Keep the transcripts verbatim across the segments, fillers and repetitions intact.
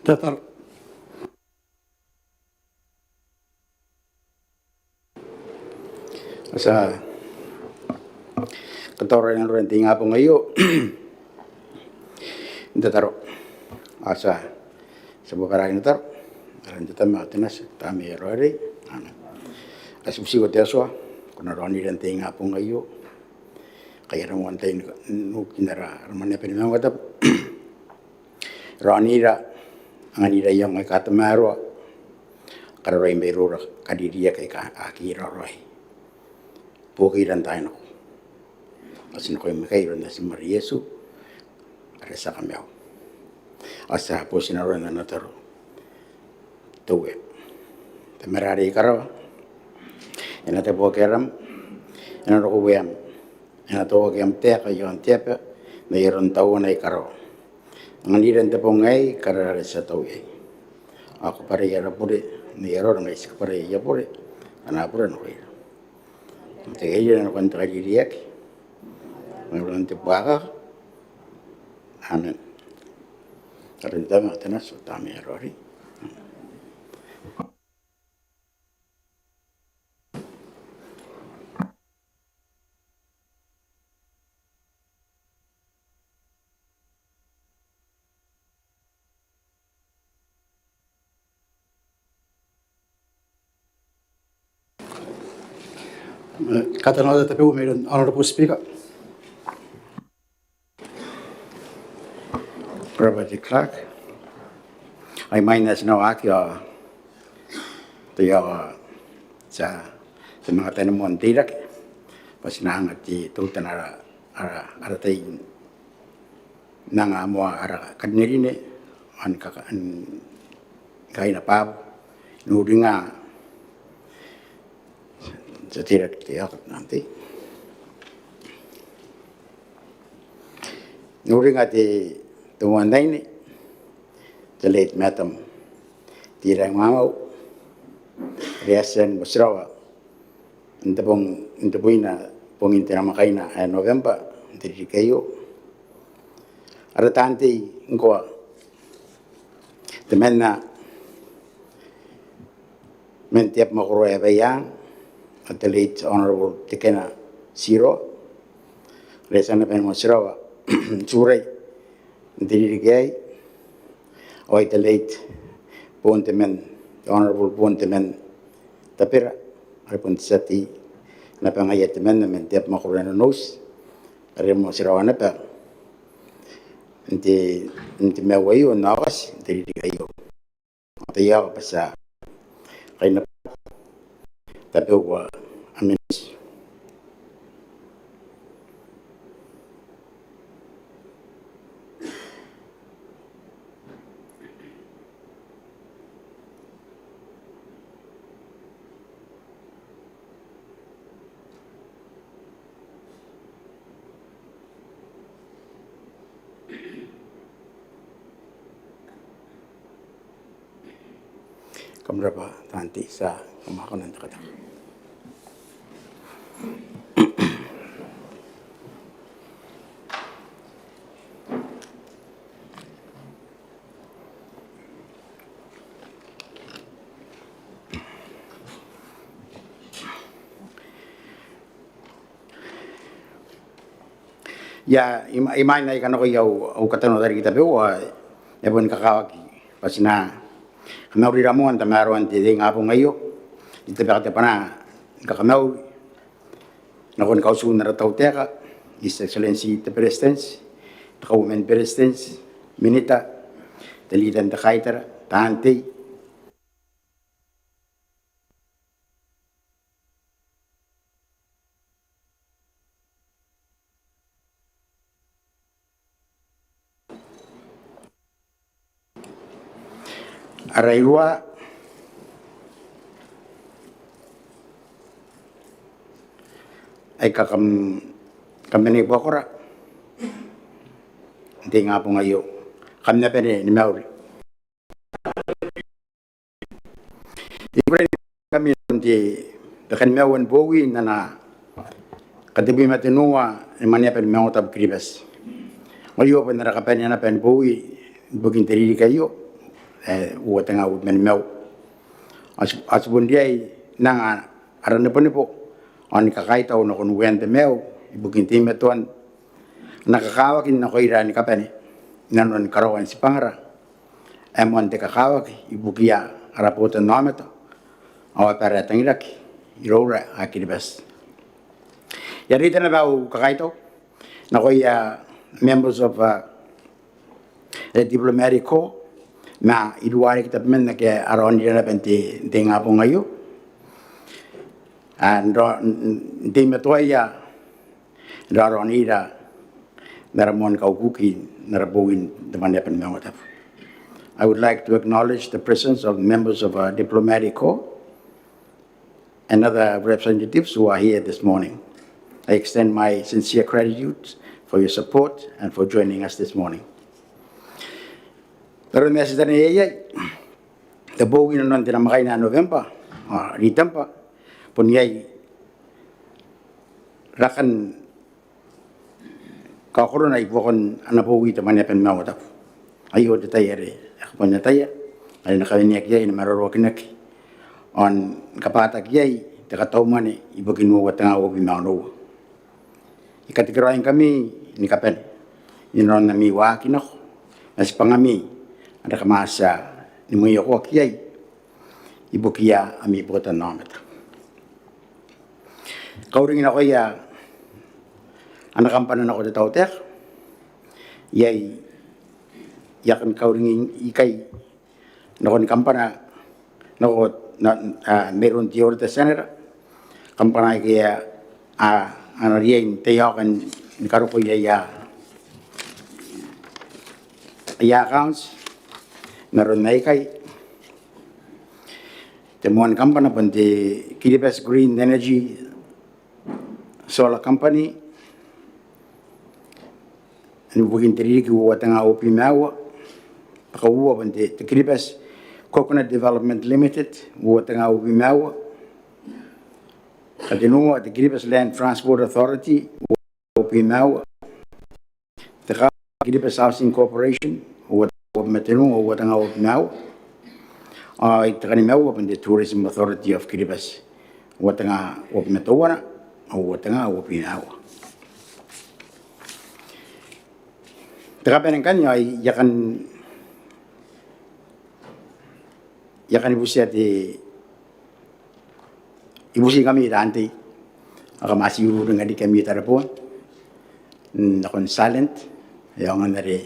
Tataro. Ao ti a katauraoi n aron te ingabong aio n tataro. Ao ti a, ti a buoka rake n tataro. N aran te Tama ao te Nati ao te Tamnei ae Raoiroi. Amen. Ao ti butiiko te Atua, ko na raonira n te ingabong aio. Kai ara moan tai n nukin ara, ara mwaneaba ni maungatabu. Raonira, anganira iango aika tamaroa, kararoai mairoura, kaririaki aika aki raoiroi. Buokira n taai nako. Ao ti nakoim aikai n aran Natim are Iesu, are ti a kamaiu. Ao ti a boti n aron ana tataro te Uea. Tamara are i karawa, e na tabuaki aram, e na roko ueam, e na toaki am taeka i aon te aba n ai aron tauana i karawa. Anganira n te bong aei karara are ti a tau iai. Ao kabwarai ara bure n ai arora ngkai ti kabwarai aia bure ngkana a bure nakoira. Ao takira nakon te kaririaki, ao nakon te buakaka. Amen. N aran te Tama ao te Nati ao te Tamnei ae Raoiroi. Katanoata tabeua mairoun Honourable Speaker. Ko rabwa te Clerk. Ao imwain ae ti na waaki ao tao ti a, ti a manga tani moa n teirake bwa ti na anga te teutana ara, ara, ara tai n anga moa ara karinerine ao ni kaka, ni kaina bwabwa n uringa. Ti a teirake te aoka n te, n uringa te, te moan aine, the late Madam Tiraimwamwau, are e a tia ni motirawa n te bong, n tebwina bongin te namwakaina ae November n te ririki aio. Ara taan tei ngkoa, temanna man te abamwakoro ae Abaiang, ao the late Honourable Tekena Tiroa, are e a tia naba ni motirawa n Turai n te ririki aei, ao ai the late Bonteman, Honourable Bonteman Tabera, are bon te tia tei naba ngaia temanna man te abamwakoro ae Nonouti, are e motirawa naba n te, n te maiu aio n Aokati n te ririki aio. Ao taiaoka bwa ti a kaina bwabwa tabeua a miniti. Kam rabwa taan tei, ti a kamwakonaa n te katabu. Ia, im-, imwain ae I kanakoa au, au katanoata riki tabeua, e a boni kakawaki bwa ti na kamaurira moa n tamaroan te ingabong aio, n te bwai ae te bwanaa ni kakamauri nakon kautun ara tautaeka, His Excellency te Beretitenti, te Kauoman ni Beretitenti, Minita, te leader n te kaitara, taan tei. Ara iruwa aika kam, kam mena i buakora n te ingabong aio, kam na bane ni mauri. I kukurei ngkami n te, te kanimaua ni bowi n ana katebwi ma tenua ni Mwaneaba ni Maungatabu Kiribati. Ao aio bon ara kabanea naba ni bowi ibukin te ririki aio, ae uoua tenga uabwi ma nimaua. Ao ti, ao ti bon riai n anga ara nebonebo ao ni kakaitau nakon Uean te Maiu ibukin teimatoan ana kakawaki nakoira ni kabane inanon karaoan tibwangara ae moan te kakawaki ibukiia ara botannaomata ao abara ae tangiraki iroura ae Kiribati. I a reita naba au kakaitau nakoia members of, uh, the diplomatic corps ma iruwa riki tabeman ake a raonira naba n te, n te ingabong aio. Ao n ra, n, n teimatoaia n raraonira n ara moan kaukuki n ara bowi n te Mwaneaba ni Maungatabu. I would like to acknowledge the presence of members of our diplomatic corps and other representatives who are here this morning. I extend my sincere gratitude for your support and for joining us this morning. N aron ae ti taneiai iai, te bowi inanon te namwakaina ae November ao Ritemba bon iai rakan kaokorona i buakon ana bowi te Mwaneaba ni Maungatabu. Aio te tai are e a kabonataia are e na kaweneaki iai, e na maroroakinaki ao ni kabwataki iai te katau mwane ibukin uoua tenga uabwi ma onoua. I katekeraoingkami ni kabane inanon ami waaki nako ma tibwangami are kam a tia ni mwiokoaki iai ibukiia ami botannaomata. Kauring nakoia ana kambana nako te tautaeka. Iai, I a kan kauring ikai nakon kambana nako, na, a, mairoun te Auditor General, kambana aike a, a na riai n taiaoka ni karokoa aia, aia accounts n aron aikai. Te moani kambana bon te Kiribati Green Energy Solar Company, ibukin te ririki uoua tenga uabwi ma aua. Te kauoua bon te, te Kiribati Coconut Development Limited, uoua tenga uabwi ma aua. Te katenua, te Kiribati Land Transport Authority, uoua tenga uabwi ma aua. Te kauoua, Kiribati Housing Corporation, uoua tenga uabwi ma tenua, uoua tenga uabwi ma aua. Ao te kanimaua bon te Tourism Authority of Kiribati, uoua tenga uabwi ma teuana, uoua tenga uabwi ma aua. Te kabanea ngkanne ao I a kan, I a kan butia te, I butingkami taan tei ake kam a tii ururinga riki ami tareboon nakon silent, e aonga n are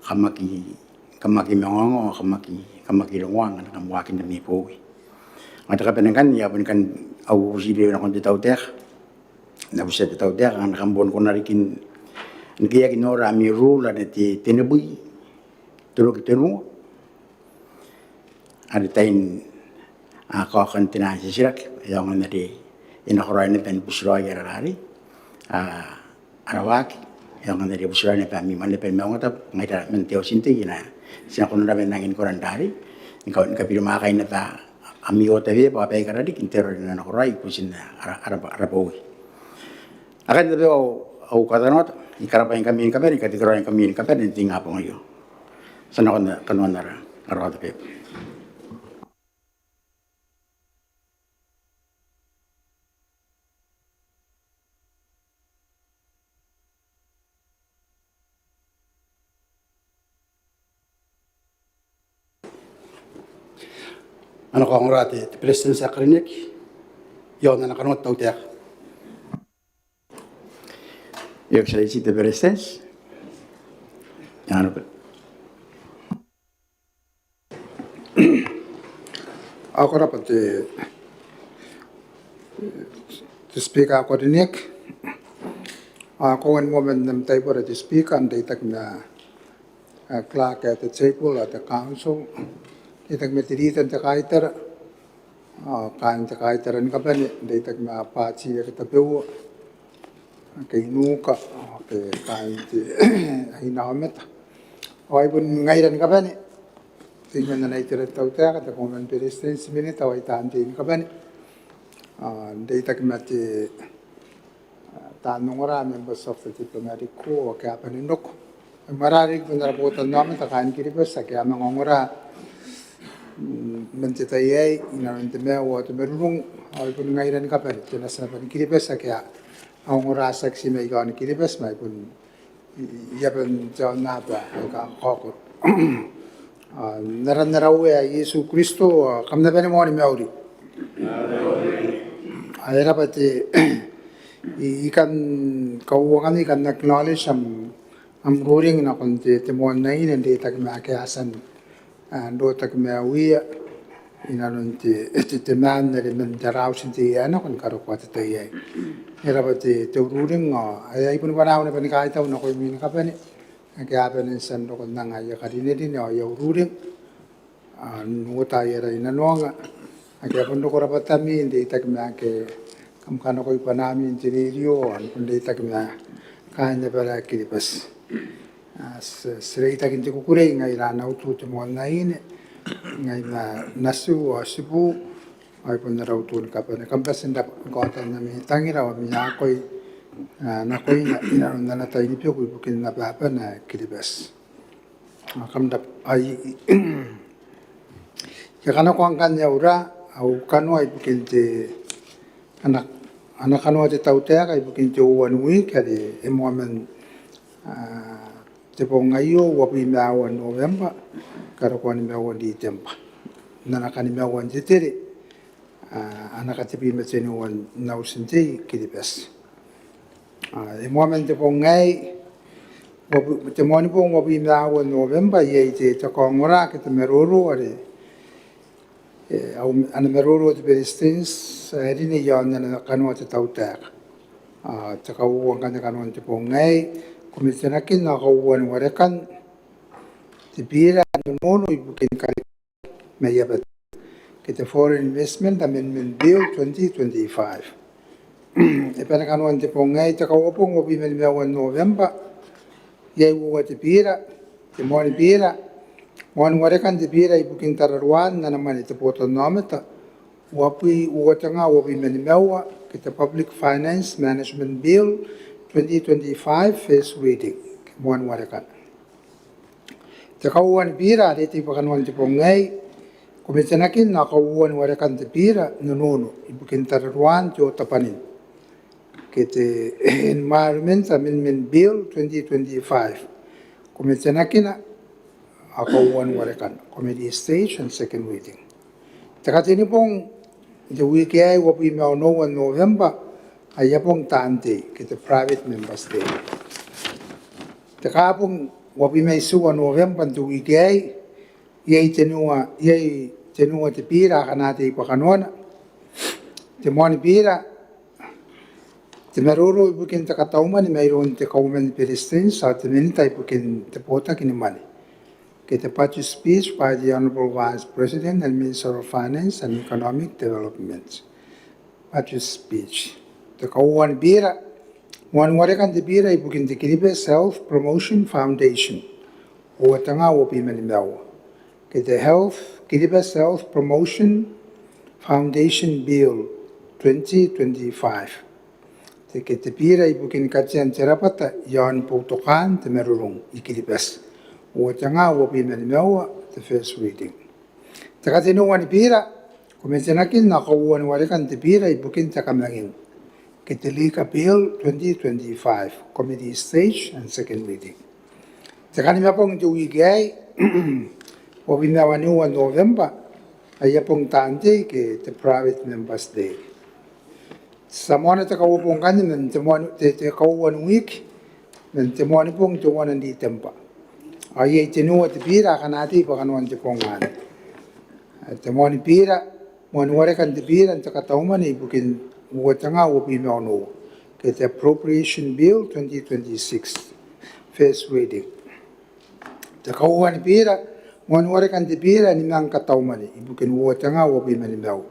kam aki, kam aki mangaongao, kam aki, kam aki rongorongo ngkana kam waaki n ami bowi. Ao te kabanea ngkanne I a boni kan, au bubuti nakon te tautaeka, N na butia te tautaeka ngkana kam boni kona riki n, n keiaki n nora ami rule ane te tenibwi, tebwi ma tenua are tain, a, kaokan te naan titiraki, e aonga n are e nakoraoi naba ni butiraoi ara, a, ara waaki, e aonga n are e butiraoi naba ami Mwaneaba ni Maungatabu. Ngaira man te auti n tei, e na, ti na kona naba n angi ni kona n rarei ni ka, ni kabirimwaaka naba ami otabeba ao baikara riki n te aro are e na nakoraoi i butin ara, ara, ara bowi. Akana tabeua au, au katanoata. I karabwaingkami ni kabane, I katekeraoingkami ni kabane n te ingabong aio. Ti a nako nakon kanoan ara, ara otabeba. A na kaongora te, te Beretitenti ae karineaki iaon ana kanoa te tautaeka. Your Excellency the President, Honorable Ao ko rabwa te, te Speaker ae ko karineaki. Ao ko a moa man am taibora te Speaker, n reitaki ma Clerk at the Table, at the Council, n reitaki ma te Leader n te Kaitara, ao kaain te Kaitara ni kabane, n reitaki ma bwaati ake tabeua, ake i nuka, ake kaain te ainaomata. Ao ai bon ngaira ni kabane, temanna n ana itera te Tautaeka, te Kauoman ni Beretitenti, Minita ao ai taan tei ni kabane, n reitaki ma te taan ongora, members of the diplomatic corps, ake a bane n roko. Ai moarara riki bon ara botannaomata kaain Kiribati ake a manga ongora man te tai aei inanon te maiu ao te marurung, ao ai bon ngaira ni kabane, te natina bwa ni Kiribati ake a ongora tiaki ti mai aon Kiribati ma ai bon i aban te aonnaba aika kakaokoro. N aran ara Uea Iesu Kristo, kam na bane moa ni mauri. Ao e rabwa te, I kan kauoua ngkanne I kan acknowledge am, am ruring nakon te, te moan aine n reitaki ma ake a tia n rotaki maiuia inanon te, te, te maan are man te auti n tei ae nako ni karokoa te tai aei. E rabwa te, te ururing, ao ai bon bwanaau naba ni kaitau nakoimi ni kabane ake a bane n tia n roko n anga aia karinerine ao aia ururing n uota aia rainanoanga, ake a bon roko rabwatami n reitaki ma ake kam kanakoi bwanaami n te rerio ao n reitaki ma kaain abara Kiribati. Ti, ti reitaki n te kukurei ngaira ana utu te moan aine, ngai ma natiu ao tibuu, ao ai bon ara utu ni kabane. Kam bati n rabwa ni kaotan ami tangira ao ami akoi nakoina inanon ana tai ni beku ibukin ababana Kiribati. Kam rabwa. Ai I a kanakoa ngkanne aura, au kanoa ibukin te, ana, ana kanoa te Tautaeka ibukin te uoua n wiki are e moa man te bong aio, uabwi ma aua November karokoa nimaua December, n ana kanimaua n te tere ana katebwi ma tenua n auti n tei Kiribati. E moa man te bong aei, te Moanibong uabwi ma aua November, iai te, te kaongora ke te maroro are ana maroro te Beretitenti ae rine iaon ana kanoa te Tautaeka. Te kauoua ngkanne kanoan te bong aei, Komitenakin ao Kauoua ni Warekan te Bira ae Nonono ibukin Karekean mai Abati ke te Foreign Investment Amendment Bill twenty twenty-five. E bane kanoan te bong aei, te Kauabong uabwi ma nimaua November, iai uoua te bira. Te Moani Bira, Moani Warekan te Bira ibukin tararuaan ana mwane te botannaomata, uabwi, uoua tenga uabwi ma nimaua, ke te Public Finance Management Bill twenty twenty-five, first reading, Moani Warekan. Te Kauoua ni Bira are e tei bwa kanoan te bong aei, Komitenakin ao Kauoua ni Warekan te Bira Nonono ibukin tararuaan te otabwanin ke te Environment Amendment Bill twenty twenty-five, Komitenakin ao Kauoua ni Warekan, committee stage and second reading. Te Katenibong n te wiki aei, uabwi ma onoua November, aia bong taan tei ke te Private Members' Day. Te Kaabong uabwi ma itiua November n te wiki aei, iai tenua, iai tenua te bira akana tei bwa kanoana. Te Moani Bira, te maroro ibukin te kataumwane mairoun te Kauoman ni Beretitenti ao te Minita ibukin te Botaki ni Mwane, ke te budget speech by the Honourable Vice President and Minister of Finance and Economic Development. Budget speech. Te Kauoua ni Bira, Moani Warekan te Bira ibukin te Kiribati Health Promotion Foundation, uoua tenga uabwi ma nimaua, ke te Health, Kiribati Health Promotion Foundation Bill twenty twenty-five. Te, ke te bira ibukin katean te rabwata iaon boutokaan te marurung i Kiribati, uoua tenga uabwi ma nimaua, te first reading. Te Katenua ni Bira, Komitenakin ao Kauoua ni Warekan te Bira ibukin te Kamanging, ke te Liquor Bill twenty twenty-five, committee stage and second reading. Te Kanimabong n te wiki aei, uabwi ma waniua November, aia bong taan tei ke te Private Members' Day. Ti a moana te Kauabong ngkanne man te moani, te, te kauoua n wiki man te Moanibong teuana n Ritemba. Ao iai tenua te bira akana tei bwa kanoan te bong anne. Te Moani Bira, moan warekan te biira n te katau mwane ibukin uoua tenga uabwi ma onoua, ke te Appropriation Bill twenty twenty-six, first reading. Te kauoua ni biira, moan warekan te biira ni manga katau mwane ibukin uoua tenga uabwi ma nimaua,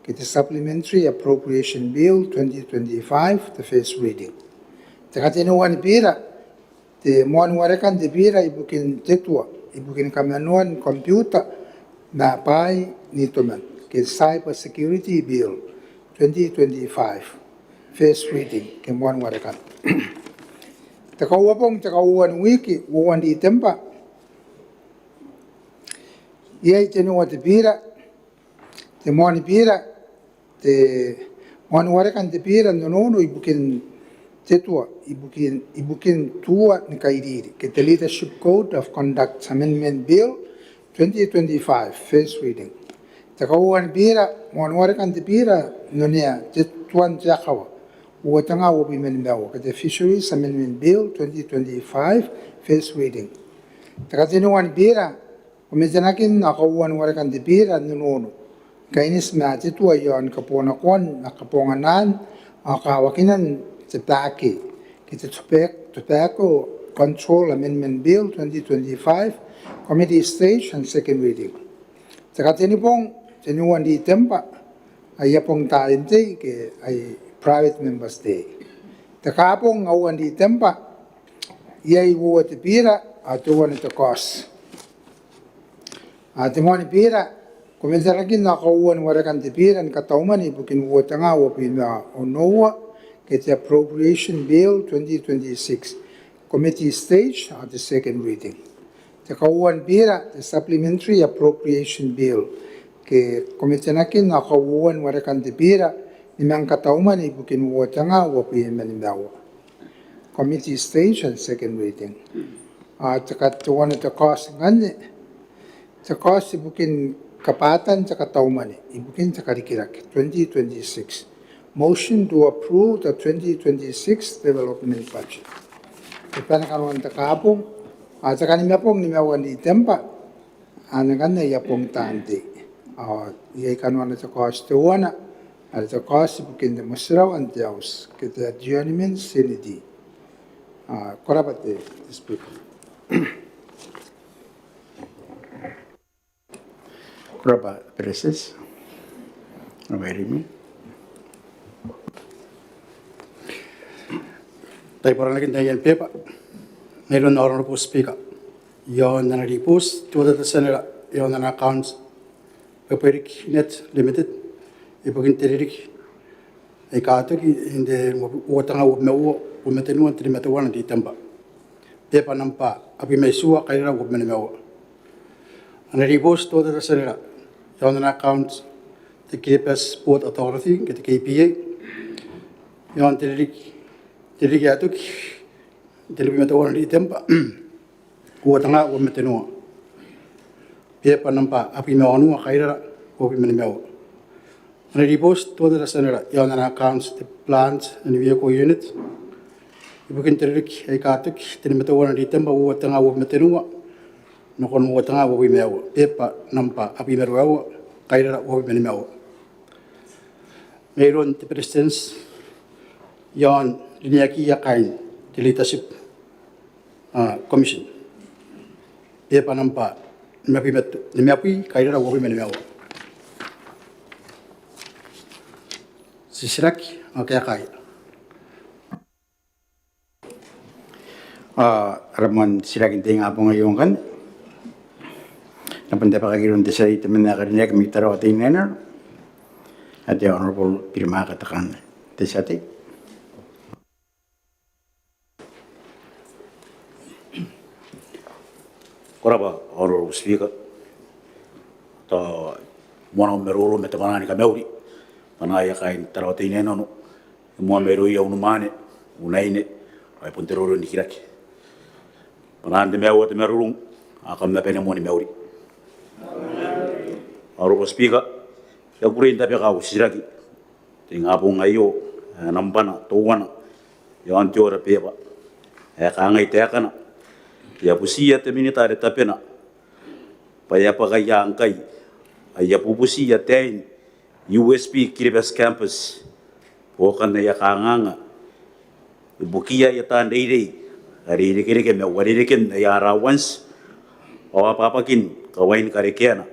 ke te Supplementary Appropriation Bill twenty twenty-five, the first reading. Te kateniua ni biira, te moan warekan te biira ibukin te tua ibukin kamanoan computer ma bwai n itoman, ke Cyber Security Bill twenty twenty-five, first reading, ke moan warekan. Te kauabong, te kauoua ni wiki, uoua n Ritemba, iai teniua te biira, te moan biira, te moan warekan te biira n onoono ibukin te tua ibukin, ibukin tua ni kairiri, ke te Leadership Code of Conduct Amendment Bill twenty twenty-five, first reading. Te kauoua ni biira, moan warekan te biira n onea te tuan te akawa, uoua tenga uabwi ma nimaua, ke te Fisheries Amendment Bill twenty twenty-five, first reading. Te kateniua ni biira, komitenakin ao kauoua ni warekan te biira n onoono, kaineti ma te tua iaon kaboonakoan ma kabonganaan ao kawakinan te bake, ke te Tobac-, Tobacco Control Amendment Bill twenty twenty-five, committee stage and second reading. Te katenibong, teniua n Ritemba, aia bong taan tei ke aia private members' day. Te kaabong, aua n Ritemba, iai uoua te biira ao teuana te kaoti. Ao te moan biira, komitenakin ao kauoua ni warekan te biira ni katau mwane ibukin uoua tenga uabwi ma onoua, ke te Appropriation Bill twenty twenty-six, committee stage ao te second reading. Te kauoua ni biira, te Supplementary Appropriation Bill, ke komitenakin ao kauoua ni warekan te biira ni manga katau mwane ibukin uoua tenga uabwi ma nimaua, committee stage and second reading. Ao te ka-, teuana te kaoti ngkanne, te kaoti ibukin kabwatan te katau mwane ibukin te karikirake twenty twenty-six. Motion to approve the twenty twenty-six development budget. Te bane kanoan te kaabong, ao te kanimabong, nimaua n Ritemba, anne ngkanne aia bong taan tei. Ao iai kanoana te kaoti teuana, are te kaoti ibukin te motirawa n te auti, ke te adjournment seniti. Ao ko rabwa te, te Speaker. Ko rabwa Beretitenti. Ko rabwa Irimi. Tai bora nakin taian beba. Mairoun Honourable Speaker, iaon ana ribooti te Auditor General iaon ana account, Bwebwerik Net Limited, ibukin te ririki ae katoki n te uoua tenga uabwi ma uoua, uabwi ma tenua n te nimateuana n Ritemba. Beba nambwa abwi ma itiua, kairara uabwi ma nimaua. Ana ribooti te Auditor General iaon ana account te Kiribati Ports Authority, ke te K P A, iaon te ririki, te ririki ae toki n te nimateuana n Ritemba, uoua tenga uabwi ma tenua. Beba nambwa abwi ma onoua, kairara uabwi ma nimaua. Ana ribooti te Auditor General iaon ana account te Plant and Vehicle Unit, ibukin te ririki ae katoki n te nimateuana n Ritemba, uoua tenga uabwi ma tenua, nakon uoua tenga uabwi ma aua. Beba nambwa abwi ma ruaiwa, kairara uabwi ma nimaua. Mairoun te Beretitenti iaon rineakiia kaain te Leadership, a, Commission. Beba nambwa nimabwi ma, nimabwi, kairara uabwi ma nimaua. Titiraki ao kaeka. A, ara moan titiraki n te ingabong aio ngkanne, e na bon tabekaki iroun te tia tei temanna ae karineaki mai Tarawa Teinainano, ae te Honourable Birimaka Tekanne. Te tia tei. Ko rabwa Honourable Speaker. Tao moan au maroro ma te bwanaa ni kamauri bwanaia kaain Tarawa Teinainano, moa mairouia unimwaane, unaine, ao ai bon te roro n rikirake. Bwanaan te maiu ao te marurung, ao kam na bane moa ni mauri. Honourable Speaker, I a kukurei n tabeka au titiraki n te ingabong aio, ae nambwana teuana iaon te order paper, ae kangai taekana: I a butiia te Minita are tabena bwa e a bwaka ia ngkai aia bubuti ataein USP Kiribati Campus, buokan aia kanganga ibukiia aia taan reirei are irekereke ma uarereken aia allowance ao abwakin kawain karekeana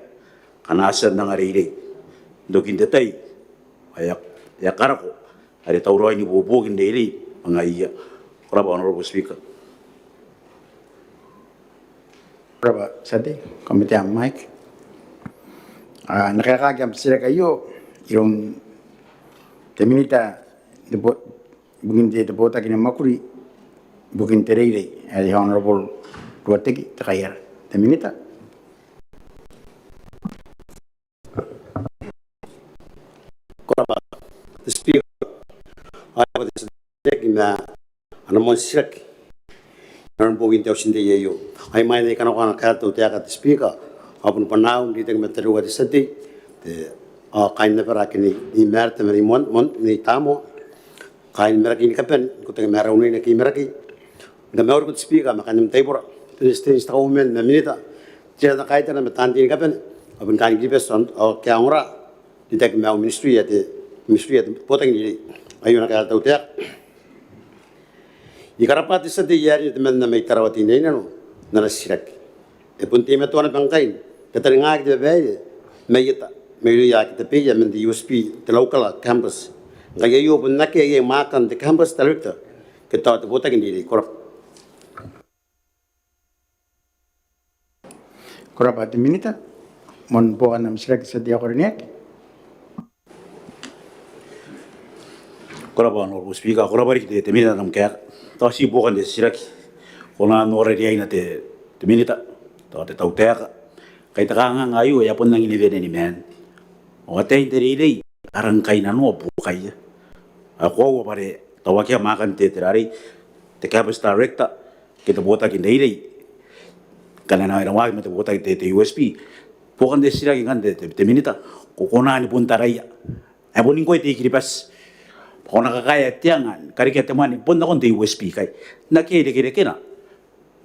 ngkana a tia n anga reirei n tokin te tai ae e a karako are tauraoi n ibuobuoki n reirei ma ngaiia. Ko rabwa Honourable Speaker. Ko rabwa te tia tei. Kam bati am mic. N na kaekaaki am titiraki aio iroun te Minita ibukin te botaki ni mwakuri ibukin te reirei ae Honourable Ruateki Tekaiara. Te Minita. Ko rabwa te Speaker. Ao e rabwa te tia tei ma ana moan titiraki inanon bookin te auti n reirei aio. Ao imwain ae I kanakoa ana kaeka te tautaeka te Speaker, ao bon bwanaau n reitaki ma tariu te tia tei ao kaain abara ake Nei Mareta ma Nei Tamoa, kaain Marakei ni kabane n ikotaki ma ara unaine ake i Marakei. Ni kamauri te Speaker ma kaain am taibora, te Beretitenti, te Kauoman ma Minita, te tia tei n kaitara ma taan tei ni kabane, ao bon kaain Kiribati ake a ongora n reitaki ma au ministry ae te, ministry ae te botaki n reirei. Aio ana kaeka te tautaeka. I karabwa te tia tei ae rine temanna mai Tarawa Teinainano n ana titiraki. E bon teimatoa naba ngkai ni kataningaaki te babaire mai eta mairouia ake tabeia man te USP, te Naukala Campus. Ngkai aio bon akea iai mwaakan te Campus Director ke tao te botaki n reirei. Ko rabwa. Ko rabwa te Minita. Moan buokan am titiraki te tia tei ae ko karineaki. Ko rabwa Honourable Speaker, ko rabwa riki te Minita n am kaeka. Tao ti buokan te titiraki, ko na nora riaina te Minita, tao te tautaeka. Ngkai te kanganga aio e a bon rangi ni wene ni maan. Ao ataein te reirei a rang kainnanoa buokaia. Ao e koaua bwa are tao akea mwaakan te, te rarei, te Campus Director ke te botaki n reirei ngkana e na waaki ma te botaki te, te USP. Buokan te titiraki ngkanne te, te, te Minita, ko kona ni bon taraia ae bon ngkoe te I-Kiribati bwa ko na kakaea te anga ni karekea te mwane bon nakon te USP ikai n akea irekerekena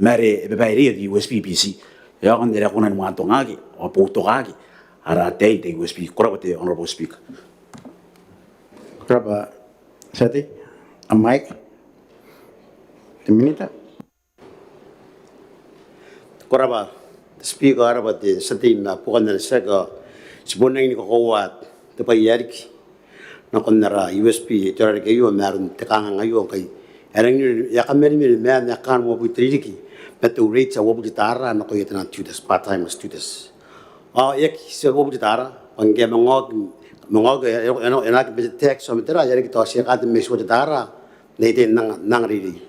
ma are e babaireia te USP Biti. E aonga n are a kona ni mwantongaki ao boutokaaki ara ataei n te USP. Ko rabwa te Honourable Speaker. Ko rabwa te tia tei. Am mic. Te Minita. Ko rabwa te Speaker, ko rabwa te tia tei ma buokan ana titiraki. Ti bon rangi ni kakoaua te bwai ae riki nakon ara USP te aoraki aio ma aron te kanganga aio ngkai e rangi ni, e a kamani mani maan ae kaan uabwi te ririki ma te rate ae uabwi te tara nakoia taian tutors, part-time tutors. Ao e aki tii uabwi te tara bwa ngke e a manga oki, manga oki e na aki bwa te tax ao ma tera, e a riki tao ti a kaan te mwane ae itiua te tara n aia tai n anga, n anga reirei.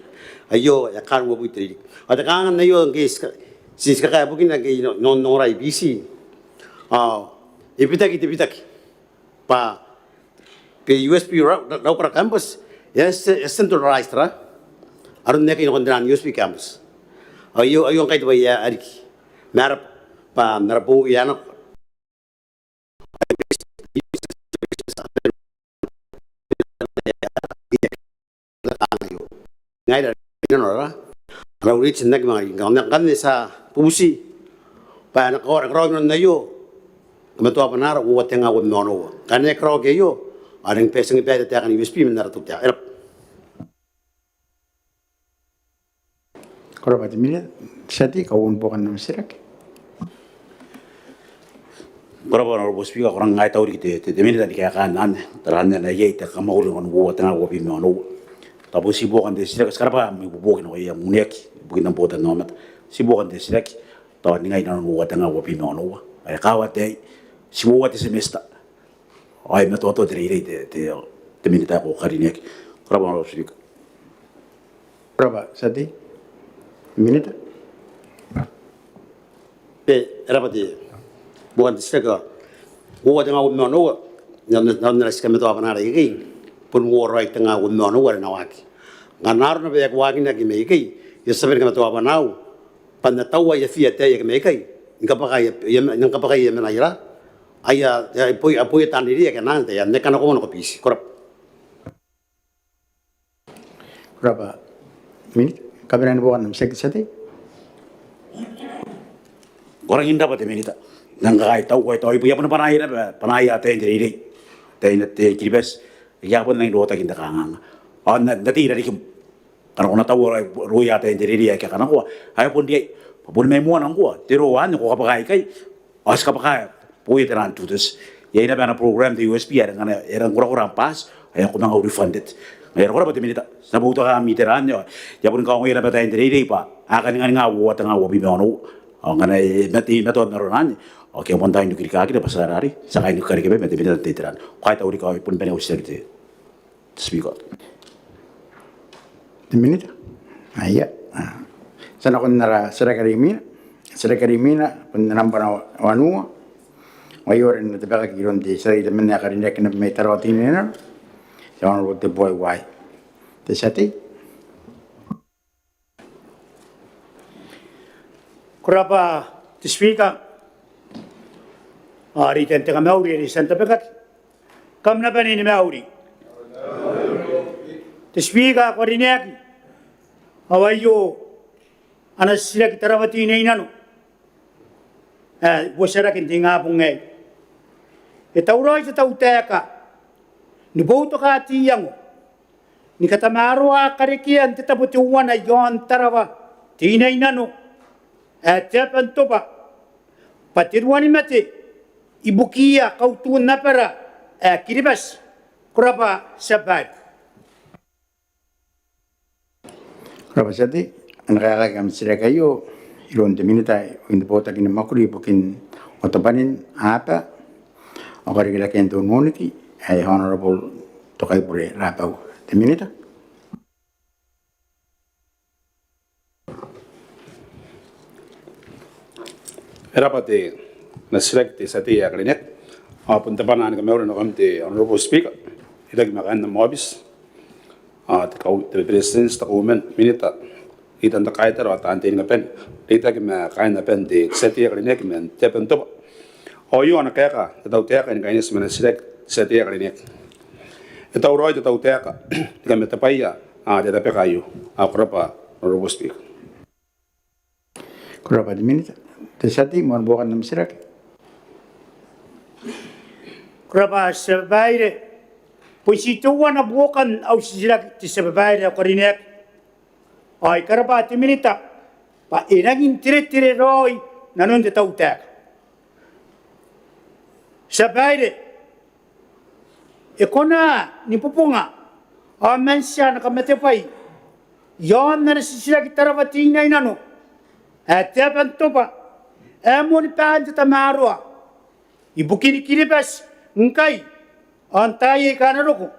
Aio e a kaan uabwi te ririki. Ao te kanganga aio ngke ti, ti kakaea bukina ngke I onongora i Biti. Ao e bitaki, te bitaki bwa te USP Naukala Campus e a centralized ra aron ae e aki nakon taian USP Campus. Aio, aio ngkai te bwai ae riki. Ma ara, bwa n ara bowi ae nako ngaira inanora ara rate n aki manga riki. Ngkanne ti a bubuti bwa e na karaoaki inanon aio kamatoa bwanaara uoua tenga uabwi ma onoua. Ngkana e karaoaki aio ao e rangi ni baireaki taekan USP man ara tautaeka. E rabwa. Ko rabwa te Minita. Te tia tei, kauoua ni buokan am titiraki. Ko rabwa Honourable Speaker, ko rangi n kaitau riki te, te, te Minita ni kaekaan anne, taraana ae iai te kamauringkami uoua tenga uabwi ma onoua. Tao bon ti buokan te titiraki, ti karabwa am ibuobuoki nakoia am uneaki ibukin am botanaomata. Ti buokan te titiraki, tao ningai nanon uoua tenga uabwi ma onoua ae e kawa ataei, ti uoua te semester. Ao e matoatoa te reirei te, te, te Minita ae ko karineaki. Ko rabwa Honourable Speaker. Ko rabwa te tia tei. Minita. Bwa e rabwa te buokan te titiraki. Uoua tenga uabwi ma onoua n aron ara, n aron ara tii kamatoa bwanaara ikekei, bon uoua raoi tenga uabwi ma onoua are e na waaki. Ngkana arona bwa e aki waakinaki mai ikei, I a tia naba ni kamatoa bwanaau bwa N na taua aia fee ataei ake mai ikai ni kabwakai, ni kabwakai aia mena, aia, aia, aia boi, aia boi taan reirei ake a nang tai anne. Kanakoa nako Biti. Ko rabwa. Ko rabwa Minita. Kabanean buokan am titiraki te tia tei. Ko rangi n rabwa te Minita. N nang kakaitau, ao tao I bon bwanaia naba, bwanaia ataein te reirei ataein Kiribati aika a bon rangi n rotaki n te kanganga ao n ataei irarikim. Ngkana ko na taua raoi ataein te reirei aika a kanakoa ae bon riai bwa bon mai moana ngkoa te roo anne ko kabwaka ikai ao ti kabwaka booia te raan tutoti. Iai naba ana program te U S P are ngkana e rangi ni korakora am bus ao ko manga refunded. Ngaia are ko rabwa te Minita, ti na boutoka am itera anne ao I a boni kaongoia naba ataein te reirei bwa a kaninganinga uoua tenga uabwi ma onoua ao ngkana e mate, e matoa n arona anne ao ke a bon tai n rikirake bwa ti a rarei ti a kaini karekemai ma te Minita n te itera anne. Ko a ita urikiu, I bon bane au titiraki te Speaker. Te Minita. Aia, ti a nakon ara titiraki are imwina. Titiraki are imwina bon nambana wanua ao aio are e na tabekaki iroun te tia tei temanna ae karineaki naba mai Tarawa Teinainano, te Honourable Tebuai Uaai. Te tia tei. Ko rabwa te Speaker. Ao reitan te kamauri are e tia n tabekaki, kam na bane ni mauri. Te Speaker ae ko karineaki, ao aio ana titiraki Tarawa Teinainano ae uotia rake n te ingabong aei. E tauraoi te tautaeka ni boutoka te iango ni katamaroa karekean te tabo teuana i aon Tarawa Teinainano ae te aba n toba bwa te ruanimate ibukiia kautun abara ae Kiribati. Ko rabwa, ti a bae. Ko rabwa te tia tei. E na kaekaaki am titiraki aio iroun te Minita ibukin te Botaki ni Mwakuri ibukin Otabwanin Aba ao Karikirakean te Ununiki ae Honourable Tokaibure Rabaua. Te Minita. E rabwa te, ana titiraki te tia tei ae karineaki. Ao bon tabana ni kamauri nakoim te Honourable Speaker, reitaki ma kaain am aobiti, ao te kau, te Beretitenti, te Kauoman, Minita, reitan te kaitara ao taan tei ni kabane, reitaki ma kaain aban te tia tei ae karineaki man te aba n toba. Ao aio ana kaeka te tautaeka ni kaineti ma ana titiraki te tia tei ae karineaki. E tauraoi te tautaeka ni kamatebwaia te tabeka aio. Ao ko rabwa Honourable Speaker. Ko rabwa te Minita. Te tia tei, moan buokan am titiraki. Ko rabwa tia babaire. Bon ti teuana buokan au titiraki te tia babaire ae ko karineaki. Ao I karabwa te Minita bwa e rangi n teretere raoi nanon te tautaeka. Tia babaire, e kona ni bobonga ao man tia ana kamatebwai i aon ana titiraki Tarawa Teinainano ae te aba n toba ae moan baan te tamaroa ibukin Kiribati ngkai ao n taai aika a na roko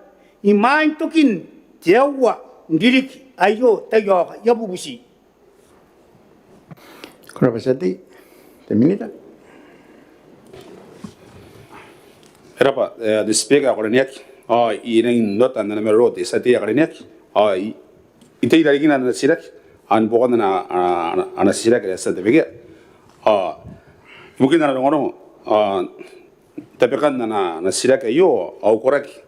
imwain tokin te aua n ririki aio? Taiaoka, I a bubuti. Ko rabwa tia tei. Te Minita. E rabwa te Speaker ae ko karineaki. Ao I rangi n ota n ana maroro te tia tei ae karineaki. Ao I, I tei i rarikina ana titiraki ao ni buokan ana, ana, ana titiraki are e a tia n tabekia. Ao ibukin ana rongorongo ao tabekan ana, ana titiraki aio ao au koraki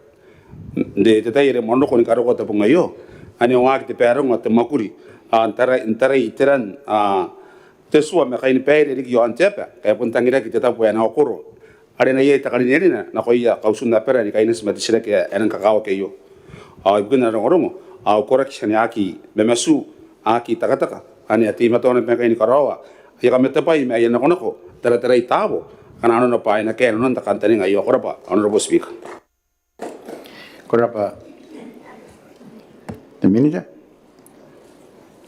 n te, te tai are moan roko ni karokoa te bong aio ane e waaki te baronga ao te mwakuri ao n tarai, n tarai iteran te tua ma kainibaire riki i aon te aba ngkai e bon tangiraki te tabo ae Naokoro are e na iai te karinerina nakoia kautun abara ni kaineti ma te titiraki ae e rang kakawaki aio. Ao ibukin ana rongorongo ao au koraki ane a aki mamatu, a aki takataka ane a teimatoa naba ngkai ni karaoa aia kamatebwai ma aia nakonako n taratarai taabo akana nanona bwa e na kaea nanon te kantaninga aio. Ko rabwa Honourable Speaker. Ko rabwa te Minita.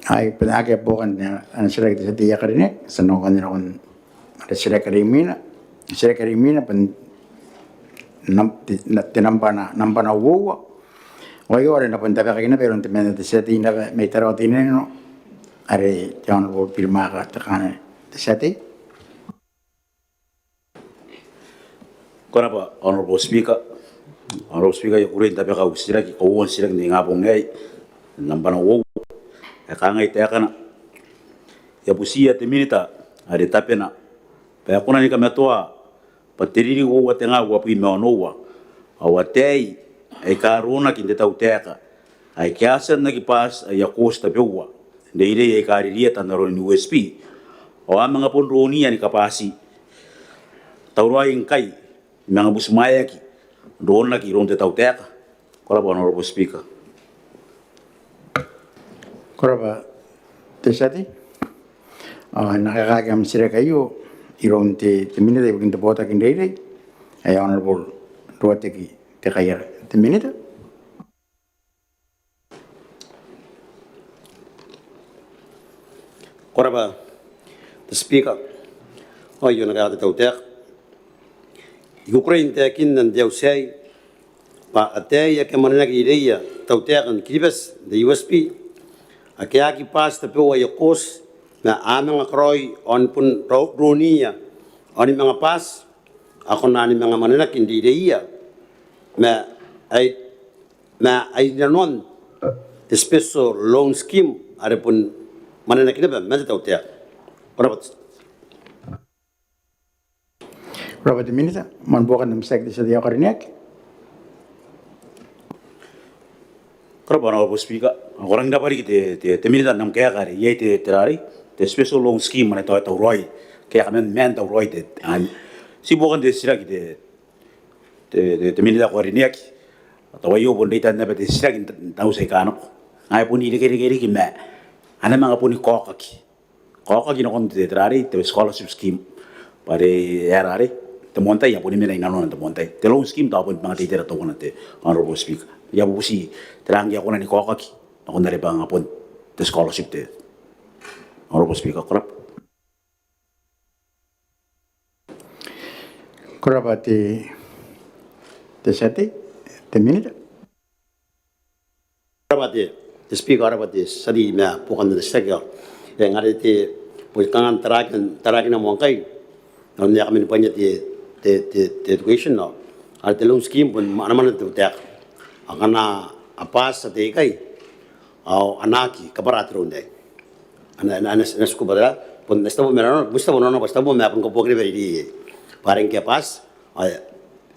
Ai bon akea buokan ana titiraki te tia tei ae karineaki, ti a nakon, nakon ana titiraki are imwina. Titiraki are imwina bon nam, te, te nambana, nambana uoua. Ao aio are e na bon tabekaki naba iroun temanna te tia tei naba mai Tarawa Teinainano are te Honourable Birimaka Tekana. Te tia tei. Ko rabwa Honourable Speaker. Honourable Speaker, I a kukurei n tabeka au titiraki, kauoua n titiraki n te ingabong aei, nambana uoua, ae kangai taekana: I a butiia te Minita are tabena bwa e kona ni kamatoa bwa te ririki uoua tenga uabwi ma onoua ao ataei aika aroonaki n te tautaeka aika a tia n aki bati aia course tabeua n reirei aika ririeta n aron U S P ao a manga bon roonia ni kabati, tauraoi ngkai ni manga butimwaeaki roonaki iroun te tautaeka. Ko rabwa Honourable Speaker. Ko rabwa te tia tei. Ao e na kaekaaki am titiraki aio iroun te, te Minita ibukin te botaki n reirei, ae Honourable Ruateki Tekaiara. Te Minita. Ko rabwa te Speaker. Ao aio ana kaeka te tautaeka. I kukurei n taekinna n te auti aei bwa ataei ake a mwanenaki irouia tautaekan Kiribati n te U S P ake a aki pass tabeua aia course ma a manga karaoi ao ni bon rau-, roniia ao ni manga pass, a kona ni manga mwanenaki n reireiia ma ai ma ai rinanoan te special loan scheme are bon mwanenaki naba man te tautaeka. Ko rabwa. Ko rabwa te Minita. Moan buokan am titiraki te tia tei ae karineaki. Ko rabwa Honourable Speaker. Ko rangi n rabwa riki te, te, te Minita n am kaeka are iai te, te rarei, te special loan scheme ane tao e tauraoi, kaeka man, man tauraoi te, an, ti buokan te titiraki te te, te, te Minita ae karineaki. Tao aio bon reitan naba te titiraki n te, n te auti aika nako. Ngaia bon irekereke riki ma a na manga boni kaokaki. Kaokaki nakon te, te rarei, te scholarship scheme. Bwa are, e rarei, te moan tai a boni mena i nanona n te moan tai. Te loan scheme tao bon manga te itera teuana te Honourable Speaker. I a bubuti tera ngke a kona ni kaokaki nakon are bwa ngaia bon te scholarship te Honourable Speaker. Ko rabwa. Ko rabwa te, te tia tei, te Minita. Ko rabwa te, te Speaker, ko rabwa te tia tei ma buokan te titiraki. E ngae are te, bon kanga n taraaki, taraakina moa ngkai, ao n aeka man bwaina te, te, te, te education ao are te loan scheme bon a na mwanenaki n te tautaeka. Ao ngkana a pass ataei aikai ao a na aki kabwara te loan aei. A na, a na, a na, a na tiku bwa tera, bon a titebo ma nanona, bon titebo nanona, bon titebo ma bon kabuakina bwa e riai. Bwa are ngke a pass, ao e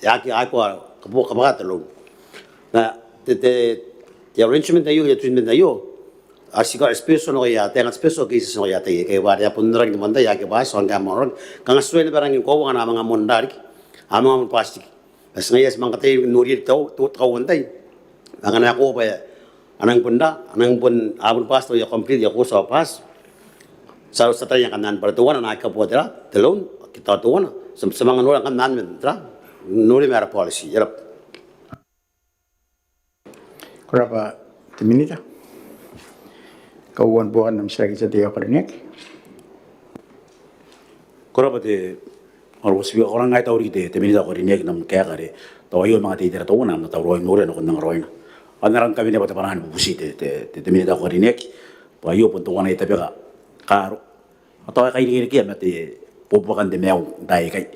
aki, e aki kona ni kabwa, kabwaka te loan. Ma te, te, te arrangement aio, te treatment aio, a tika special nakoia, te anga special cases nakoia ataei aikai bwa are a bon noraki n te moan tai, a aki pass, ao ngke a manga noraki, kanga ti tuai naba rangi ni koaua ngkana a manga moan rariki, a manga moan pass riki. Bwa ti ngaia ti manga kataia n noria te tau, te, te kauoua n tai. Ngkana e koaua bwa a nang bon ra, a nang bon, a bon pass, tao e a complete aia course ao pass. Ti a, ti a taraia ngkanne bwa are teuana a na aki kabua tera, te loan, ke tao teuana. Ti a, ti a manga nora ngkanne tera, noria ma ara policy. E rab'a. Ko rab'a te Minita. Kauoua ni buokan am titiraki te tia tei ae karineaki. Ko rab'a te Honourable Speaker, ko rangi n kaitaua riki te, te Minita ae karineaki n am kaeka are tao aio manga te itera teuana ae a na tauraoi n noria nakon angaraoina. Ao N na rangi ni kawenea bwa te bwanaa ni bubuti te, te, te, te Minita ae karineaki bwa aio bon teuana ae tabeka kaaro ao tao e kairekerekea ma te buakan te maiu n taai aikai.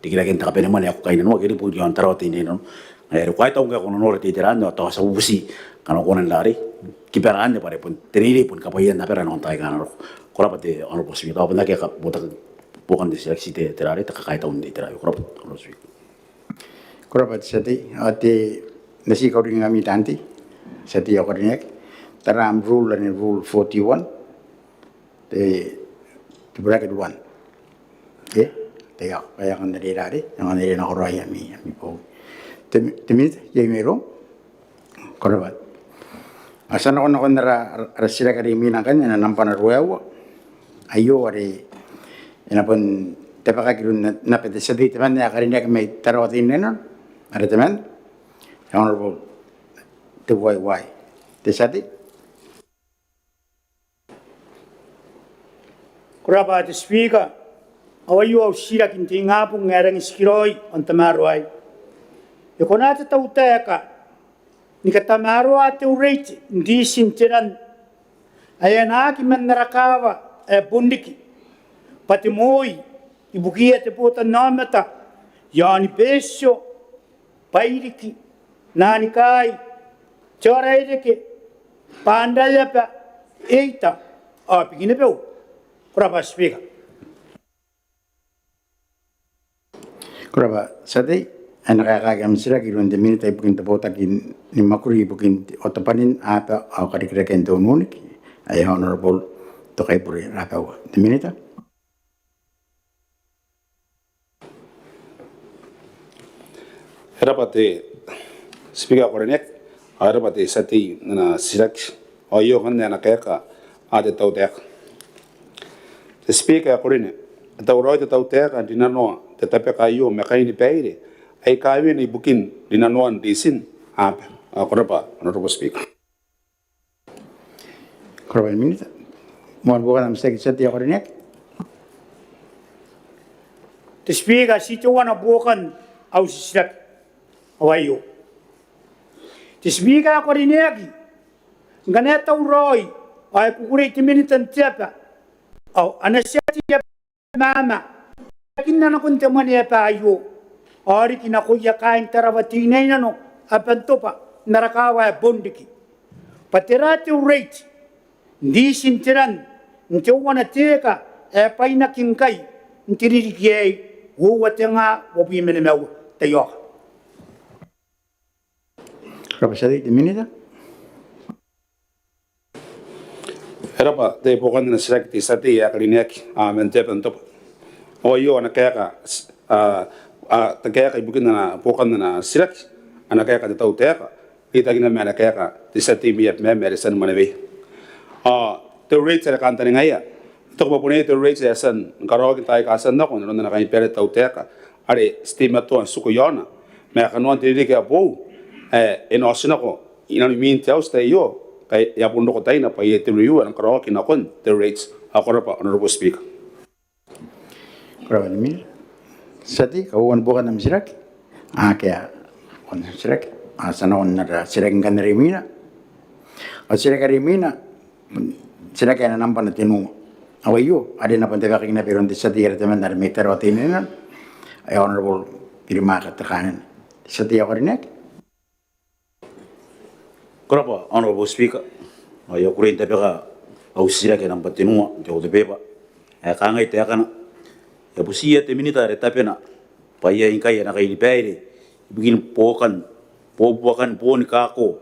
Rikiraken te kabanemwane ae ko kainnanoa ke riki bon iaon Tarawa Teinainano. Ngaia are ko kaitaua ngkai ko na nora te itera anne ao tao ti a bubuti ngkana ko kona n rarei, kibara anne bwa are bon te reirei bon kabwaian abara nakon taai aika a na roko. Ko rab'a te Honourable Speaker, tao bon akea buokan te titiraki, ti te, te rarei, te kakaitau n te itera aio. Ko rab'a Honourable Speaker. Ko rab'a te tia tei, ao ti na ti kauringingkami taan tei, tia tei ae karineaki, tara am rule anne, rule forty-one, te, te bracket one. Ke? Te, ao, e a kan rerare, e a kan rerare nakoraoi ami, ami bong. Te, te Minita, iai mairoum? Ko rab'a. Ao ti a nako nakon ara, ara titiraki are imwina ngkanne, ae nambwa ruaiwa. Aio are e na bon tabekaki iroun naba te tia tei temanna ae karineaki mai Tarawa Teinainano, are temanna, Honourable Tebuai Uaai. Te tia tei. Ko rab'a te Speaker, ao aio au titiraki n te ingabong ae rangi n tikiraoi ao n tamaroai. E kona te tautaeka ni katamaroa te rate n ritin te ran ae anaaki man ara kaawa ae bon riki bwa te moi ibukiia te botannaomata iaoni Betio, Bairiki, Nanikai, Teaoraereke, Banraeaba, Eita ao Bikenibeu? Ko rab'a Speaker. Ko rab'a tia tei, e na kaekaaki am titiraki iroun te Minita ibukin te botaki ni mwakuri ibukin te otabwanin aba ao karikirakean te ununiki, ae Honourable Tokaibure Rabaua. Te Minita. E rab'a te Speaker ae ko karineaki, ao e rab'a te tia tei n ana titiraki. Ao aio ngkanne ana kaeka te tautaeka. Te Speaker ae ko karineaki, e tauraoi te tautaeka n rinanoa te tabeka aio ma kainibaire aika wene ibukin rinanoan ritin aaba. Ao ko rab'a Honourable Speaker. Ko rab'a te Minita. Moan buokan am titiraki te tia tei ae ko karineaki. Te Speaker, ti teuana buokan au titiraki. Ao aio. Te Speaker ae ko karineaki, ngkana e tauraoi ao e kukurei te Minita n te aba ao ana tia tei ae Maama, e taekinna nakon te mwaneaba aio ao riki nakoia kaain Tarawa Teinainano aba n tobwa n ara kaawa ae Boonriki, bwa tera te rate n ritin te ran n teuana te eka ae bwainaki ngkai n te ririki aei, uoua te nga uabwi ma nimaua? Taiaoka. Ko rab'a te tia tei. Te Minita. E rab'a te buokan ana titiraki te tia tei ae karineaki man te aba n tobwa. Ao aio ana kaeka, te kaeka ibukin ana buokan ana titiraki, ana kaeka te tautaeka, reitaki ma ana kaeka te tia tei mai Abemama are e tia ni mwaneweia. Ao te rate are kantaningaia, e taku bwa bon iai te rate ae e tia ni karaoaki n taai aika a tia n nako n aron ana kainibaire te tautaeka, are ti teimatoa n tiku iaona, ma kanoan te ririki ae boou ae e na otinako inanon imwin te auti aio, ngkai e a bon roko taina bwa iai te review ae e na karaoaki nakon te rate. Ao ko rab'a Honourable Speaker. Ko rab'a te Minita. Te tia tei, kauoua ni buokan am titiraki. Akea buokan am titiraki. Ao ti a nakon ara titiraki ngkanne are imwina. Ao te titiraki are imwina, titiraki ae nambwana tenua. Ao aio are e na bon tabekaki naba iroun te tia tei are temanna are mai Tarawa Teinainano, ae Honourable Birimaka Tekanena. Te tia tei ae ko karineaki. Ko rab'a Honourable Speaker. Ao I a kukurei n tabeka au titiraki ae nambwa tenua n te order paper ae kangai taekana: E a butiia te Minita are tabena bwa iai ngkai ana kainibaire ibukin buokan, buobuakan boon kako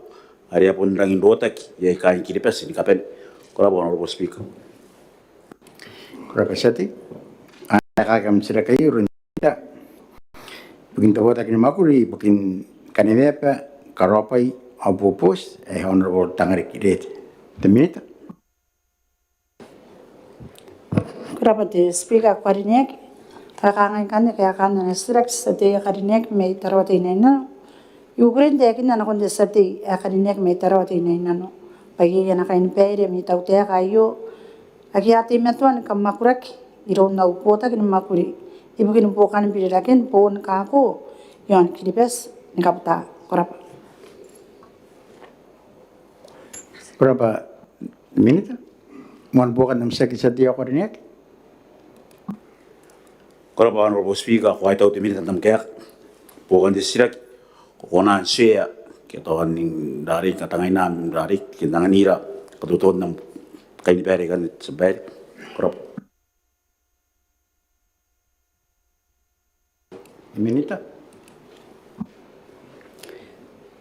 are a bon rangi n rotaki iai kaain Kiribati ni kabane. Ko rab'a Honourable Speaker. Ko rab'a te tia tei. Ao e kaekaaki am titiraki aio iroun te Minita ibukin te botaki ni mwakuri ibukin kaneweaba, karaobwai ao boboti, ae Honourable Tangariki Reete. Te Minita. Ko rab'a te Speaker ae ko karineaki. Ao e kangai ngkanne kaekaan ana titiraki te tia tei ae karineaki mai Tarawa Teinainano. I kukurei n taekinna nakon te tia tei ae karineaki mai Tarawa Teinainano bwa iai ana kainibaire ami tautaeka aio ake a teimatoa ni kamwakuraki iroun au botaki ni mwakuri ibukin buokan biriraken boon kako iaon Kiribati ni kabuta. Ko rab'a. Ko rab'a Minita. Moan buokan am titiraki te tia tei ae ko karineaki. Ko rab'a Honourable Speaker, ko a kaitau te Minita n am kaeka. Buokan te titiraki, ko kona n share ke tao n rarei, katangaina n rarei ke n anganira katoton am kainibaire ikanne te tia babaire. Ko rab'a. Minita.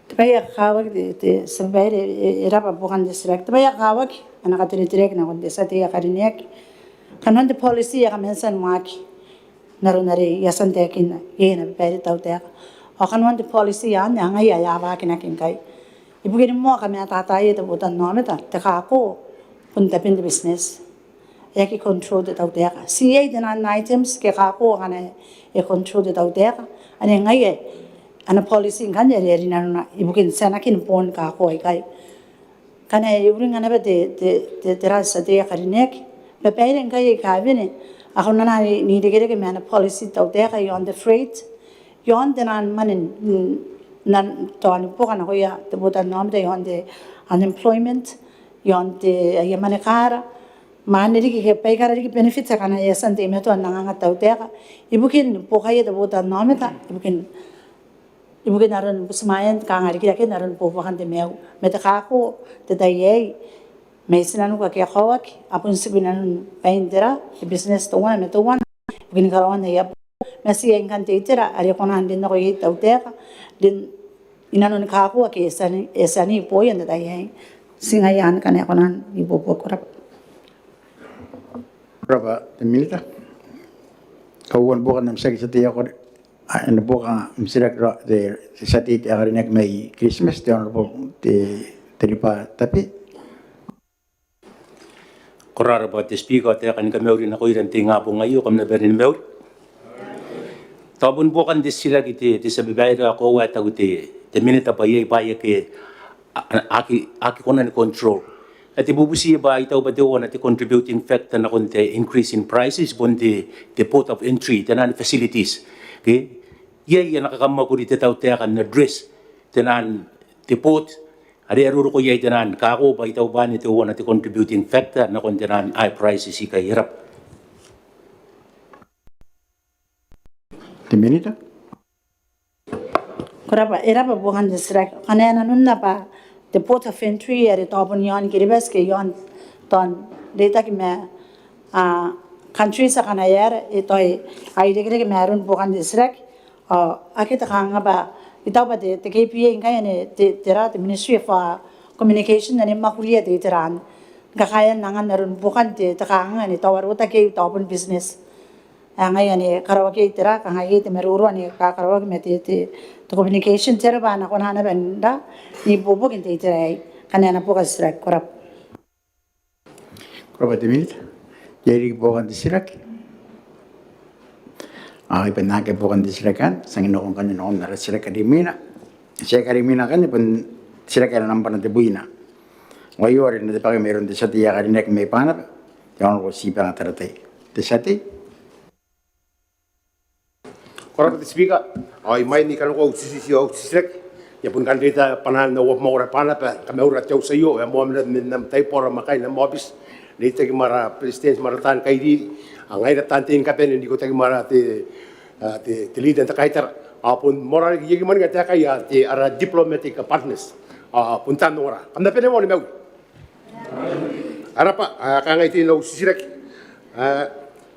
Te bwai ae kakawaki te, te tia babaire, e, e rab'a buokan te titiraki. Te bwai ae kakawaki ana kateretereaki nakon te tia tei ae karineaki, kanoan te policy ae kamanena ni waaki n aron are I a tia n taekinna iai ana babaire te tautaeka. Ao kanoan te policy anne ngaia ae a waakinaki ngkai ibukin moa kamatataia te botannaomata, te kako bon taben te business. E aki control te tautaeka. Ti iai taian items ke kako akana e control te tautaeka. Anne ngaia ana policy ngkanne are e rinanona ibukin tianakin boon kako aikai. Ngkana e uringa naba te, te, te, te tia tei ae karineaki, babaire ngkai aika a wene a kona n irekereke ma ana policy te tautaeka iaon te freight, iaon taian mwane n, n, n tao ni buoka nakoia te botannaomata iaon te unemployment, iaon te, aia mwane kaara, ma anne riki ke baikara riki benefits akana e a tia n teimatoa n anganga te tautaeka ibukin buokaia te botannaomata, ibukin, ibukin aron butimwaean kanga rikiraken aron buobuakan te maiu. Ma te kako n te tai aei, mai tinaniku ake a kaoaki, a bon tiku inanon bain tera, te business teuana ma teuana ibukin karaoan aia boo. Ma ti iai ngkanne te itera are e kona n rin nako iai te tautaeka, rin inanon kako ake e tia n, e tia n ibuoia n te tai aei. Ti ngaia anne akana e kona n ibuobuoki. Ko rab'a. Ko rab'a te Minita. Kauoua ni buokan am titiraki te tia tei ae ko kari-, Ana buoka am titiraki te tia tei ae karineaki mai Christmas, te Honourable te Riba Tabe. Ko rarabwa te Speaker, ao taeka ni kamauri nakoira n te ingabong aio. Kam na bane ni mauri. Tao bon buokan te titiraki te tia babaire, ao koaua e taku te Minita bwa iai bwaai ake a aki kona ni control. Ao te bubuti bwa I taku bwa teuana te contributing factor nakon te increase in prices bon te port of entry, taian facilities. Iai ana kakamwakuri te tautaeka n address taian, te port are a roroko iai taian kako, bwa I taku bwa anne teuana te contributing factor nakon taian high prices ikai. E rabwa. Te Minita. Ko rabwa, e rabwa buokan te titiraki. Kanga e nanonna bwa te port of entry are tao bon iaon Kiribati ke iaon, tao n reitaki ma countries akana e aera, e tao a irekereke ma aron buokan te titiraki. Ao akea te kanganga bwa I taku bwa te KPA ngkai anne te tera, te Ministry of Communication anne e mwakuria te itera anne. Ngkai e angan aron buokan te kanganga anne, tao a rotaki iai tao bon business. Ao ngaia anne e karaoaki iai tera, kanga iai te maroro anne e kakaraoaki ma te communication, tera bwa a na kona naba n ra n ibuobuoki n te itera aei. Kanga e na buoka te titiraki. Ko rabwa. Ko rabwa te Minita. Iai riki buokan te titiraki? Ao ai bon akea buokan te titiraki anne, ti a nako ngkanne nakon ara titiraki are imwina. Titiraki are imwina ngkanne bon titiraki ae nambwana tebwina. Ao aio are e na tabekaki mairoun te tia tei ae karineaki mai Banaba, te Honourable Tibanga Taratai. Te tia tei. Ko rabwa te Speaker, ao imwain I kanakoa au titiraki, I a bon kan reita bwanaan au abamwakoro ae Banaba, kamauria te auti aio, e a moa mena man am taiboora ma kaain am aobiti, reitaki ma ara Beretitenti ma ara taan kairiri, ao ngaira taan tei ni kabane n ikotaki ma ara te Leader n te Kaitara. Ao bon moarara riki, I aki mwaninga taekai, ara diplomatic partners. Ao bon taan ongora. Kam na bane moa ni mauri. Ko rabwa, ao kangai tein au titiraki. N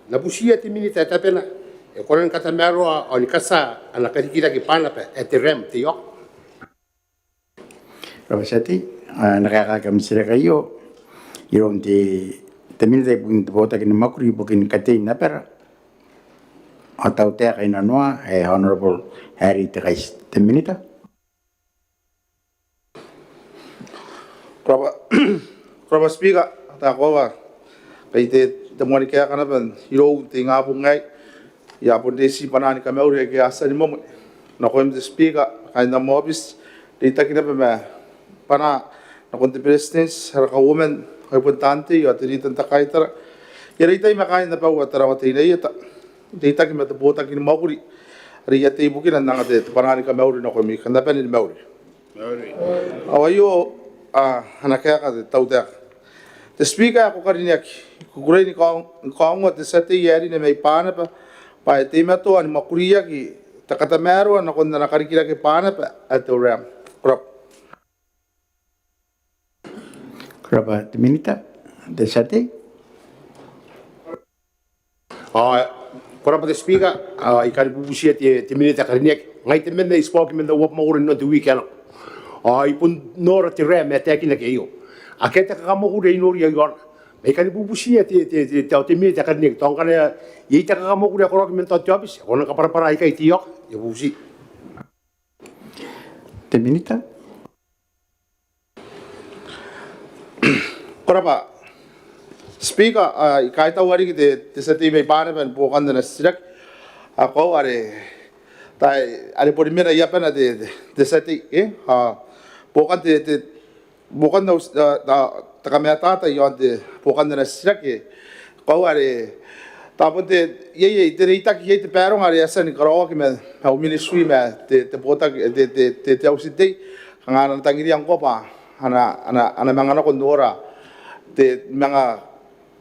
na butiia te Minita ae tabena, e kona ni katamaroa ao ni katia ana karikirake Banaba ae te ram te iok? Ko rabwa te tia tei, ao e na kaekaaki am titiraki aio iroun te Minita ibukin te botaki ni mwakuri ibukin katein abara ao tautaeka inanoa, ae Honourable Harry Tekaiti. Te Minita. Ko rabwa, ko rabwa Speaker, tao koaua ngkai te moani kaeka naba irou n te ingabong aei, I a bon reiti bwanaan kamauri aike a tia ni mwemwe nakoim te Speaker, kaain am aobiti, reitaki naba ma bwanaa nakon te Beretitenti, ara Kauoman, ao ai bon taan tei ao te Leader n te Kaitara. I a reitai ma kaain abau Tarawa Teinainano, reitaki ma te botaki ni mwakuri are I a tei ibukina n anga te bwanaan kamauri nakoimi. Kam na bane ni mauri. Ao aio ana kaeka te tautaeka. Te Speaker ae ko karineaki, I kukurei ni kaongoa te tia tei ae rine mai Banaba bwa e teimatoa ni mwakuriaki te katamaroa nakon ana karikirake Banaba ae te ram. Ko rabwa. Ko rabwa te Minita. Te tia tei. Ao ko rabwa te Speaker, ao I kan bubutiia te Minita ae karineaki. Ngai temanna ae I tibwaaki man au abamwakoro inanon te wiki ae nako, ao I bon nora te ram ae taekinaki aio. Akea te kakamwakuri ae I noria iaona. Ma I kan bubutiia te Minita ae karineaki, tao ngkana iai te kakamwakuri ae karaoaki man tao te aobiti, e kona ni kabwarabwara ikai te iok. I a bubuti. Te Minita. Ko rabwa Speaker, ao I kaitaua riki te tia tei mai Banaba ni buokan ana titiraki. Ao koaua are tao are boni mena i abana te tia tei, ao buokan te buokan au, te kamatata iaon te buokan ana titiraki. Koaua are tao bon te, iai, iai te reitaki, iai te baronga are e a tia ni karaoaki ma au ministry ma te botaki, te auti n tei, kanga a na tangiria ngkoa bwa a na, a na manga nako n nora te manga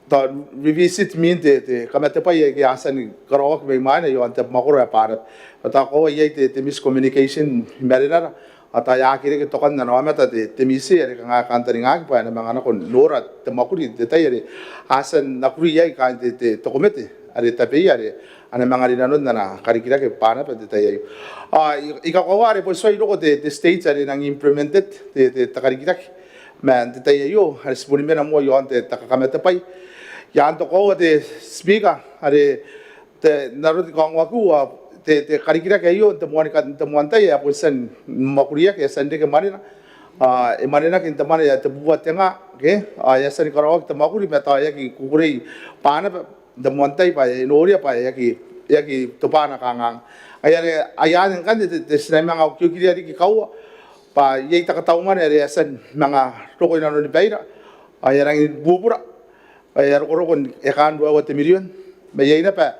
tao revisit mwin te kamatebwai aike a tia ni karaoaki mai mwaina iaon te abamwakoro ae Banaba. Ao tao koaua iai te miscommunication i marenara, ao tao e a aki reke tokan ana aomata te MISE are kanga e kantaningaaki bwa e na manga nako n nora te mwakuri n te tai are a tia n mwakuri iai kaain te komete are tabeia are a na manga rinanon ana karikirake Banaba n te tai aio. Ao I kakoaua are bon tuai roko te stage are e nang implemented te karikirake man te tai aio are ti boni mena moa iaon te kakamatebwai. I a anto koaua te Speaker are n aron te kaongoakiu ao te, te karikirake aio n te moan, n te moan tai ae bon tia ni mwakuriaki, e a tia n reke mwanena. Ao e mwanenaki n te mwane ae tebubua te nga, ke, ao e a tia ni karaoaki te mwakuri ma tao e aki kukurei Banaba n te moan tai bwa e noria bwa e aki, e aki tobwa ana kanganga. Ai are, ai anne ngkanne te, te, ti na manga okiokiria riki kaua bwa iai te katau mwane are e a tia ni manga roko inanoni baira, ao e a rangi ni bubura, ao e a rokoroko n ekaana ruaiwa te mirion. Ma iai naba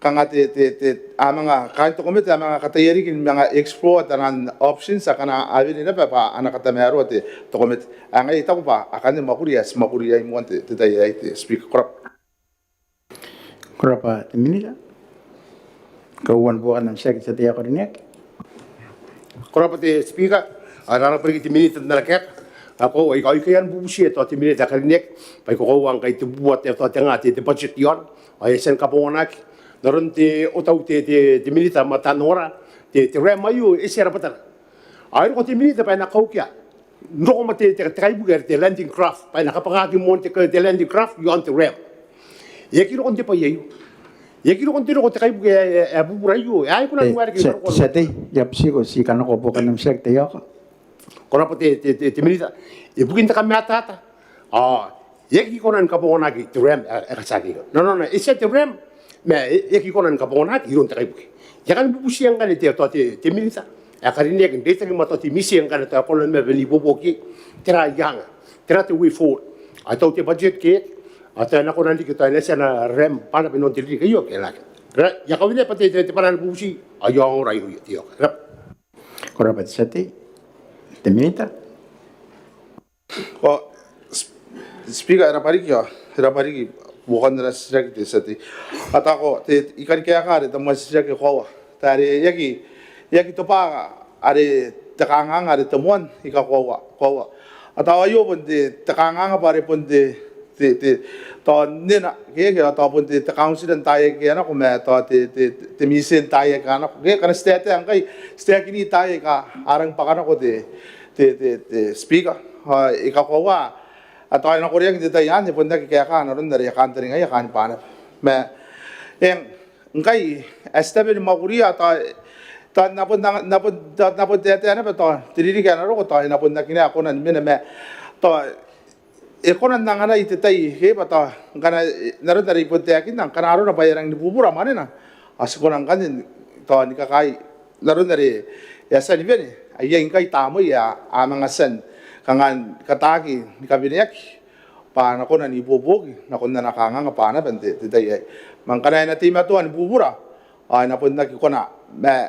kanga te, te, te, a manga, kaain te komete a manga kataia riki ni manga explore taian options akana a wene naba bwa a na katamaroa te, te komete. Ao ngaia I taku bwa akanne mwakuri ae ti mwakuri iai moan te, te tai aei, te Speaker. Ko rabwa. Ko rabwa te Minita. Kauoua ni buokan am titiraki te tia tei ae karineaki. Ko rabwa te Speaker, ao e rarabwa riki te Minita n ana kaeka. Ao koaua I kaoka n bubutia tao te Minita ae karineaki bwa I kakoaua ngkai tebubua te, tao te nga te, te budget iaona, ao e a tia ni kabonganaki n aron te, otau te, te, te Minita ma taan ongora, te, te ram aio e tia rabwatana. Ao e roko te Minita bwa e na kaukia n roko ma te, te, te kaibuke are te landing craft, bwa e na kabwakaki moan te, te landing craft iaon te ram. E aki roko n te bwai aio. E aki roko n te, roko te kaibuke ae, ae, ae bubura aio. Ae e kona n waerake. Te tia tei, I a butiko ti kanakoa buokan am titiraki te tia tei. Ko rabwa te, te, te, te Minita. Ibukin te kamatata, ao e aki kona ni kabonganaki te ram ae, ae katiaki. Nanona e tia te ram, ma e, e aki kona ni kabonganaki iroun te kaibuke. I a kan bubutia ngkanne te, tao te, te Minita ae karineaki n reitaki ma tao te MISE ngkanne tao e kona naba ni ibuobuoki tera aia anga, tera te way forward. Ao tao te budget ke, ao tao e na kona n riki tao e na tia ana ram Banaba inanon te ririki aio ke e na aki. Ko rabwa, I a kawenea bwa te, te, te bwanaa ni bubuti ao I a ongora irouia te tia tei. Ko rabwa. Ko rabwa te tia tei. Te Minita. Ao, Sp-, Speaker, e rabwa riki, ao e rabwa riki buokan ana titiraki te tia tei. Ao tao ko, te, I kan kaeka are te moan titiraki koaua. Tao are e aki, e aki tobwa are te kanganga are te moan, I kakoaua, koaua. Ao tao aio bon te, te kanganga bwa are bon te, te, te, tao nena, ke, ke, tao bon te, te kauntira n taai aika a nako ma tao te, te, te, te MISE n taai aika a nako. Ke, ngkana ti taetae ngkai, ti taekini taai aika a rang bwaka nako te, te, te, te Speaker. Ao I kakoaua, ao tao e na koreaki n te tai anne, e bon aki kaeka n aron are e kantaningaia kaain Banaba. Ma, eng, ngkai ae ti tabe ni mwakuria, tao, tao N na bon, N na bon, N na bon, tao N na bon taetae naba tao te ririki ae na roko tao e na bon aki naba kona ni mena ma tao e kona n anganai te tai ke bwa tao ngkana, n aron are I bon taekinna, ngkana arona bwa e a rangi ni bubura mwanena ao ti kona ngkanne tao ni kakaai n aron are e a tia ni wene, ae iai ngkai tamnei ae a manga tia ni kanga ni kataaki ni kaweneaki bwa a na kona n ibuobuoki nakon ana kanganga Banaba n te, te tai aei. Ma ngkana e na teimatoa ni bubura ao e na bon aki kona. Ma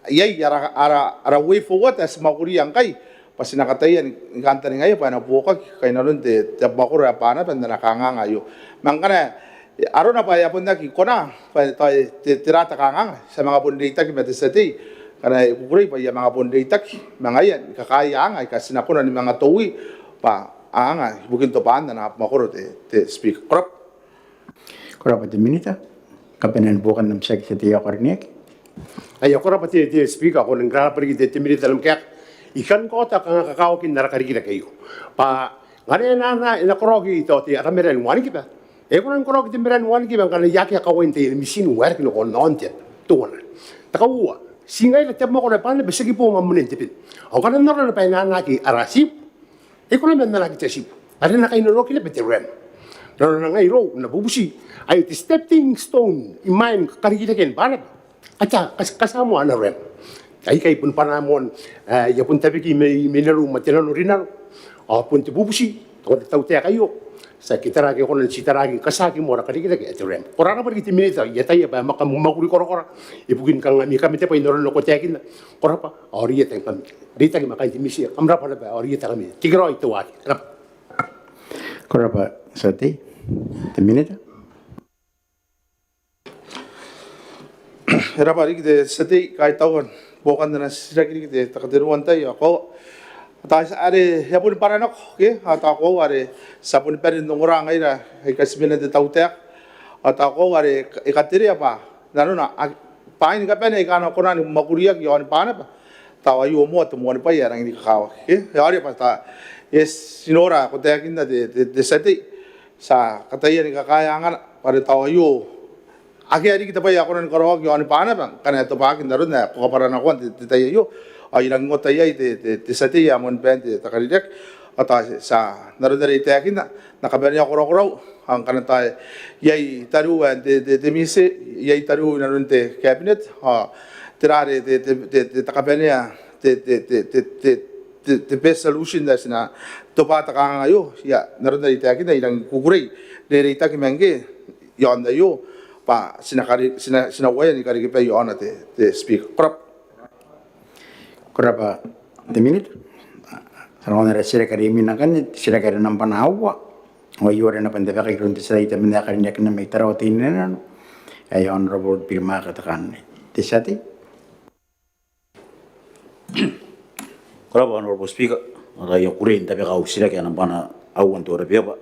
iai ara, ara, ara way forward ae ti mwakuria ngkai bwa ti na kataia ni, ni kantaningaia bwa e na buokaki kainnanoan te, te abamwakoro ae Banaba n ana kanganga aio. Ma ngkana arona bwa e a bon aki kona bwa tao te, tera te kanganga, ti a manga bon reitaki ma te tia tei ngkana e kukurei bwa I a manga bon reitaki ma ngaia ni kakaea anga aika ti na kona ni manga toui bwa anga ibukin tobwaan ana abamwakoro te, te Speaker. Ko rabwa. Ko rabwa te Minita. Kabanean buokan am titiraki te tia tei ae karineaki. Aia, ko rabwa te, te Speaker, ao ko a rangi n rarabwa riki te, te Minita n am kaeka. I kan kaota kanga kakawakin ara karikirake aio bwa ngkana e na, na, e na karaoaki tao te ara marae ni wanikiba, e kona ni karaoaki te marae ni wanikiba ngkana e akea kawain taian mitiin ae waerake nakon aon te aba. Teuana. Te kauoua, ti ngaira te abamwakoro ae Banaba ti aki boo ma moan te ben. Ao ngkana n arona bwa e na anaaki ara tibu, e kona man anaaki te tibu are e na kainnanoaki naba te ram. Nanona ngai irou N na bubuti aio te stepping stone imwain karikirakean Banaba. Katia, katia, katia moa ana ram. Aikai bon bwanaa moan ae I a bon tabeki mai, mai nanou ma te nanorinano. Ao bon te bubuti nakon te tautaeka aio, tiaki tera ake e kona n titaraaki ni katiaki moa ara karikirake ae te ram. Ko rarabwa riki te Minita, I ataia bwa e a manga mwakuri korakora ibukin kanga ami kamatebwai n aron ae ko taekinna. Ko rabwa, ao reitakingkami, reitaki ma kaain te MISE, kam rabwa naba, ao reitakingkami. Tekeraoi, teuaarei. Ko rabwa. Ko rabwa te tia tei. Te Minita. E rabwa riki te tia tei, kaitauan buokan ana titiraki riki te, te kateruan tai, ao koaua. Tao are e a boni bwara nako, ke, ao tao koaua are ti a boni bane n ongora ngaira aika ti mena n te tautaeka. Ao tao koaua are e katerea bwa nanona, a, bwaai ni kabane aika a na kona ni mwakuriaki i aon Banaba, tao aio moa te moani bwai ae rangi ni kakawaki, ke. E a oti bwa tao, e, ti nora ae ko taekinna te, te, te tia tei, ti a kataia ni kakaea angana bwa are tao aio akea riki te bwai ae kona ni karaoaki iaoni Banaba ngkana e tobwaaki n aron ae ko kabwaranakoa n te, te tai aio. Ao I rangi n ota iai te, te, te tia tei ae moan bain te, te karineaki, ao tao ti a n aron are I taekinna, n na kabanea korakorau, ao ngkana tao iai tariu ae n te, te, te MISE, iai tariu inanon te cabinet, ao tera are te, te, te, te, te kabanea te, te, te best solution ae ti na tobwa te kanganga aio. Ia, n aron are I taekinna, I rangi ni kukurei n reireitaki ma ngkoe iaon aio bwa ti na kare, ti na, ti na uaia ni karekea bwai iaona te, te Speaker. Ko rabwa. Ko rabwa te Minita. Ti a nako n ara titiraki are imwina ngkanne, titiraki are nambwana aua. Ao aio are e na bon tabekaki iroun te tia tei temanna ae karineaki mai Tarawa Teinainano, ae Honourable Birimaka Tekanne. Te tia tei. Ko rabwa Honourable Speaker, ao I a kukurei n tabeka au titiraki ae nambwana aua n te order paper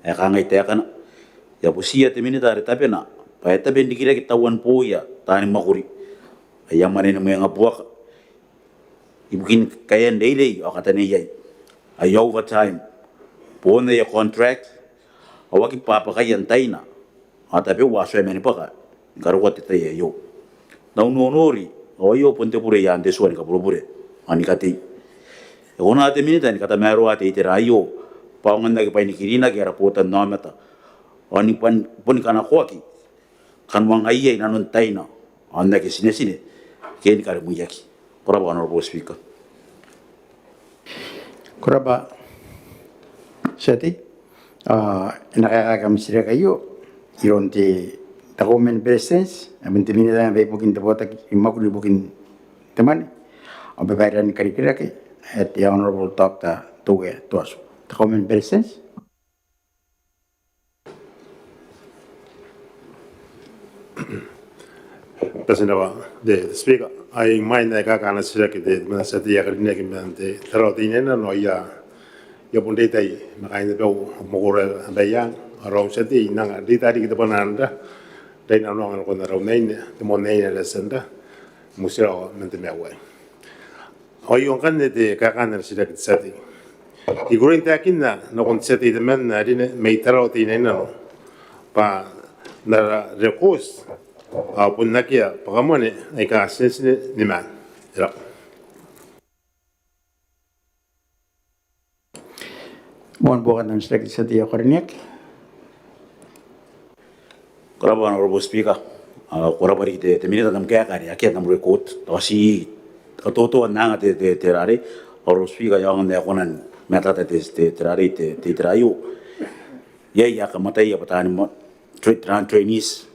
ae kangai taekana. I a butiia te Minita are tabena bwa e tabe n rikirake tauan booia taani mwakuri aia mwane ni mwengabuaka ibukin kaean reirei ao kataneiai, aia overtime, boon aia contract, ao aki bwabwakaia n taina ao tabeua atua man bwaka ni karokoa te tai aio. N au nonori ao aio bon te bure i aan te tua ni kaburebure ao ni katei. E kona te Minita ni katamaroa te itera aio bwa aonga n aki bwainikirinaki ara botannaomata ao ni boni, boni kanakoaki kanoangaiia inanon taina ao n aki tinetine ke ni karimwiaki. Ko rabwa Honourable Speaker. Ko rabwa tia tei. Ao e na kaekaaki am titiraki aio iroun te, te Kauoman ni Beretitenti, ae bon te Minita ae ibukin te botaki ni mwakuri ibukin te mwane ao babairean karikirake, ae te Honourable Doctor Toea Toatu. Te Kauoman ni Beretitenti. Bati n rabwa te, te Speaker. Ai imwain ae I kaeka ana titiraki te, te mwaane tia tei ae karineaki man te Tarawa Teinainano, ao I a, I a bon reitai ma kaain abau, mwakoro Abaiang, ao raou tia tei, I nang reita riki te bwanaa n ra, rai nanoanga nakon arau n aine, te moan aine are e a tia n ra, Mutirawa man te maiu aei. Ao aio ngkanne te kaekaan ana titiraki te tia tei. I kukurei n taekinna nakon te tia tei temanna ae rine mai Tarawa Teinainano bwa n ara rekooti ao bon akea bwakamwane aika tinetine ni maan. E rabwa. Moan buokan am titiraki te tia tei ae karineaki. Ko rabwa Honourable Speaker. Ao ko rabwa riki te, te Minita n am kaeka are akea n am rekooti. Tao ti katoto n anga te, te, te rarei. Honourable Speaker, e aonga n ae e kona ni matata te, te, te rarei, te, te itera aio. Iai aika a kamataia bwa taani mwa-, tra-, taani trainees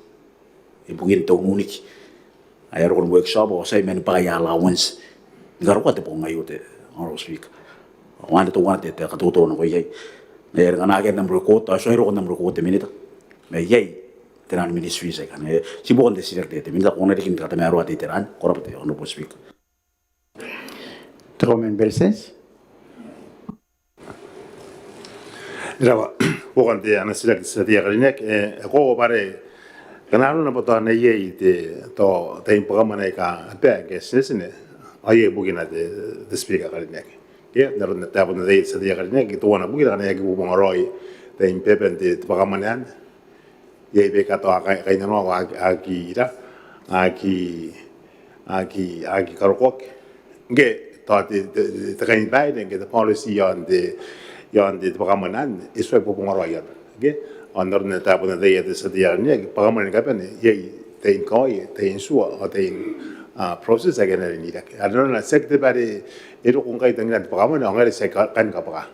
ibukin te ununiki ae a roko n workshop ao tiaki man bwaka aia allowance ni karokoa te bong aio, te Honourable Speaker. Ao anne teuana te, te katoto nako iai. Ngaia are ngkana akea n am rekooti, ao e tuai roko n am rekooti te Minita. Ma iai taian ministries aikanne. Ti buokan te titiraki te, te Minita, ko na riki ni katamaroa te itera anne. Ko rabwa te Honourable Speaker. Te Kauoman ni Beretitenti. E rabwa, buokan te ana titiraki te tia tei ae karineaki. E, e koaua bwa are ngkana arona bwa tao e na iai te, tao taian bwakamwane aika a bae ngke e tinetine, ao iai bukina te, te Speaker ae karineaki. Ke n aron taabo n ataei te tia tei ae karineaki, teuana bukina ngkana e aki bobongaraoi taian beeban te, te bwakamwane anne. Iai baika tao a kai, kainnanoa ao a aki, a aki ira, a aki, a aki, a aki karokoaki. Ngke tao te, te, te kainibaire, ngke te policy iaon te, iaon te, te bwakamwane anne, e tuai bobongaraoi iai. Ngke, ao n aron taabo n ataei te tia tei ae karineaki, bwakamwane ni kabane, iai taian kawai, taian tua, ao taian, a, process ake a na riai n iraki. Are nanona tiaki te bwai are e roko ngkai tangiran te bwakamwane, ao ngaira ti aki ka-, kan kabwaka.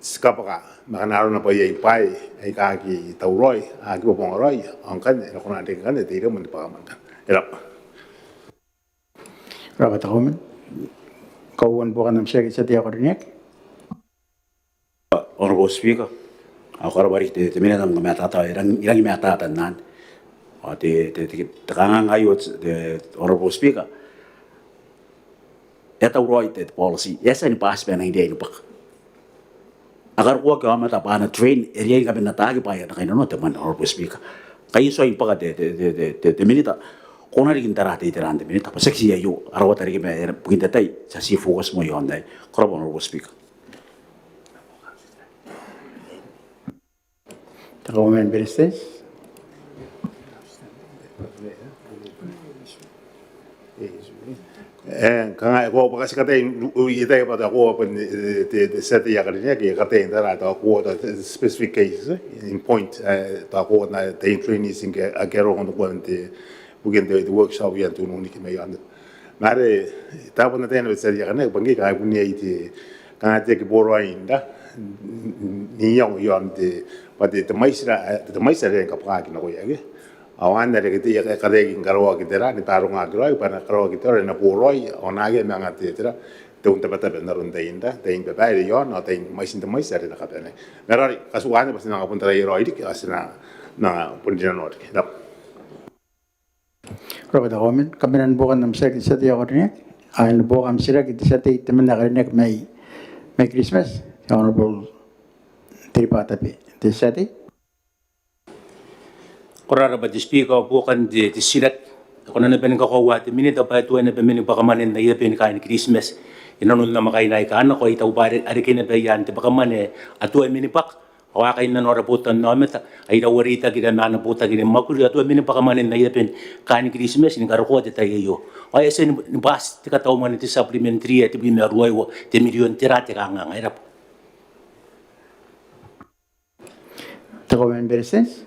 Ti kabwaka, ma ngkana arona bwa iai bwaai aika aki tauraoi, aki bobongaraoi, ao ngkanne e na kona n reke ngkanne te iremwe ni bwakamwane ngkanne. E rabwa. Ko rabwa te Kauoman. Kauoman, buokan am titiraki te tia tei ae karineaki. Honourable Speaker, ao ko rabwa riki te, te Minita n am kamatata, e rang, e rangi ni matata n anne. Ao te, te, te, te kanganga aio te, te Honourable Speaker, e tauraoi te, te policy, e a tia ni bati bwa e nang riai ni bwaka. A karokoaki aomata bwa a na train, e riai ni kabanea n ataaki bwaai aika a na kainnanoa te mwane, Honourable Speaker. Ngkai e tuai bwaka te, te, te Minita, ko na riki n tara te itera anne te Minita, bwa tiaki ti aio, a rawata riki ma e, bukin te tai, ti a tii focus moa iaon aei. Ko rabwa Honourable Speaker. Te Kauoman ni Beretitenti. E, kanga e koaua bwa ti kataia n iai bwa tao koaua bon te tia tei ae karineaki e kataia n tara tao koaua tao specific case in point, tao koaua n te trainees ngke a roko n te bukin te workshop ian te ununiki mai aon. Ma are tao bon ataia naba te tia tei ae karineaki bwa ngke kanga bon iai te kanga te aki boraoi n iango iaon te bwa te mwaiti are e kabwakaki nakoia ke ao anne are e kataia ni karaoaki tera ni barongaki raoi bwa e na karaoaki tera e na boraoi ao naake manga te tera te untabataba n aron taian taian babaire iaon ao taian mwaitin te mwaiti are e na kabanea. Ma raoiroi katuka anne bwa ti na manga bon taraia raoi riki ao ti na manga bon rinanoa riki. Ko rabwa te kauoman. Kabanean buokan am titiraki te tia tei ae karineaki. Ao e na buoka am titiraki te tia tei temanna ae karineaki mai Kiritimati, te Honourable Teriba Tabe. Te tia tei. Ko rabwa te Speaker, buokan te titiraki. Ko na naba ni kakoaua te Minita bwa e tuai naba mani bwakamwane n aia ben kaain Kiritimati inanon namwakaina aika a nako. I taku bwa are kanga naba iaan te bwakamwane a tuai mani bwaka ao a kainnanoa ara botannaomata aika a reitaki ma ana botaki ni mwakuri, a tuai mani bwakamwane n aia ben kaain Kiritimati ni karokoa te tai aio. Ao e a tia ni bwati te katau mwane, te supplementary ae tebwi ma ruaiwa te mirion. Tera te kanganga? E rabwa. Te kauoman ni Beretitenti.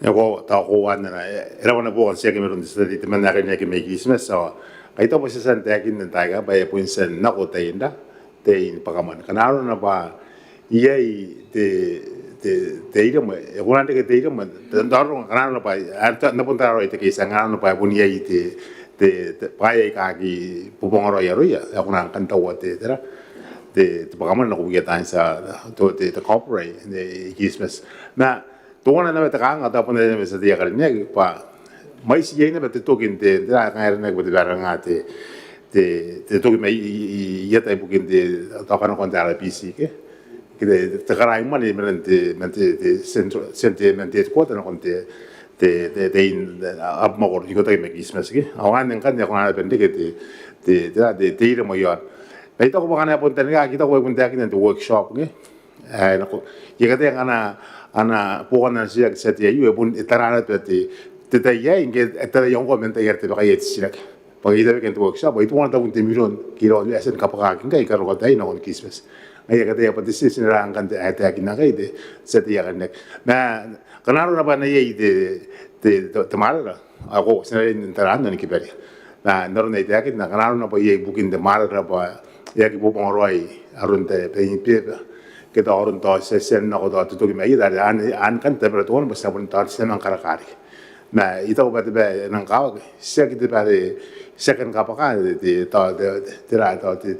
E koaua, tao koaua anne. E rabwa naba buokan titiraki mairoun te tia tei temanna ae karineaki mai Kiritimati. Ao I taku bwa ti a tia n taekinna n taai aika bwa e bon tia n nako taian taian bwakamwane. Kanga arona bwa iai te te iremwe, e kona n reke te iremwe n taroronga. Kanga arona bwa are N na bon tara raoi te case, kanga arona bwa e bon iai te te bwaai aika aki bobonga raoi aroia ae kona n kan taua te tera te bwakamwane nako bukia taan tia te corporate i Kiritimati. Ma teuana naba te kanganga tao bon are naba te tia tei ae karineaki bwa mwaiti iai naba te toki n te tera ae kanga aranaki bwa te baaranga te te toki mai i eta ibukin te tao kanakoan te RBC ke te karaimwane man te man te central, man te headquarter nakon te te te abamwakoro ikotaki mai Kiritimati ke. Ao anne ngkanne e kona naba n reke te te te iremwe iaon. Ma I taku bwa kanga e bon taekinaki, I taku bwa e bon taekinna n te workshop ke ae nako. I kataia ngkana ana buokan ana titiraki te tia tei aio e bon e tara naba te te tai aei ngke e taraia ngkoa man taiara te bwaka ae te titiraki. Bwa ngke I tabekia n te workshop bwa I tuangnga tabun te mirion ke iraua ae e a tia ni kabwakaki ngkai ni karokoa taai nakon Kiritimati. Ngaia I kataia bwa te tia tei ae karineaki. Ma kanga arona bwa e na iai te te te mwarara ao ko ti na riai n tara anne ni kibaria. Ma n aron ae I taekinna, kanga arona bwa iai bukin te mwarara bwa e aki bobonga raoi aron te bwai ni beba ke tao aron tao ti a tia n nako tao te toki mai eta are anne ngkanne tabera teuana bwa ti na bon tao ti na manga karaka riki. Ma I taku bwa te bwai ae e nang kakawaki tiaki te bwai are ti aki kan kabwaka te tao te tera tao te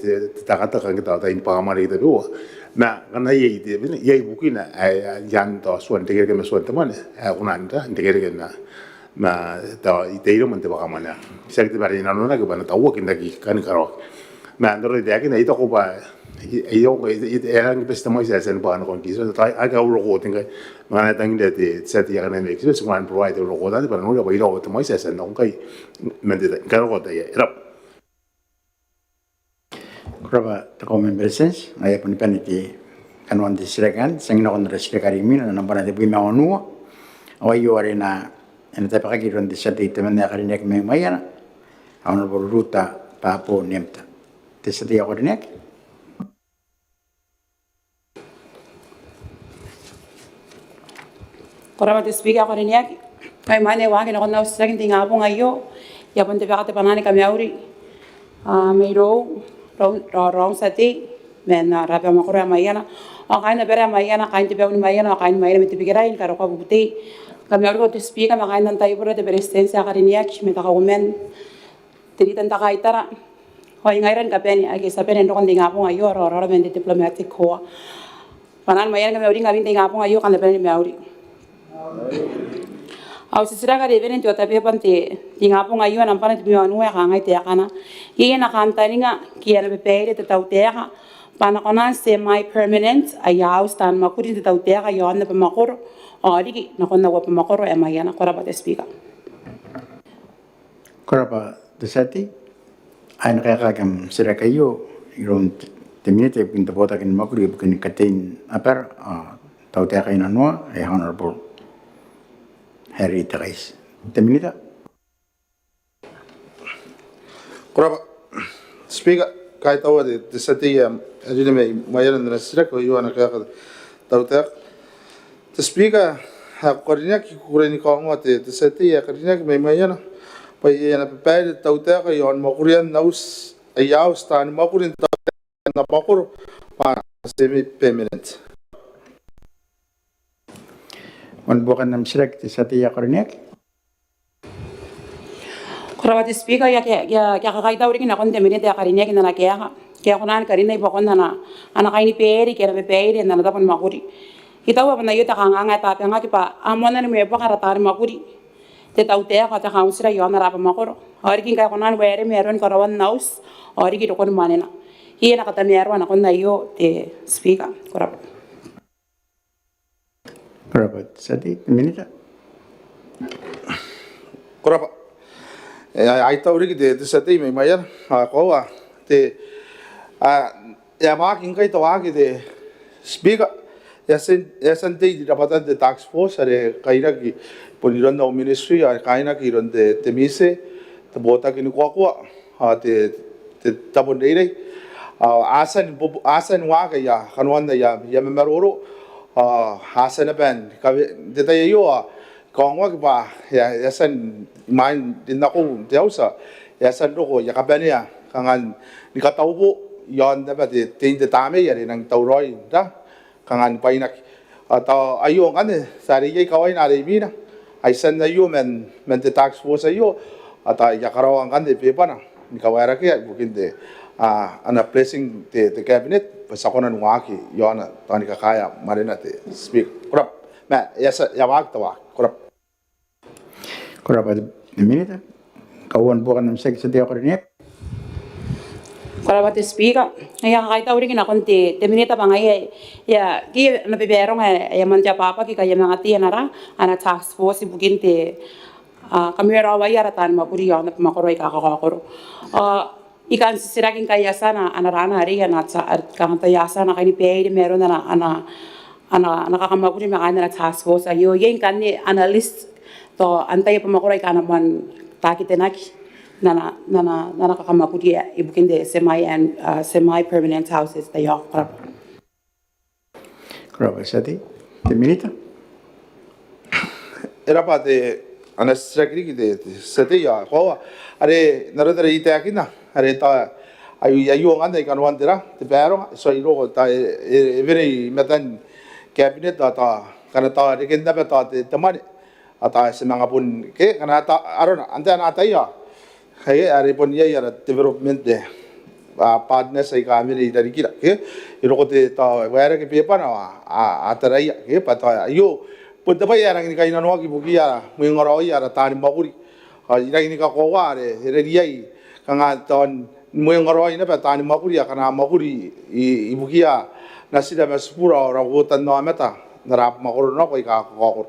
takataka ke tao taian bwakamwane tabeua. Ma kanga iai te iai bukina ae iaan tao tuan irekereke ma tuan te mwane ae kona n irekereke ma ma tao te iremwe n te bwakamwane. Tiaki te bwai are nanonaki bwa e na tauaki n aki kan karaoaki. Ma n aron ae I taekinna I taku bwa e a rangi ni bati te mwaiti ae e a tia ni bwaka nakon Kiritimati tao a aki a uroko te ngkai ma ngkana e tangiria te tia tei ae karineaki mai Kiritimati ti kona ni provide te uroko teuana bwa e na noria bwa iraua te mwaiti ae e a tia n nako ngkai man te tai ni karokoa taai aei. E rabwa. Ko rabwa te kauoman ni Beretitenti. Ngaia boni bane te kanoan te titiraki anne, ti a nako n ara titiraki are imwina, nambwana tebwi ma wanua. Ao aio are e na tabekaki iroun te tia tei temanna ae karineaki mai Maiana, Honourable Ruta Babo Nemta. Te tia tei ae karineaki. Ko rabwa te Speaker ae karineaki. Ao imwain ae I waaki nakon au titiraki n te ingabong aio, I a bon tabeka te bwanaa ni kamauri mairoun raou n tia tei man ara abamwakoro ae Maiana ao kaain abara ae Maiana, kaain te bau ni Maiana ao kaain Maiana ma te bikirae ni karokoa bubutei. Kam na mauri te Speaker ma kaain te taibora, te Beretitenti ae karineaki ma te kauoman, te rita n te kaitara ao ngaira ni kabane ake ti a bane n roko n te ingabong aio, raoraora man te diplomatic corps. Bwanaan Maiana ni kamauri ngkami n te ingabong aio, kam na bane ni mauri. Au titiraki are e wene n te order paper n te ingabong aio, nambwana tebwi ma wanua, e kangai taekana: Iai ana kantaninga ke ana babaire te tautaeka bwa a na kona n semi-permanent aia auti taan mwakuri n te tautaeka iaon abamwakoro ao riki nakon au abamwakoro ae Maiana? Ko rabwa te Speaker. Ko rabwa te tia tei. Ao e na kaekaaki am titiraki aio iroun te Minita ibukin te botaki ni mwakuri ibukin katein abara ao tautaeka inanoa, ae Honourable are te kaiti. Te Minita. Ko rabwa Speaker, kaitaua te tia tei ae karineaki mai Maiana n ana titiraki ao aio ana kaeka te tautaeka. Te Speaker ae ko karineaki, I kukurei ni kaongoa te tia tei ae karineaki mai Maiana bwa iai ana babaire te tautaeka iaon mwakurian auti, aia auti taani mwakuri n tautaeka n abamwakoro bwa semi-permanent. Ao buokan am titiraki te tia tei ae karineaki. Ko rabwa te Speaker, I a, I a, I a kakaitau riki nakon te Minita ae karineaki n ana kaeka. Kaeka ae e kona ni karinna i buakon ana, ana kainibaire ke ana babaire n ana tabo ni mwakuri. I taku bwa bon aio te kanganga ae tabangaki bwa a moanna ni mwaibuaka ara taani mwakuri, te tautaeka, te kauntira iaon ara abamwakoro. Ao riki ngkai e kona ni waeremwe aron karaoan auti ao riki rokon mwanena. I a na katamaroa nakon aio te Speaker. Ko rabwa. Ko rabwa te tia tei. Te Minita. Ko rabwa. E, I a, I a tau riki te, te tia tei mai Maiana, a, koaua te, a, e a waaki ngkai te waaki te Speaker, e a tia n, e a tia n tei rabwatan te task force are kainaki bon iroun au ministry, are kainaki iroun te, te MISE, te botaki ni kuakua ao te, te tabo n reirei. Ao a tia ni bo-, a tia ni waaki aia kanoan aia, aia mamaroro. Ao a tia naba ni kawe-, n te tai aio ao I kaongoaki bwa e a, e a tia n, imwain rinnakou n te auti, e a tia n roko aia kabanea kanga ni kataubo iaon naba te, tein te tamnei are e nang tauraoi ra kanga ni bwainaki. Ao tao aio ngkanne, ti a riai kawaina are imwina, ai tian aio man, man te task force aio, ao tao I a karaoa ngkanne bebana ni kawaerakea ibukin te, a, ana blessing te, te cabinet bwa ti a kona ni waaki iaona tao ni kakaea mwanena te Speaker. Ko rabwa. Ma e a tia, e a waaki te waaki. Ko rabwa. Ko rabwa te Minita. Kauoua ni buokan am titiraki te tia tei ae karineaki. Ko rabwa te Speaker. I a kakaitau riki nakon te, te Minita bwa ngaia e a, e a, ke ana babaire ngkai e a moan te abwabwaki ngkai e a manga tei ana ra, ana task force ibukin te, a, kamweraoaia ara taani mwakuri iaon abamwakoro aika kakaokoro. A, I kan titiraki ngkai e a tia ana, ana ra arei ana ta-, kanga tao e a tia ana kainibaire ma aron ana, ana, ana, ana kakamwakuri ma kaain ana task force aio. Iai ngkanne ana list tao antai abamwakoro aika a na moan targetenaki n ana, n ana, n ana kakamwakuri ibukin te semi and, uh, semi-permanent houses. Taiaoka. Ko rabwa. Ko rabwa te tia tei. Te Minita. E rabwa te, ana titiraki riki te, te tia tei, ao koaua are n aron are I taekinna are tao aio, aio ngkanne ae kanoan te ra, te baronga, so I roko tao e, e, e wene i matan cabinet ao tao ngkana tao reken naba tao te, te mwane ao tao ti manga bon ke ngkana tao arona antai ae na ataia, ke are bon iai ara development, e, a, partners aika a mena i rarikira, ke e roko te tao waerake bebana ao a, a taraia, ke bwa tao aio bon te bwai ae rangi ni kainnanoaki ibukiia mwengaraoia ara taani mwakuri. Ao I rangi ni kakoaua are e riai kanga tao ni mwengaraoi naba taani mwakuri akana mwakuri i, ibukiia natira ma tibura ao ara uotan aomata n ara abamwakoro nako aika kakaokoro.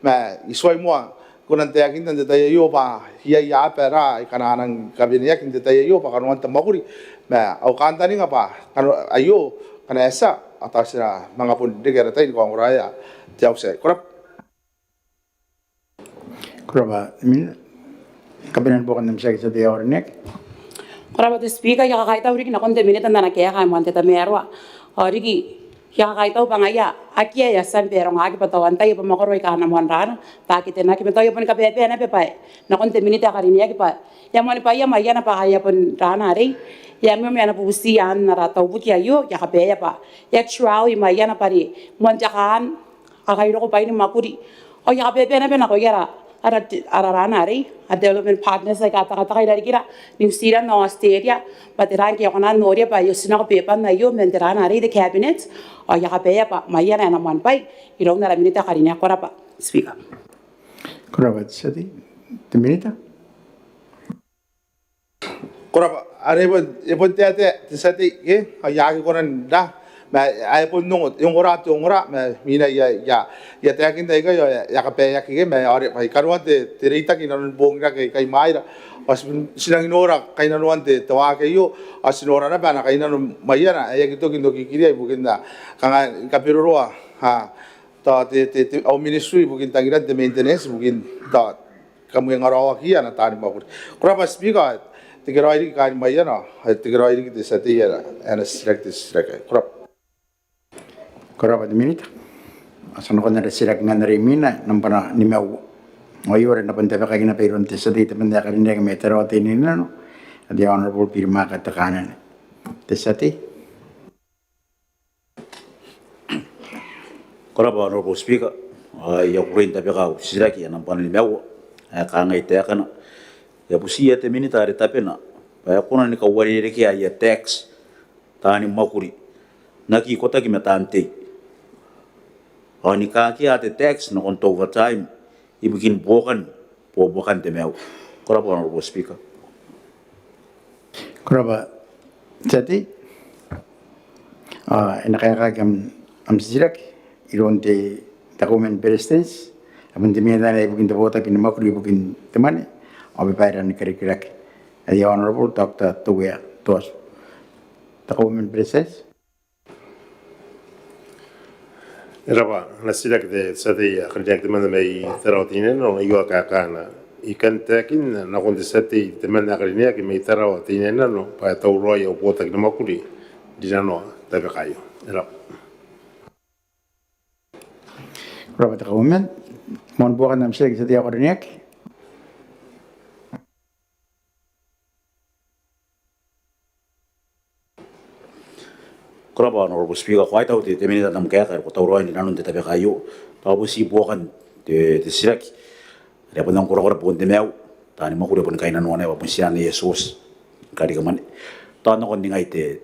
Ma I tuai moa kona n taekinna n te tai aio bwa iai aba ra aika a nang kaweneaki n te tai aio bwa kanoan te mwakuri. Ma au kantaninga bwa kano, aio ngkana e a tia ao tao ti na manga bon reke ara tai ni kaongoraea te auti aei. Ko rabwa. Ko rabwa, Minita. Kabanean buokan am titiraki te tia tei ae karineaki. Ko rabwa te Speaker, I a kakaitau riki nakon te Minita n ana kaeka ae moan te tamaroa. Ao riki I a kakaitau bwa ngaia akea ae a tia ni barongaaki bwa tao antai abamwakoro aika a na moan ra targetenaki, ma tao I a boni kabaea naba bwa nakon te Minita ae karineaki bwa e a moanibwaia Maiana bwa e a bon ra arei e a mwemwe ana bubuti i aan ara taubuki aio. I a kabaea bwa e a trial i Maiana bwa are moan te kaan a kai roko bwaai ni mwakuri. Ao I a kabaea naba nakoia ara, ara, ara ra arei, ara development partners aika a tekateka i rarikira, New Zealand ao Australia, bwa tera ngke e kona n noria bwa e otinako beban aio man te ra arei, te cabinet. Ao I a kabaea bwa Maiana e na moanibwai iroun ara Minita ae karineaki. Ko rabwa Speaker. Ko rabwa te tia tei. Te Minita. Ko rabwa, are e bon, e bon taetae te tia tei, ke, ao I aki kona n ra, ma ae e bon ongo, e ongora te ongora, ma imwina I a, I a, I a taekinna ikai ao e a kabaeaki, ke, ma are bwa I kanoan te, te reitaki inanon bongirake aikai imwaira. Ao ti, ti rangi n nora kainnanoan te, te waaki aio, ao ti nora naba ana kainnano Maiana ae e aki toki n okikiria ibukin kanga ni kaberoroa, a, tao te, te, te, au ministry ibukin tangiran te maintenance ibukin tao kamwengaraoakiia ana taani mwakuri. Ko rabwa Speaker, tekeraoi riki kaain Maiana, tekeraoi riki te tia tei ae na titiraki te titiraki. Ko rabwa. Ko rabwa te Minita. Ao ti a nakon ara titiraki ngkanne are imwina, nambwa nimaua. Ao aio are e na bon tabekaki naba iroun te tia tei temanna ae karineaki mai Tarawa Teinainano, the Honourable Birimaka Tekanene. Te tia tei. Ko rabwa Honourable Speaker, ao I a kukurei n tabeka au titiraki ae nambwa nimaua, ae kangai taekana. I a butiia te Minita are tabena bwa e kona ni kauarerekea aia tax taani mwakuri n aki ikotaki ma taan tei, ao ni kakea te tax nakon te overtime ibukin buokan, buobuokan te maiu. Ko rabwa Honourable Speaker. Ko rabwa te tia tei. Ao e na kaekaaki am, am titiraki iroun te, te Kauoman ni Beretitenti, ae bon te Minita ibukin te Botaki ni Mwakuri ibukin te Mwane ao Babaire ni Karikirake, the Honourable Doctor Teuea Toatu. Te Kauoman ni Beretitenti. E rabwa, ana titiraki te tia tei ae karineaki temanna mai Tarawa Teinainano, ao aio kaekaana: I kan taekinna nakon te tia tei temanna ae karineaki mai Tarawa Teinainano bwa e tauraoi au botaki ni mwakuri n rinanoa tabeka aio. E rabwa. Ko rabwa te Kauoman. Moan buokan am titiraki te tia tei ae karineaki. Ko rabwa Honourable Speaker, ko a kaitau te, te Minita n am kaeka are ko tauraoi n rinanon te tabeka aio. Tao bon ti buokan te, te titiraki are e a bon nang korakora boon te maiu, taani mwakuri ae bon kainnanoana bwa bon ti anne aia source ni kareke mwane. Tao nakon ningai te,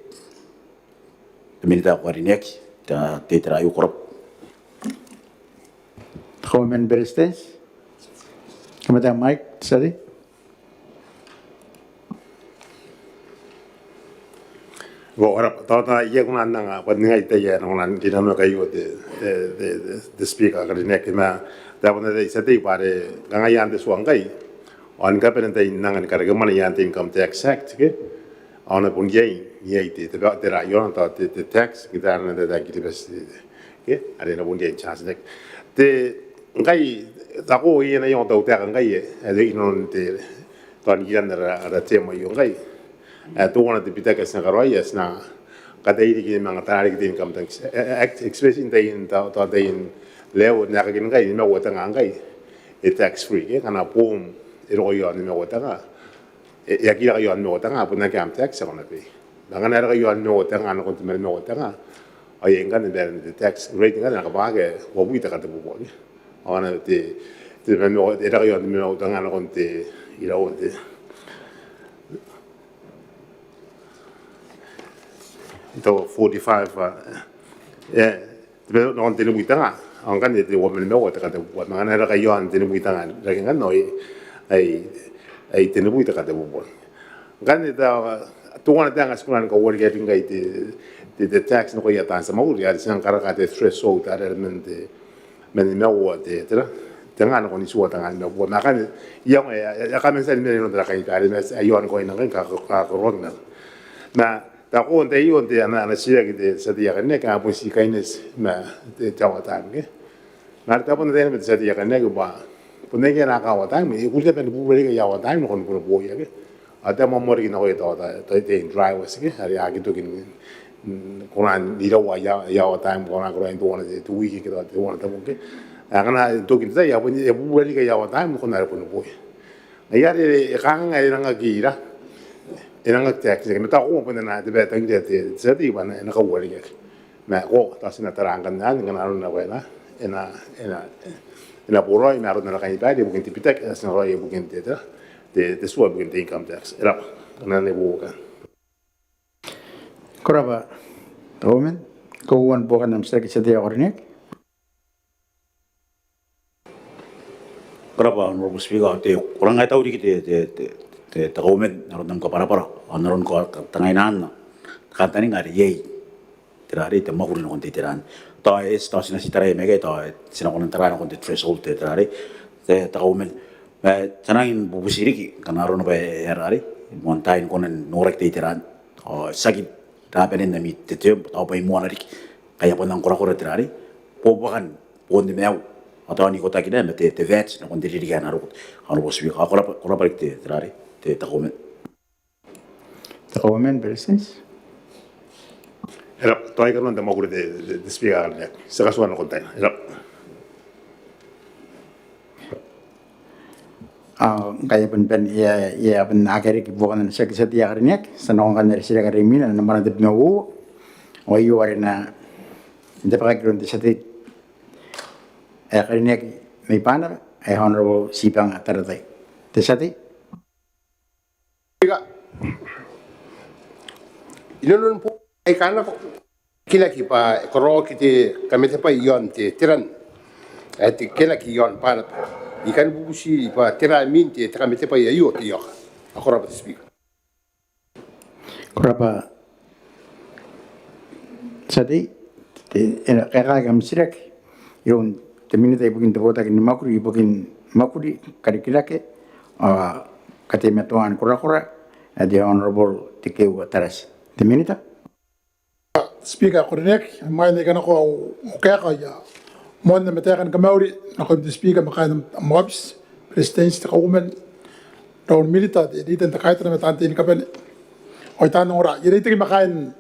te Minita ae karineaki, te, te itera aio. Ko rabwa. Kauoman ni Beretitenti. Kam ata am mic, te tia tei. Ko rabwa, tao I aki kona n anga bwa ningai te tai ae e na kona n rinanoaki aio te, te, te, te, te Speaker ae karineaki, ma tao bon te tia tei bwa are kanga iaan te tua ngkai ao ni kabane n tain anga ni kareke mwane iaan te Income Tax Act ke, ao e na bon riai n iai te, te, te raoi iaona tao te, te tax ke te, te, te, te Kiribati ke, are e na bon riai n charge-naki. Te, ngkai tao ko iai naba iai au tautaeka ngkai ae, ae inanon te, tao n iran ara, ara term aio ngkai, ae teuana te bitaki ae ti na karaoia, ae ti na kataia riki ni manga tara riki te Income Tax Act, especially n tain tao, tao tain leo n aekakin ngkai nimaua te nga ngkai e tax free ke, ngkana boom e roko iaon nimaua te nga, e, e aki raka iaon nimaua te nga, bon akea am tax ae ko na bei. Ma ngkana e raka iaon nimaua te nga nakon te nimaua te nga, ao iai ngkanne te, te tax rate ngkanne ae na kabwakaaki ae uabwi te katebubua ke. Ao ngkana te, te nimaua, e raka iaon te nimaua te nga nakon te, iraua te, tao forty-five, a, e, te, nakon tenibwi te nga, ao ngkanne te uabwi ma nimaua te katebubua. Ma ngkana e raka iaon tenibwi te nga rake ngkanne ao e, ai, ai tenibwi te katebubua. Ngkanne tao teuana te anga ae ti kona ni kauarerekea riki ngkai te, te, te tax nakoia taan tia mwakuri, are ti nang karaka te threshold are man te, man nimaua te, te, te nga nakon itiua te nga nimabubua. Ma ngkanne iai, e, e, e a kaman tia ni mena inanon ara kainibaire, ma aio ngkoa e nang kan ka, ka, kakoroaki naba. Ma tao ko n te, aio n te, ana, ana titiraki te tia tei ae karineaki, a bon ti kaineti ma te, te overtime ke. Ma are tao bon te, te tia tei ae karineaki bwa bon ngaia ana overtime, e kuri naba ni bubura riki aia overtime nakon bonoboia ke. Ao te moamoa riki nakoia tao, tao, tao te drivers ke, are a aki toki n, n, kona n iraua aia, aia overtime, kona n karaoia n teuana te, te wiki ke tao teuana te bong ke. Ao ngkana e toki n te tai, a bon, e bubura riki aia overtime nakon are bonoboia. Ngaia are e kanga e nang aki ira, e nang aki tax-naki. Ma tao ko bon ana, te bwai ae tangiria te, te tia tei bwa e na, e na kauarerekea. Ma ko, tao ti na tara ngkanne ngkana arona bwa e na, e na, e na, e na boraoi ma aron ara kainibaire ibukin te bitaki ae ti na karaoia ibukin te, te, te, te tua ibukin te income tax. E rabwa. Ngkana e na ibuobuoki. Ko rabwa te Kauoman. Kauoman, buokan am titiraki te tia tei ae karineaki. Ko rabwa Honourable Speaker, te, ko rang kaitau riki te, te, te, te, te Kauoman n aron am kabwarabwara ao n aron katangainana te kantaninga are iai te rarei te mwakuri nakon te itera anne. Tao e, tao ti na ti taraia ma ngkai, tao ti na kona n tara nakon te threshold te, te rarei te, te Kauoman. Ma ti a nangi ni bubuti riki ngkana arona bwa e a rarei moan tai ni kona n noraki te itera anne. Ao tiaki rabanen ami te term, tao bwa i moana riki ngkai a bon nang korakora te rarei, buobuokan boon te maiu ao tao n ikotakina ma te, te VAT nakon te ririki ae na roko. Ao ko rabwa Speaker, ao ko rabwa, ko rabwa riki te, te rarei, te, te Kauoman. Te Kauoman, Beretitenti. E rab'a, tao I kan noora te mwakuri te, te, te Speaker ae karineaki. Ti a katua nakon taina. E rab'a. Ao ngkai e a bon bane, e a, e a bon akea riki buokan ana titiraki te tia tei ae karineaki, ti a nako ngkanne are titiraki are imwina, nambwa tebwi ma uoua. Ao aio are e na tabekaki iroun te tia tei ae karineaki mai Banaba, ae Honourable Tibanga Taratai. Te tia tei. Speaker, inanon boon aika nako, e kenaki bwa e karaoaki te kamatebwai iaon te, te ran ae te kenaki iaon Banaba. I kan bubuti bwa tera mwin te, te kamatebwai aio te ioka. Ao ko rabwa te Speaker. Ko rabwa te tia tei, te, e na kaekaaki am titiraki iroun te Minita ibukin te botaki ni mwakuri ibukin mwakuri, karikirake ao kateimatoan korakora, ae te Honourable Tekeeua Tarati. Te Minita. Speaker ae karineaki, imwain ae I kanakoa au, au kaeka, I a moanna ma taeka ni kamauri nakoim te Speaker ma kaain am aobiti, Beretitenti, te Kauoman, raou ni Minita, te Leader n te Kaitara ma taan tei ni kabane. Ao I taan ongora, I a reitaki ma kaain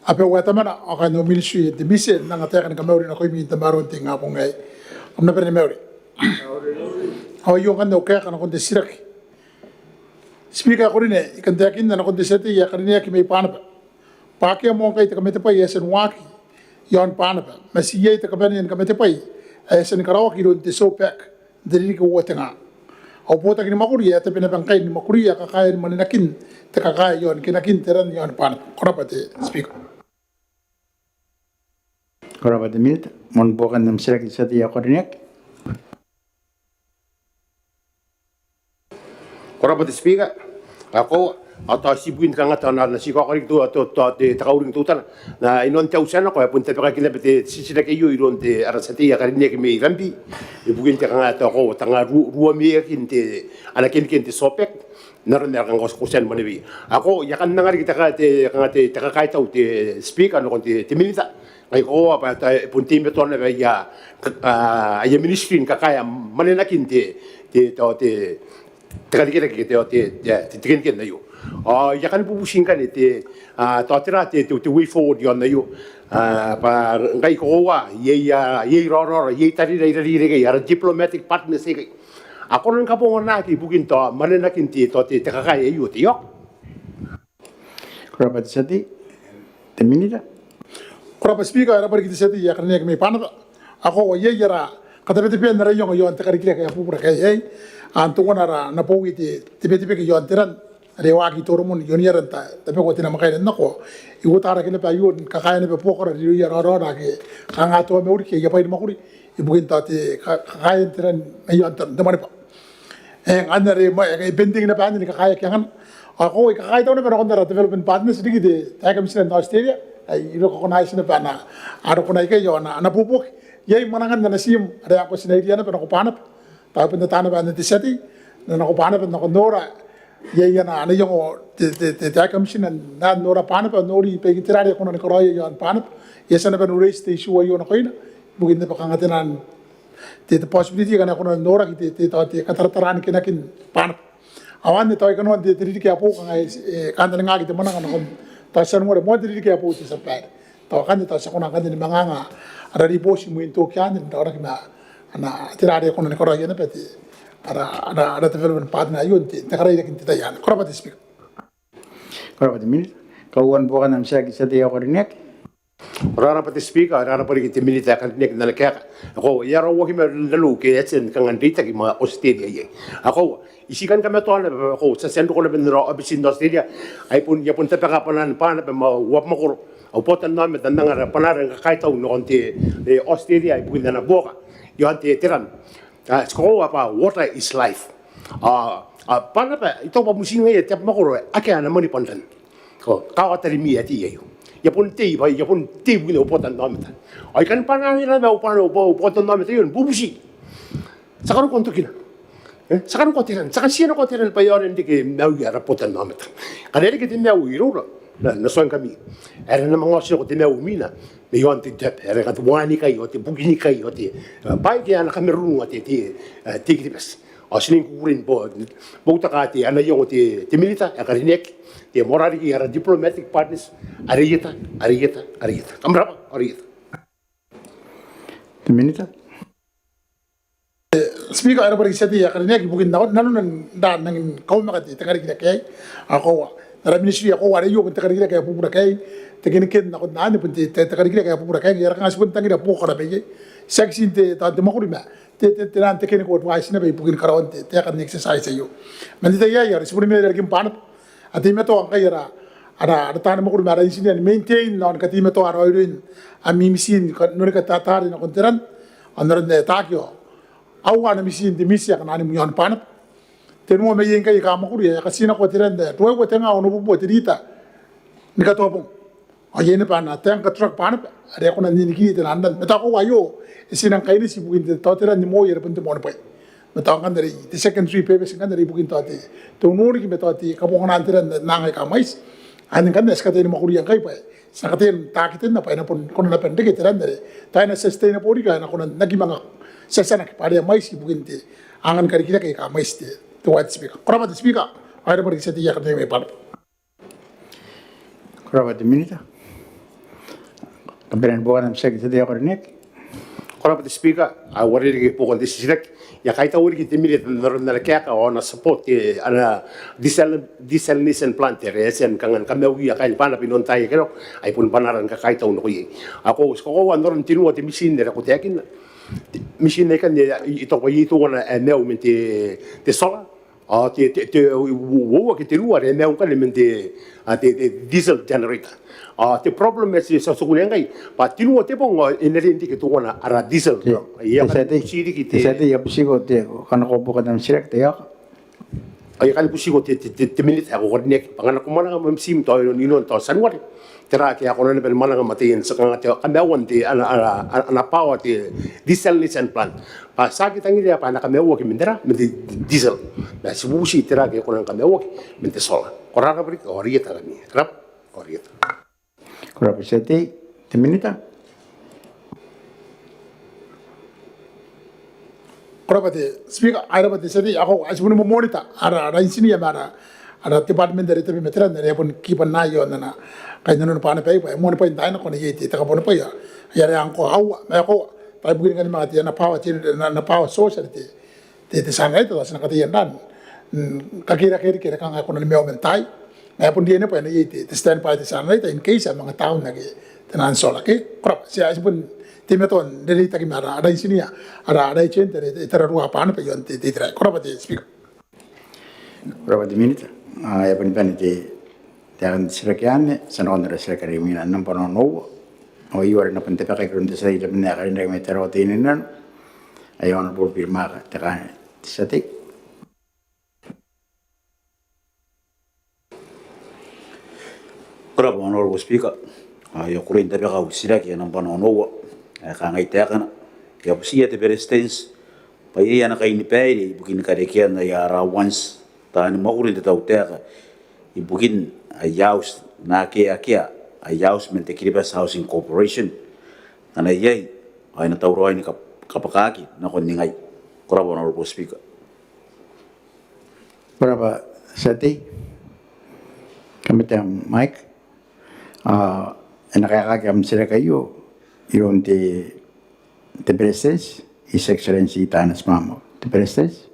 abau ae Tamana ao kaain au Ministry n te MISE n anga taeka ni kamauri nakoimi n tamaroan te ingabong aei. Kam na bane ni mauri. Ao aio ngkanne au kaeka nakon te titiraki. Speaker ae karineaki, I kan taekinna nakon te tia tei ae karineaki mai Banaba bwa akea moa ngkai te kamatebwai ae e tia ni waaki iaon Banaba, ma ti iai te kabanea ni kamatebwai ae e tia ni karaoaki iroun te SOPAC n te ririki uoua te nga. Au botaki ni mwakuri e a tabe naba ngkai ni mwakuria kakaean manenakin te kakae iaon kenakin te ran iaon Banaba. Ko rabwa te Speaker. Ko rabwa te Minita. Moan buokan am titiraki te tia tei ae karineaki. Ko rabwa te Speaker. Ao koaua, ao tao ti ibukin kanga tao N na, N na ti kaoka riki tao, tao, tao te, te kauring teutana. N na, inanon te auti ae nako e a bon tabekaki naba te titiraki aio iroun te, ara tia tei ae karineaki mai Rambi ibukin te kanga tao koaua, tao kanga ru-, ruameakin te, ana kenikeni te SOPAC n aron are kanga ko tia ni maneweia. Ao koaua, I a kan anga riki te ka-, te, kanga te, te kakaitau te Speaker nakon te, te Minita. Ai koaua bwa tao e bon teimatoa naba aia, a, aia Ministry ni kakaea manenakin te, te, tao te, te karikirake, te, te, te, te kenikeni aio. Ao I a kan bubuti ngkanne te, a, tao tera te, te, te way forward iaon aio. A, bwa ngkai koaua iai, a, iai raoraora, iai tarira i rarikirakei, ara diplomatic partners aikai a kona ni kabonganaki ibukin tao manenakin te, tao te, te kakae aio te ioka. Ko rabwa te tia tei. Te Minita. Ko rabwa Speaker, e rabwa riki te tia tei ae karineaki mai Banaba. Ao koaua iai ara katabetebean ara iango iaon te karikirake ae bubura ngkai, e, a, n teuana ara, ana bowi te, te Betebeke iaon te ran are e waaki i Toromon i Oniara n ta-, tabeua te namwakaina n nako. I uotarake naba aio ni kakaea naba buokara irouia raoraora ake kanga a toa mauri ke aia bwai ni mwakuri ibukin tao te ka-, kakaean te ran mai aon te, te Mwaneaba. E, ngkanne are e mwa-, e pending naba anne ni kakaeaki angana. Ao koaua I kakaitau naba nakon ara development partners riki te, te High Commissioner n Australia, ae I recognize naba ana, ana rokona ikai ao ana, ana buobuoki. Iai mwanangan ana team are ngkoa ti na iria naba nako Banaba. Tao e bon ata naba anne te tia tei, n na nako Banaba n nako n nora iai ana, ana iango te, te, te, te High Commissioner n na nora Banaba, nori baikin tera are e kona ni karaoia iaon Banaba. E a tia naba n raise te issue aio nakoina ibukin naba kanga te nano te, te possibility ngkana e kona n noraki te, te, tao te katarataraan kenakin Banaba. Ao anne tao i kanoan te, te ririki ae boou, kanga e, e kantaningaaki te mwananga nakon tao Tianuare moan te ririki ae boou te tia babaire. Tao akanne tao ti a kona ngkanne ni manga anga ara ribooti imwin toki anne n raonaki ma ana, tera are e kona ni karaoia naba te, ara, ara, ara development partner aio n te, te karairakin te tai anne. Ko rabwa te Speaker. Ko rabwa te Minita. Kauoua ni buokan am titiraki te tia tei ae karineaki. Ko rabwa te Speaker, ko rabwa riki te Minita ae karineaki n ana kaeka. Ao koaua, I a rauaki ma nanou ke I a tia ni kanga n reitaki ma Australia iai. Ao koaua, I ti kan kamatoa naba, ao koaua, ti a tia n roko naba n ara aobiti n Australia. Ai bon, I a bon tabeka bwanaan Banaba ma uabamwakoro au botannaomata n anga ara bwanara ni kakaitau nakon te, e, Australia ibukin ana buoka iaon te, te ran. A, ti koaua bwa water is life. A, a, Banaba, I taku bwa mwin ngaia te abamwakoro ae akea ana mwane bwa n ran. Ao, kaoka tarimwi ae tei aio. I a bon tei, bwa I a bon tei ibukin au botannaomata. Ao I kan bwanaa naba au bwana, au bo-, au botannaomata aio ni bubuti. Ti a karokoa n tokina. E, ti a karokoa te ran, ti a katia nakoa te ran bwa e aonga n reke maiuia ara botannaomata. Ngkana e reke te maiu iroura, N na tuangkami ae e na manga otinako te maiu imwina mai aon te tap ae e katuangaki ao te bukinikai ao te bwai ake a na kamarurunga te Kiribati. Ao ti nang kukurei ni boutokaa te ana iango te Minita ae karineaki, te moarara riki ara diplomatic partners, are i eta, are i eta, are i eta. Kam rabwa, are i eta. Te Minita. Speaker, e rabwa riki te tia tei ae karineaki ibukin nanona n nangi kaumaka te karikirake aei. Ao koaua ara ministry, ao koaua are e a bon te karikirake ae bubura aei, te keniken nakon anne bon te karikirake ae bubura aei, e a kanga ti bon tangira buoka naba iai. Tiaki tii te mwakuri ma te, te, te technical advice naba ibukin karaoan te taeka n exercise aio. Man te tai aei ao ti bon mena i rarikin Banaba. A teimatoa ngkai ara, ara, ara taani mwakuri ma ara engineer ni maintain ao ni kateimatoa raoiroin ami mitin, n onika tatari nakon te ran, ao n aron ae e taekinaki ao aua ana mitin te miti ae kanga n imwin aon Banaba. Tenua mai iai ngkai aika mwakuri ae e katinako te ran ae ruaiwa tenga onobubua te rita ni katoa bong. Ao iai naba ana tanker truck Banaba are e kona n nikiri te ran. Ma tao koaua aio e tii nang kaineti ibukin te tao te ran ni moi are bon te moanibwai. Ma tao ngkanne are i te secondary purpose ngkanne are ibukin tao te, te ununiki ma tao te kabonganaan te ran n anga aika mwaiti. Anne ngkanne ae ti kataia ni mwakuria ngkai bwa ti na kataia n takitenna bwa e na bon kona naba n reke te ran are tao e na sustainable riki ao e na kona n aki manga tiatianaki bwa are a mwaiti ibukin te angan karikirake aika mwaiti te, te Speaker. Ko rabwa te Speaker, ao e rabwa riki te tia tei ae karineaki mai Banaba. Ko rabwa te Minita. Kabanean buokan am titiraki te tia tei ae karineaki. Ko rabwa te Speaker, a uarereke buokan te titiraki. I a kaitaua riki te Minita n aron ana kaeka ao ana support te, ana desal-, desalination plant are e a tia ni kanga ni kamaiuia kaain Banaba inanon taai ake a nako, ai bon bwanaara ni kakaitau nako iai. Ao koaua, koaua n aron tenua te mitin are ko taekinna. Te mitin aikanne I taku bwa iai teuana ae maiu man te, te solar. Ao te, te, te uoua ke tenua are e maiu ngkanne man te, a, te, te diesel generator. Ao te problem ae ti, ti a tia n kunea ngkai bwa tenua te bong ao e na rin riki teuana ara diesel. Te tia tei, te tia tei, I a butiko te, kanga ko buoka am titiraki te aoka. Ao I a kani butiko te, te, te, te Minita ae ko karineaki bwa ngkana ko mwananga ma mitim tao inanon tao Tianuare, tera ake a kona naba ni mwananga ma taian, ti kanga te kamaiuan te ana, ana, ana, ana power te desalination plant. Bwa ti aki tangiria bwa e na kamaiuaki man tera, man te diesel. Ma ti bubuti tera ake e kona ni kamaiuaki man te solar. Ko rabwa riki, ao are i eta ngkami. Rabwa, ao are i eta. Ko rabwa te tia tei, te Minita. Ko rabwa te Speaker, ao e rabwa te tia tei, ao koaua ti bon monitor ara, ara engineer ma ara, ara department are tabe ma te ran are e a bon kibanai ao n ana kainnano ni Banaba aei bwa e moanibwai n taai nako, iai te, te kabuanibwai aei are ngkoa aua, ma koaua bwa ibukin ngkanne manga te ana power, te ana, ana power source are te, te, te generator, tao ti na kataia n ran, mm, kakerake riki are kanga e kona ni maiu man taai. Ma e bon riai naba bwa e na iai te, te standby te generator in case a manga down ake te naan solar, ke? Ko rabwa, ti a, ti bon teimatoa n rereitaki ma ara, ara engineer, ara, ara agent are e tararua Banaba iaon te, te itera aei. Ko rabwa te Speaker. Ko rabwa te Minita. Ao e a bane, bane te, te taeka n titiraki anne, ti a nakon ara titiraki are imwina, nambwa onoua. Ao aio are e na bon tabekaki iroun te tia tei ae karineaki mai Tarawa Teinainano, ae Honourable Bill Maka, te tia tei. Ko rabwa Honourable Speaker. Ao I a kukurei n tabeka au titiraki ae nambwa onoua, ae kangai taekana. I a butiia te Beretitenti bwa iai ana kainibaire ibukin karekean aia allowance taani mwakuri n te tautaeka ibukin aia auti naake akea aia auti man te Kiribati Housing Corporation. Ngkana iai, ao e na tauraoi ni kab-, kabwakaki nakon ningai. Ko rabwa Honourable Speaker. Ko rabwa te tia tei. Kam bane n mic. Ao e na kaekaaki am titiraki aio iroun te, te Beretitenti, His Excellency Taneti Maamau. Te Beretitenti.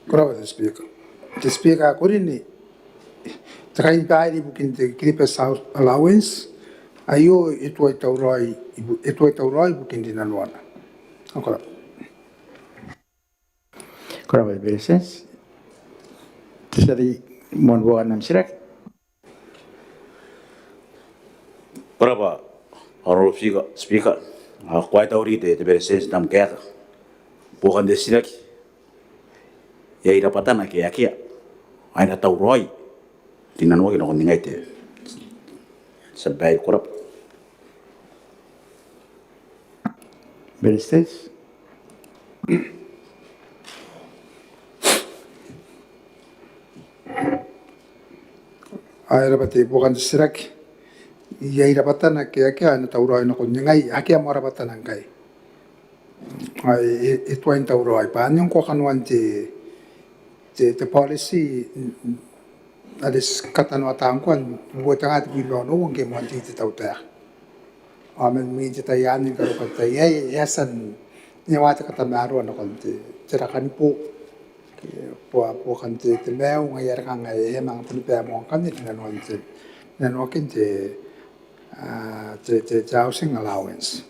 Ko rabwa te Speaker. Te Speaker ae karineaki, te kainibaire ibukin te Kiribati Housing Allowance aio e tuai tauraoi, ibu-, e tuai tauraoi ibukin rinanoana. Ko rabwa. Ko rabwa te Beretitenti. Te tia tei, moan buokan am titiraki. Ko rabwa Honourable Speaker, Speaker. Ao ko a kaitaua riki te, te Beretitenti n am kaeka. Buokan te titiraki, iai rabwatana ke akea, ao e na tauraoi rinanoaki nakon ningai te, te tia babaire. Ko rabwa. Beretitenti. Ao e rab'a te buokan te titiraki. Iai rab'atana ke akea ae na tauraoi nakon ningai? Akea moa rab'atana ngkai. Ao e, e, e tuai n tauraoi bwa anne ngkoa kanoan te, te, te policy, mm, mm, are ti katanoata ngkoa n uoua tenga tebwi ma onoua ngke e moan te, te tautaeka. Ao man mwin te tai anne ni karokoa te tai aei, e a tia n ewa te katamaroa nakon te, te rakan bo, ke, bo, buokan te, te maiu, ngaia are kanga e a manga boni bae moa ngkanne rinanon te, rinanon te, a, te, te, te housing allowance.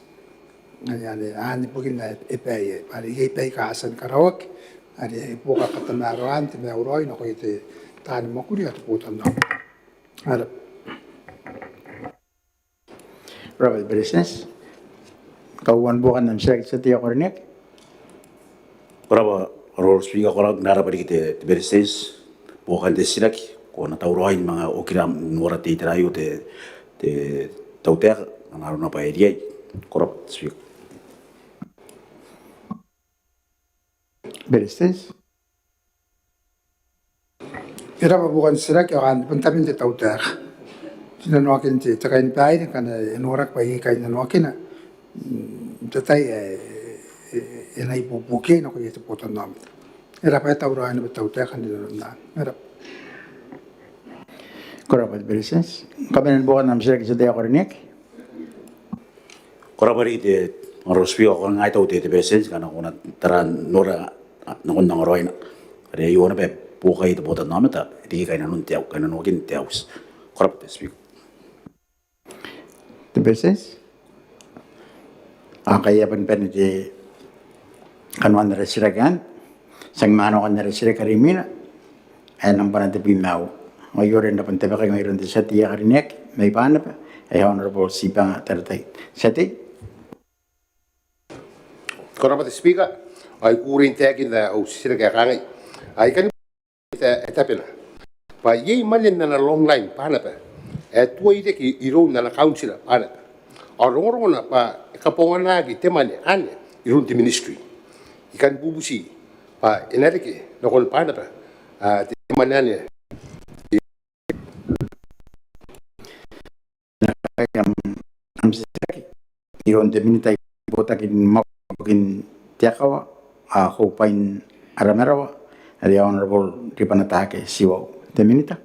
Ngaia are anne bukina e, e bae iai, bwa are iai baika a tia ni karaoaki, are e buoka katamaroaan te maiu raoi nakoia te taani mwakuri ao te botannaomata. Ko rab'a. Ko rab'a te Beretitenti. Kauoua ni buokan am titiraki, te tia tei ae karineaki. Ko rab'a, Honourable Speaker, ko rab'a, ko na rab'a riki te, te Beretitenti. Buokan te titiraki, ko na tauraoi ni manga okira n nora te itera aio te, te tautaeka, n aron ae e riai. Ko rab'a, Speaker. Beretitenti. E rab'a buokan te titiraki, ao kanga bon taben te tautaeka. Ti nanoakin te, te kainibaire ngkana e noraki bwa iai kainnanoakina, mm, n te tai ae, e, e, e na ibuobuoki iai nakoia te botannaomata. E rab'a, e tauraoi naba te tautaeka n rinanon anne. E rab'a. Ko rab'a te Beretitenti. Kabanean buokan am titiraki, te tia tei ae karineaki. Ko rab'a riki te Honourable Speaker, ao ko ngai tau te, te Beretitenti ngkana ko na tara n nora nakon angaraoina. Are aio naba e buoka iai te botannaomata, riki kainnanon te, kainnanoakin te House. Ko rab'a te Speaker. Te Beretitenti. Ao ngkai e a bane n bane te kanoan ara titiraki anne, ti a manga nako nakon ara titiraki are imwina, ae nambwana tebwi ma aua. Ao aio are e na bon tabekaki mairoun te tia tei ae karineaki mai Banaba, ae Honourable Tibanga Taratai. Te tia tei. Ko rab'a te Speaker, ao I kukurei n taekinna au titiraki ae kangai. Ai kani e tabena bwa iai mwanen ana long line Banaba ae tuai reke iroun ana kauntira Banaba. Ao rongorongona bwa e kabonganaaki te mwane anne iroun te ministry. I kan bubuti bwa e na reke nakon Banaba, a, te mwane anne. Am titiraki iroun te Minita ibukin mwakuri ibukin te akawa ao kaubwain ara marawa, are Honourable Ribanataake Tiwau. Te Minita.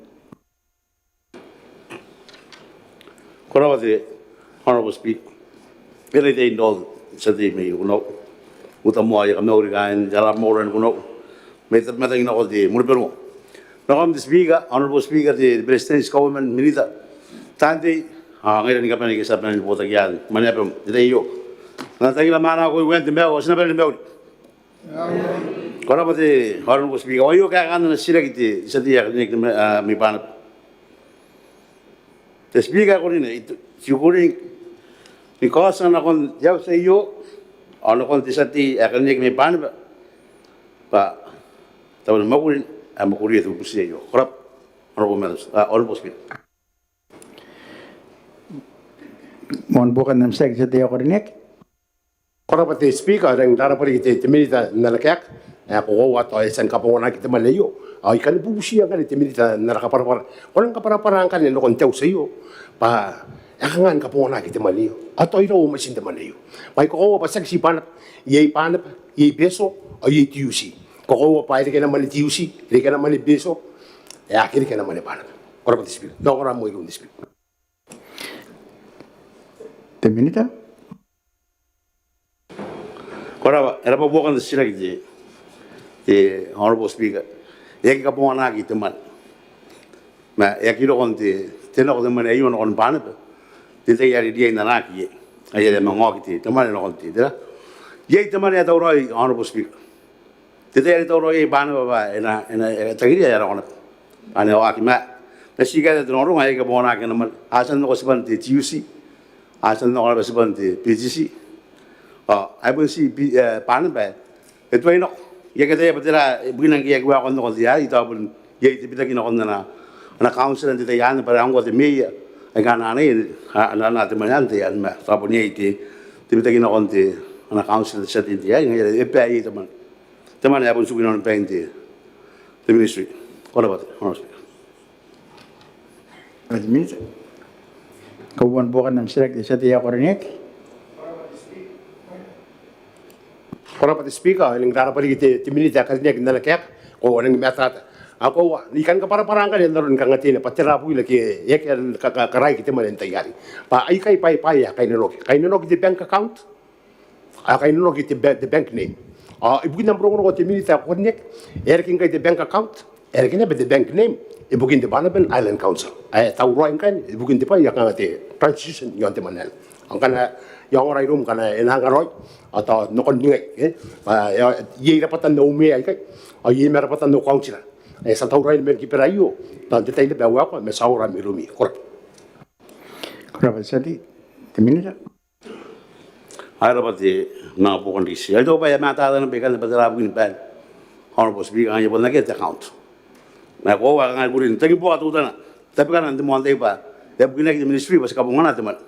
Ko rab'a te Honourable Speaker. E na iai te indol, te tia tei mai Kunuau. Uta moa, I a kamauri kaain te ara moura ni Kunuau mai tabematang nakon te Mwaniberu. Nakoim te Speaker, Honourable Speaker, te, te Beretitenti, Kauoman, Minita, taan tei, ao ngaira ni kabane ake ti a bane ni botaki iai, mwaneaba n te tai aio. N na tangira mwaanako ibukin te maiu, ao ti na bane ni mauri. Ko rab'a te Honourable Speaker, ao aio kaekaan ana titiraki te tia tei ae karineaki mai, a, mai Banaba. Te Speaker ae ko rine, I kukurei ni kaotia nakon te auti aio ao nakon te tia tei ae karineaki mai Banaba bwa tao ni mwakuri ae mwakuria te bubuti aio. Ko rab'a, Honourable Madam, a, Honourable Speaker. Moan buokan am titiraki, te tia tei ae karineaki. Ko rab'a te Speaker, ao I rangi n rab'a riki te, te Minita n ana kaeka ae ko koaua tao e a tia ni kabonganaaki te mwane aio. Ao I kan bubutia ngkanne te Minita n ana kabwarabwara. Ko rangi ni kabwarabwara ngkanne nakon te auti aio bwa e a kanga ni kabonganaaki te mwane aio ao tao iraua mwaitin te mwane aio. Bwa I kakoaua bwa tiaki ti Banaba, iai Banaba, iai Betio ao iai Tiuti. I kakoaua bwa e reke ana mwane Tiuti, e reke ana mwane Betio, e aki reke ana mwane Banaba. Ko rab'a te Speaker. N na ongora moa iroun te Speaker. Te Minita. Ko rab'a, e rab'a buokan te titiraki te, te Honourable Speaker. E aki kabonganaaki te mwane. Ma e aki roko n te, te nako te mwane aio nakon Banaba n te tai are riai n anaaki iai. Ai are e a manga oki te, te mwane nakon te, tera. Iai te mwane ae tauraoi, Honourable Speaker. Te tai are tauraoi iai Banaba bwa e na, e na, e tangiria ae e a roko naba. Ane oaki ma, ma ti kaeta te rongorongo ae e aki kabonganaaki ana mwane. A tia n nako tibwan te Tiuti, a tia n nako naba tibwan te Betio. Ao ai bon ti Bi-, e, Banaba ae e tuai nako. I aki ataia bwa tera, e, bukina ngke e aki waekoa n nako n te tai arei, tao bon iai te bitaki nakon ana, ana kauntira n te tai anne, bwa are ngkoa te meea aika a anaanai, a, a anaanaa te mwane n te tai anne, ma tao bon iai te, te bitaki nakon te, ana kauntira te tia tei n te tai arei, ngaia are e bae iai te mwane. Te mwane ae bon tiku inanon bain te, te ministry. Ko rab'a te Honourable Speaker. Kauoua ni buokan am titiraki te tia tei ae karineaki. Ko rabwa te Speaker, I rangi n rarabwa riki te, te Minita ae karineaki n ana kaeka, ko a rangi ni matata. Ao ko a, I kan kabwarabwara ngkanne n aron kanga te ina bwa tera bukin ake e aki ka, ka, karaoaki te mwane n tai arei. Bwa aikai bwaai, bwaai aika kainnanoaki. Kainnanoaki te bank account, ao kainnanoaki te ba-, te bank name. Ao ibukin am rongorongo te Minita ae karineaki, e a reke ngkai te bank account, e a reke naba te bank name ibukin te Banaba Island Council ae tauraoi ngkai ibukin te bwai ae kanga te transition iaon te mwane. Ao ngkana I a ongora iroum ngkana e na anga raoi ao tao nakon ningai, e, bwa iai rabwatan au mwemwe aikai, ao iai ma rabwatan au kauntira ae ti a tauraoi ni mena ni kibera aio. Tao n te tai naba ae waekoa ma ti a ongora mairoumi. Ko rabwa. Ko rabwa te tia tei. Te Minita. Ao e rabwa te manga buokan riki. Ao I taku bwa e a matata naba ikanne bwa tera bukin bwaai, Honourable Speaker, ngkai e bon akea te account. Ma e koaua kanga I kukurei n tangibuaka teutana tabekana n te moan tai bwa e a bukinaki te Ministry bwa ti kabongana te mwane.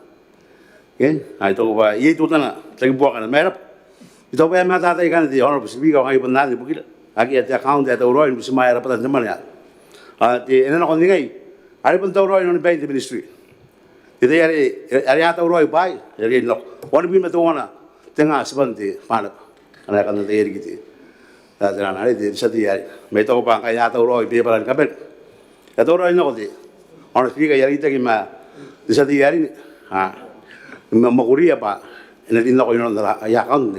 Ao I taku bwa iai teutana tangibuakana. Ma e rabwa. I taku bwa e a matata ikanne te Honourable Speaker, ngkai e bon anne bukina. Akea te account ae tauraoi ni butimwaea rabwatan te mwane. Ao te, e na nako n ningai are bon tauraoi inanon bain te Ministry. Te tai are, are a tauraoi bwaai, are e nako wanibwi ma teuana te nga tiban te Banaba. Ana e kan ataia riki te, te, te, te tia tei arei. Ma I taku bwa ngkai a tauraoi bebara ni kabane, e a tauraoi n nako te, Honourable Speaker, I a reitaki ma te tia tei arei, a, ma, mwakuria bwa e na rin nako inanon ara, aia account.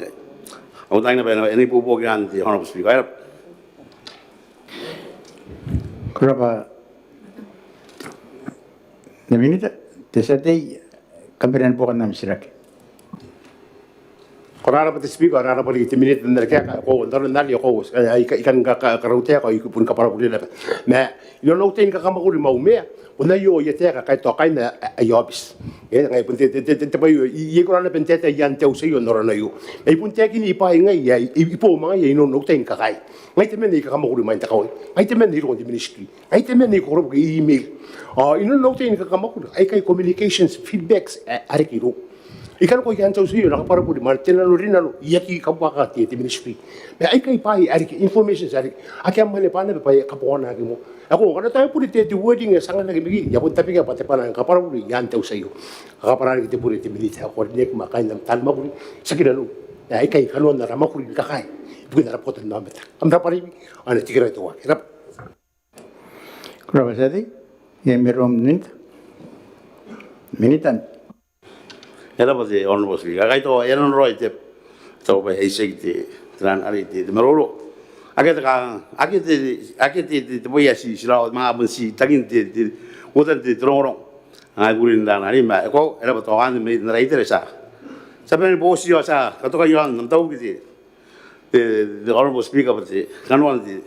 Ao I taku naba e na, e na ibuobuoki anne te Honourable Speaker. E rabwa. Ko rabwa. Te Minita, te tia tei, kabanean buokan am titiraki. Ko rabwa te Speaker, ko rabwa riki te Minita n ana kaeka. Ko, n aron are ko, e, I kan, I kan ka, ka, karautaeka, I bon kabwarabure naba. Ma inanon au tai ni kakamwakuri ma au mwemwe, bon aio aia taeka ngkai tao kaain aia, aia aobiti. E, ngai bon te, te, te, te, te bwai aio, I, I aki kona naba n taetae i aan te auti aio n aron aio. Ma I bon taekin bwaai ngai ae I, I boou ma ngaia inanon au tai ni kakaei. Ngai temanna I kakamwakuri imwain te kawai. Ngai temanna I roko n te Ministry. Ngai temanna I koroboki email. Ao inanon au tai ni kakamwakuri aikai communications, feedbacks, e, a reke irou. I kan kona i aan te auti aio n kabwarabure ma te nanorinano, I aki kabuakaka te, te Ministry. Ma aikai bwaai a reke, informations a reke. Akea mwaneaba naba bwa e kabonganaaki moa. Ao ngkana tao e bure te, te wording ae ti anganaki imwiki, I a bon tabekia bwa te bwanaa ni kabwarabure i aan te auti aio. Kabwara riki te bure te Minita ae karineaki ma kaain am taani mwakuri, tiaki nanou. Aikai kanoan ara mwakuri ni kakaei ibukin ara botannaomata. Kam rabwa riki, ao e na tikiraoi te waaki. Rabwa. Ko rabwa te tia tei. Iai mairoun te Minita? Minita. E rabwa te Honourable Speaker. Ngkai tao e a nano raoi te, tao bwa e a itiaki te, te ran arei te, te maroro. Akea te ka, akea te, akea te, te, te bwai ae ti, ti rawa, ma bon ti tangin te, te, uotan te, te rongorongo. Ngai I kukurei n ran arei ma e koaua, e rabwa tao anne mai n ara itera ti a, ti a bane ni boti ao ti a katoka iaon am taubiki te, te, te Honourable Speaker bwa te kanoan te,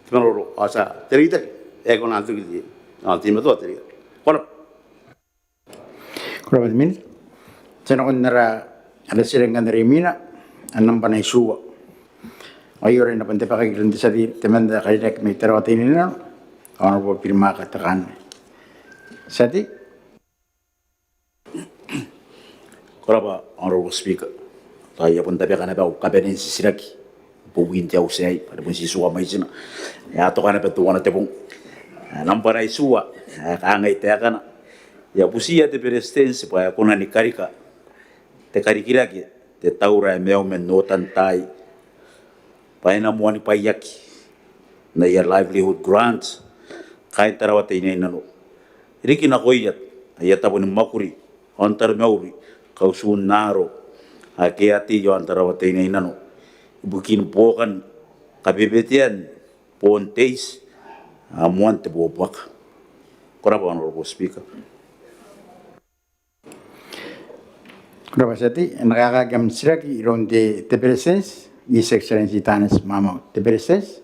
te maroro ao ti a, te reitaki ae kona n toki te, ao teimatoa te reitaki. Ko rabwa. Ko rabwa te Minita. Ti a nakon ara, ara titiraki are imwina, ae nambwa itiua. Ao e ora naba n tabekaki iroun te tia tei temanna ae karineaki mai Tarawa Teinainano, Honourable Birimaka Tekanne. Tia tei. Ko rabwa Honourable Speaker. Tao I a bon tabeka naba au kabanea n titiraki ibukin te auti aei, are bon ti tuka mwaitina. E a toka naba teuana te bong. Ae nambwa itiua, ae kangai taekana. I a butiia te Beretitenti bwa e kona ni karika te karikirake te taura ae maiu man otan taai bwa e na moanibwaiaki n aia livelihood grant kaain Tarawa Teinainano riki nakoia aia tabo ni mwakuri ao n taromauri kautuun aaro ake a tei iaon Tarawa Teinainano ibukin buokan kabebetean boon te iti ao moan te buabuaka. Ko rabwa Honourable Speaker. Ko rabwa tia tei. E na kaekaaki am titiraki iroun te, te Beretitenti, His Excellency Taneti Maamau. Te Beretitenti.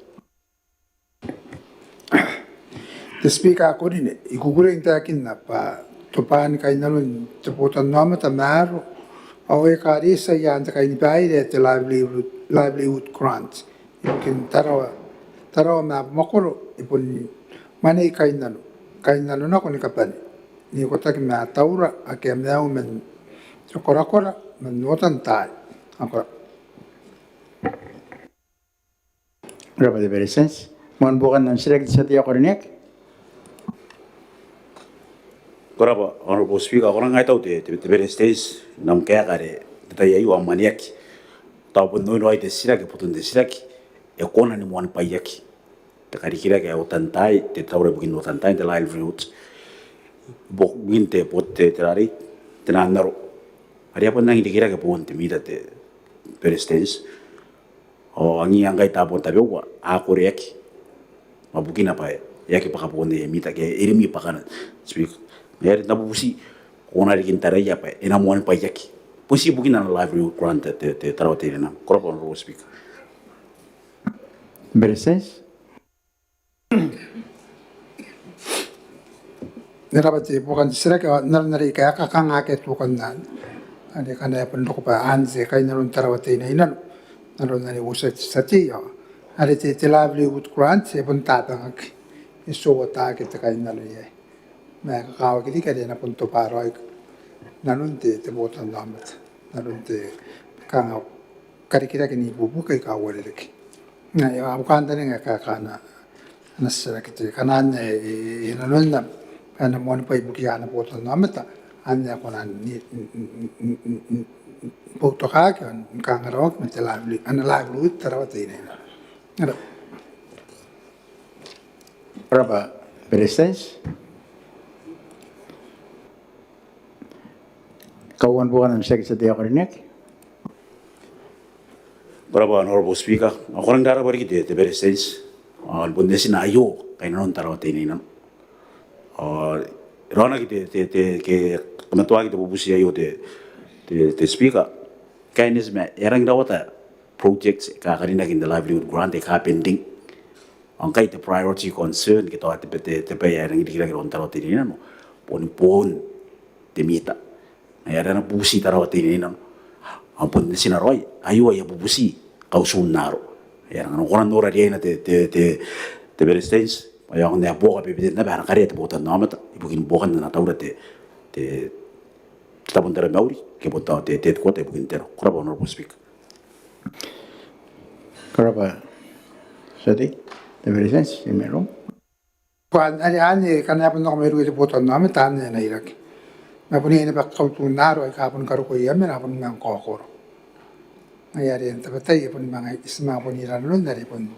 Te Speaker ae karineaki, I kukurei n taekinna bwa tobwaan kainnanon te botannaomata ma aaro ao ekaretia i aan te kainibaire ae te livelihood, livelihood grant ibukin Tarawa, Tarawa ma Abamakoro e bon mwanei kainnano, kainnano nako ni kabane n ikotaki ma taura ake a maiu man te korakora man otan taai. Ko rabwa. Ko rabwa te Beretitenti. Moan buokan am titiraki te tia tei ae karineaki. Ko rabwa Honourable Speaker, ao ko rangi n kaitau te, te, te Beretitenti n am kaeka are n te tai aio ao mwaneaki. Tao bon oin raoi te titiraki, boton te titiraki, e kona ni moanibwaiaki te karikirake ae otantaai, te taura ibukin otantaai n te livelihood ibukin te, bo-, te, te rarei, te nang aro are e a bon rangi n rikirake boon te mita, te Beretitenti. Ao angiia ngkai tabon tabeua a koreaki, ma bukina bwa e aki bwaka boon aia mita ke e rimwi bwakana, Speaker. Ngaia are N na bubuti ko na riki n taraia bwa e na moanibwaiaki, bon ti ibukin ana livelihood grant te, te, te Tarawa Teinainano. Ko rabwa Honourable Speaker. Beretitenti. E rabwa te buokan te titiraki, ao n aron are I kaeka, kanga akea tuokan anne. Are ngkana e bon roko bwa anne te kainnanon Tarawa Teinainano n aron are e uotia te tia tei, ao are te, te livelihood grant e bon tabangaki, e tuoaki te kainnano iai. Ma e kakawaki riki are e na bon tobwa raoi nanon te, te botannaomata n aron te kanga karikirake n ibuobuoki aika uarereke. Ngaia au kantaninga e kaeka ana, ana titiraki te, ngkana anne e, e, e nanonna bwa e na moanibwai ibukia ana botannaomata, anne e kona ni, ni, ni, ni, ni boutokaaki ao ni kangaraoaki ma te liveli-, ana livelihood Tarawa Teinainano. Ko rabwa. Ko rabwa Beretitenti. Kauoua ni buokan am titiraki tia tei ae karineaki. Ko rabwa Honourable Speaker, ao ko rangi n rarabwa riki te, te Beretitenti, ao ni bon netina aio kainnanon Tarawa Teinainano. Ao e raonaki te, te, te, ke kamatoaki te bubuti aio te, te, te Speaker, kaineti ma e rangi n rawata projects aika karinaki n te livelihood grant aika pending. Ao ngkai te priority concern ke tao te, te, te bwai ae rangi n rikirake iroun Tarawa Teinainano boni boon te mita. Ngaia are ana bubuti Tarawa Teinainano, ao bon netina raoi aio aia bubuti kauti n aro. Ngaia are ngkana ko kona n nora riaina te, te, te, te Beretitenti, ao e aonga n ae buoka bebete naba ana karea te botannaomata ibukin buokan ana taura te, te, te tabo n taromauri ke bon tao te, te headquarter ibukin te aro. Ko rabwa Honourable Speaker. Ko rabwa tia tei. Te Beretitenti, te mairoum. Bwa are anne ngkana e bon nako mairouia te botannaomata anne e na iraki. Ma bon iai naba kauti n aro aika bon karokoia mena a bon manga kaokoro. Ngaia are n tabetai e bon manga, ti manga bon ira nanon are bon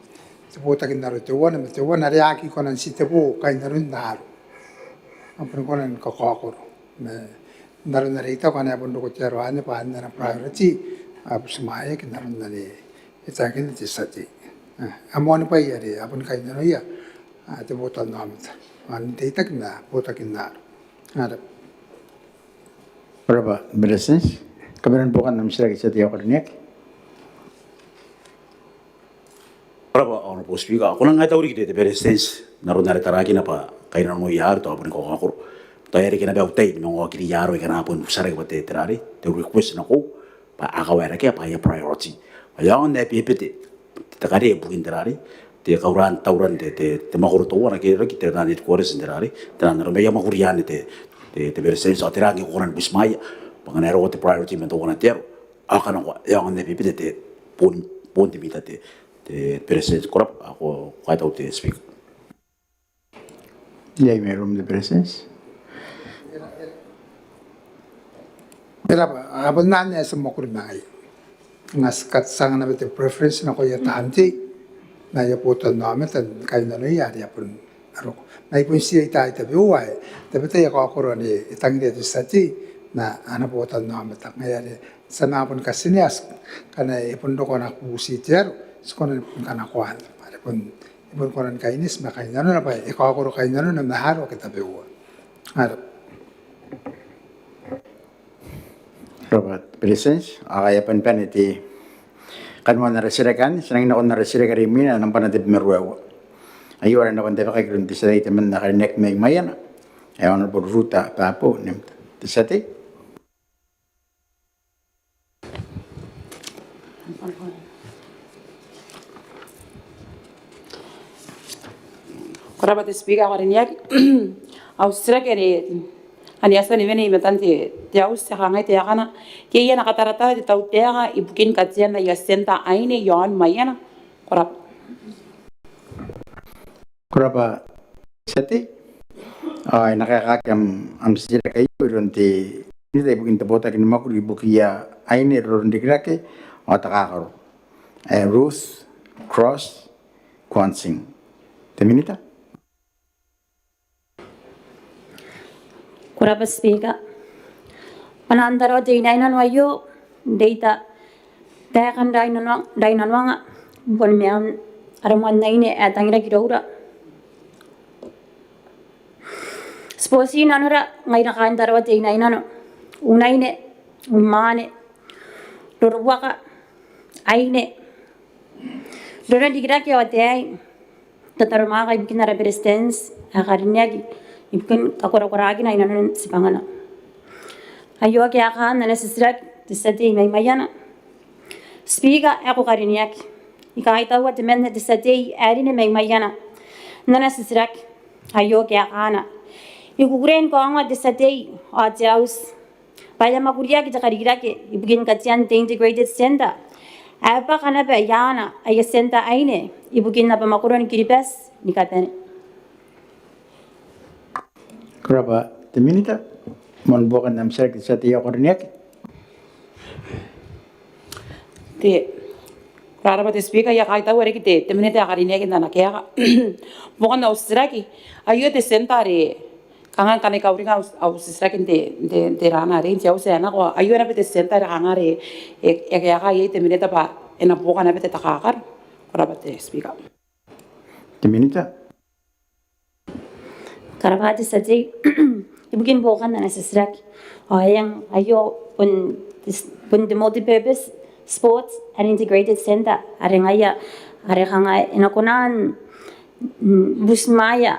te botaki n aro teuana ma teuana are a aki kona n titebo kainnanon aro. A bon kona ni kakaokoro. Ma n aron are I taku ngkana e bon roko te aro anne bwa anne ana priority, a butimwaeaki n aron are e taekinna te tia tei. A moanibwai are a boni kainnanoia te botannaomata ao n reitaki ma botaki n aro. Ko rabwa. Ko rabwa Beretitenti. Kabanean buokan am titiraki tia tei ae karineaki. Ko rabwa Honourable Speaker, ao ko rangi n kaitau riki te, te Beretitenti n aron are e tarakina bwa kainnanoia aro tao a boni kakaokoro. Tao e a reke naba au tai ni manga okiriia aro aika a na bon utaraki bwa te, te rarei, te request nakoiu bwa a kawaerakea bwa aia priority. Ao e aonga n ae bebete te, te karea ibukin te rarei, te kauraan tauran te, te, te mwakoro teuana ke riki te nang headquarters n te rarei, te nang aro ma aia mwakuri anne te, te, te Beretitenti, ao tera ngke ko kona ni butimwaea bwa ngkana e roko te priority man teuana te aro ao kanakoa, e aonga n ae bebete te boon, boon te mita te, te Beretitenti. Ko rabwa, ao ko, ko kaitau te Speaker. Iai mairoum te Beretitenti. E rabwa, a bon anne ae ti a mwakuri ma ngaia. Ngkai ti katianga naba te preference nakoia taan tei ma aia botannaomata ni kainnanoia are a bon roko. Ma I bon tii reita tabeua ae tabetai e kaokoro anne e tangiria te tia tei ma ana botannaomata. Ngaia are ti a manga bon katinea ngkana e bon roko ana bubuti te aro, ti kona ni bon kanakoa anne. Are bon e boni kona ni kaineti ma kainnanona bwa e kaokoro kainnanona ma aro ake tabeua. Ko rabwa. Ko rabwa Beretitenti, ao e a bane bane te kanoan ara titiraki anne, ti a nangi nako n ara titiraki are imwina, nambwa tebwi ma ruaiwa. Aio are e na bon tabekaki iroun te tia tei temanna ae karineaki mai Maiana, ae Honourable Ruta Babo, nem te tia tei. Ko rabwa te Speaker ae karineaki. Au titiraki anne, anne e a tia ni wene i matan te, te auti, e kangai taekana: ke iai ana kataratara te tautaeka ibukin katean aia centre aine iaon Maiana? Ko rabwa. Ko rabwa tia tei. Ao e na kaekaaki am, am titiraki aio iroun te Minita ibukin te botaki ni mwakuri ibukia aine, roronrikirake ao takakaro, ae Ruth Cross Kwansing. Te Minita. Ko rabwa Speaker. Bwanaan Tarawa Teinainano aio n reita taekan rainanoanga, rainanoanga bon mean ara moan aine ae tangiraki iroura. Ti boti nanora ngaira kaain Tarawa Teinainano, unaine, unimwaane, rorobuaka, aine, roronrikirake ao ataei, n tataromaaka ibukin ara Beretitenti ae karineaki ibukin kakorakoraakina inanon tibwangana. Aio kaekaan ana titiraki te tia tei mai Maiana. Speaker ae ko karineaki, I kaitaua temanna te tia tei ae rine mai Maiana n ana titiraki. Aio kaekaana. I kukurei ni kaongoa te tia tei ao te auti bwa e a mwakuriaki te karikirake ibukin katean te Integrated Centre ae bwaka naba i aana aia centre aine ibukin abamwakoro ni Kiribati ni kabane. Ko rabwa te Minita. Moan buokan am titiraki te tia tei ae ko karineaki. Te, ko rabwa te Speaker, I a kaitaua riki te, te Minita ae karineaki n ana kaeka. Buokan au titiraki, aio te centre are kanga ngkana I kauringa au, au titiraki n te, n te, n te raana arei n te auti ae nako, aio naba te centre are kanga are e, e kaeka iai te Minita bwa e na buoka naba te takakaro. Ko rabwa te Speaker. Te Minita. Ko rabwa te tia tei ibukin buokan ana titiraki. Ao eng, aio bon te, bon te multi-purpose sports and integrated centre are ngaia are kanga e na kona n, mm, butimwaea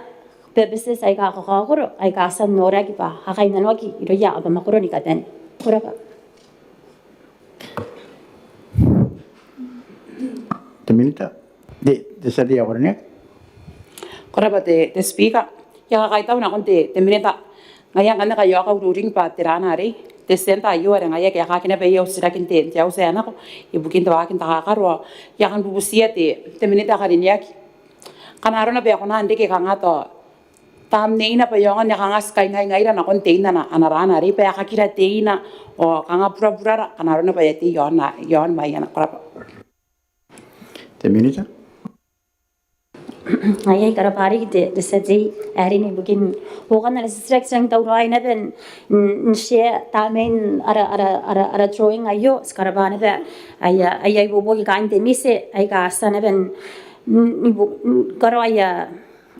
purposes aika kakaokoro aika a tia n noraki bwa a kainnanoaki irouia abamwakoro ni kabane. Ko rabwa. Te Minita. Te, te tia tei ae ko karineaki. Ko rabwa te, te Speaker. I a kakaitau nakon te, te Minita. Ngaia ngkanne ngkai e a kaururing bwa te raana arei, te centre aio are ngaia e kaekaaki naba iai au titiraki n te, n te auti ae nako ibukin te waaki n takakaro. I a kan bubutia te, te Minita ae karineaki, ngkana arona bwa e kona n reke kanga tao tamneina bwa e aonga n ae kanga ti kaingai ngaira nakon tein ana, ana raana arei bwa e a kakira teina ao kanga buraburara ngkana arona bwa e a tei i aon, i aon Maiana. Ko rabwa. Te Minita. Ae, ko rabwa riki te, te tia tei ae rine ibukin buokan ana titiraki. Ti a tauraoi naba n, n, n share tamnein ara, ara, ara, ara drawing aio. Ti karabwa naba aia, aia ibuobuoki kaain te MISE aika a tia naba n, n, n, n karaoa aia,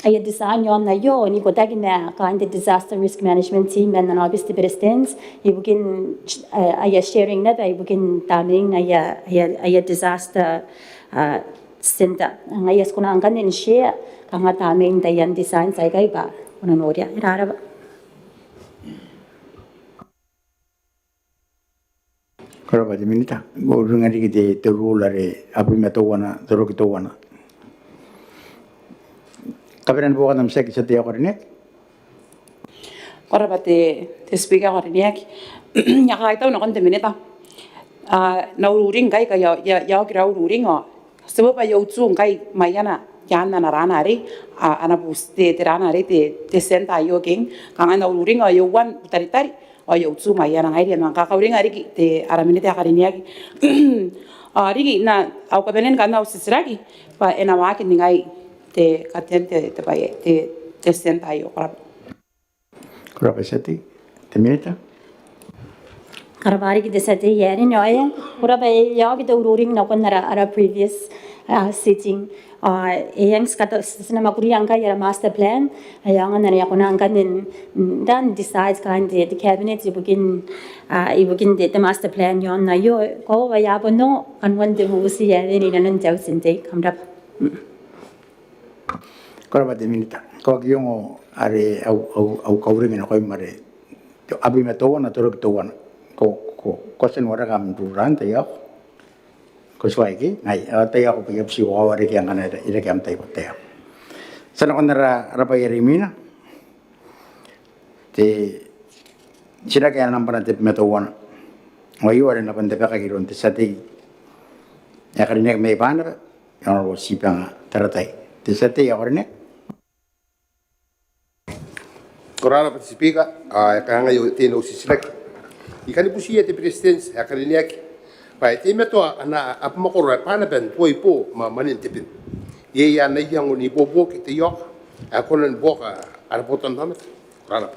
aia design i aon aio n ikotaki ma kaain te Disaster Risk Management Team man ana aobiti te Beretitenti ibukin, eh, aia sharing naba ibukin tamnein aia, aia, aia disaster, ah, centre. Ngaia ti kona ngkanne n share kanga tamnein taian designs aikai bwa ko na noria. E rarabwa. Ko rabwa te Minita. Ko uringa riki te, te rule are abwi ma teuana, toroki teuana. Kabanean buokan am titiraki te tia tei ae ko karineaki. Ko rabwa te, te Speaker ae ko karineaki. I a kaitau nakon te Minita. Ah, n au ururing ngkai, ngkai e a, e a, e a oki au ururing ao ti bwa e a utu ngkai Maiana i aan ana raana arei, a, ana buti te, te raana arei te, te centre aio keng. Kanga n au ururing ao e uan Butaritari ao e a utu Maiana. Ngaia are I a manga kakauringa riki te, ara Minita ae karineaki. Ao riki n au kabanea ngkanne au titiraki bwa e na waaki ningai te katean te, te bwai, te, te centre aio. Ko rabwa. Ko rabwa te tia tei. Te Minita. Ko rabwa riki te tia tei ae rine. Ao e, ko rabwa, e a oki te ururing nakon ara, ara previous, ah, sitting. Ao e eng, ti kata, ti na mwakuria ngkai ara master plan. Ae e aonga n ane e a kona ngkanne n, n, n decide kaain te, te cabinet ibukin, ah, ibukin te, te master plan i aon aio. Ko a bon noo kanoan te bubuti ae rine inanon te auti n tei. Kam rabwa. Ko rabwa te Minita. Ko aki ongo are au, au, au kauring nakoim are abwi ma teuana, toroki teuana. Ko, ko, ko a tia n wareka am rule n taiaoka? Ko tuai ke? Ngaia, ao taiaoka bwa I a butiiko kawarekea ngkana e reke am tai bwa taiaoka. Ti a nakon ara, ara bwai are imwina. Te titiraki ae nambwa tebwi ma teuana. Ao aio are e na bon tabekaki iroun te tia tei ae karineaki mai Banaba, Honourable Tibanga Taratai. Te tia tei ae karineaki. Ko rabwa te Speaker, ao e kangai au titiraki. I kan butiia te Beretitenti ae karineaki bwa e teimatoa ana abamwakoro ae Banaba n tuai boo ma mwanen te ben. Iai ana iango n ibuobuoki te ioka ae kona ni buoka ara botannaomata? Ko rabwa.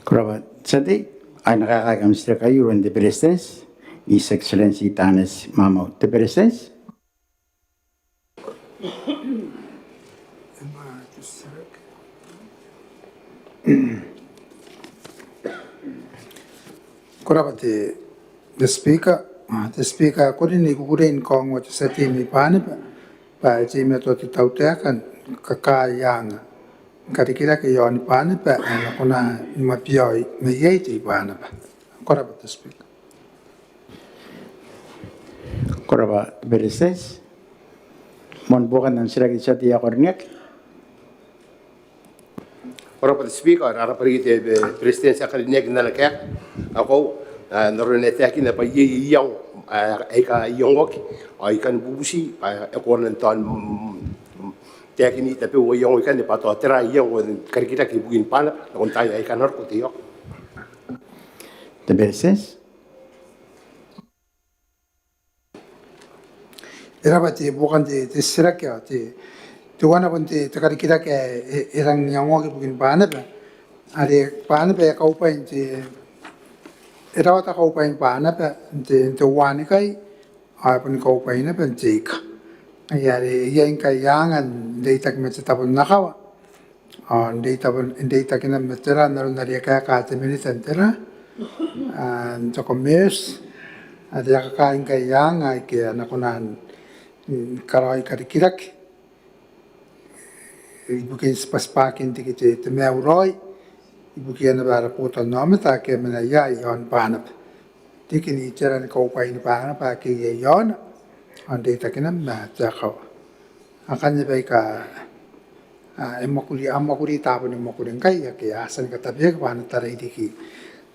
Ko rabwa te tia tei. Ao e na kaekaaki am titiraki aio iroun te Beretitenti, His Excellency Taneti Maamau. Te Beretitenti. Ko rabwa te, te Speaker. Te Speaker, I kona ni kukurei ni kaongoa te tia tei mai Banaba bwa e teimatoa te tautaeka ni kakaea anga ni karikirake iaon Banaba ae e na kona ni mwabiaoi mai iai te I-Banaba. Ko rabwa te Speaker. Ko rabwa te Beretitenti. Moan buokan am titiraki te tia tei ae karineaki. Ko rabwa te Speaker, ao e rabwa riki te Beretitenti ae karineaki n ana kaeka. Ao n aron ae e taekinna bwa iai iango aika a iangoaki, ao I kan bubuti bwa e kona n tao n taekin tabeua iango ikanne bwa tao tera iango ni karikirake ibukin Banaba nakon taai aika a na roko te ioka. Te Beretitenti. E rabwa te buokan te titiraki. Ao te, teuana bon te karikirake ae e rang iangoaki ibukin Banaba are Banaba e kaubwai n te, e rawata kaubwain Banaba n te, n te uanikai, ao e boni kaubwai naba n te ika. Ngaia are iai ngkai anga n reitaki ma te tabo n akawa, ao n reitaki naba ma tera n aron are e kaeka te Minita n tera, n te Commerce, are a kakaai ngkai anga aike a na kona ni karaoi karikirake ibukin tibwatibwakin riki te maiu raoi ibukiia naba ara botannaomata ake a mena iai iaon Banaba, riki n itera ni kaubwain Banaba ake iai iaona, ao n reitaki naba ma te akawa. Akanne baika a mwakuri, a mwakuri, tabon mwakuri ngkai ake a tia ni katabeaki bwa a na tarai riki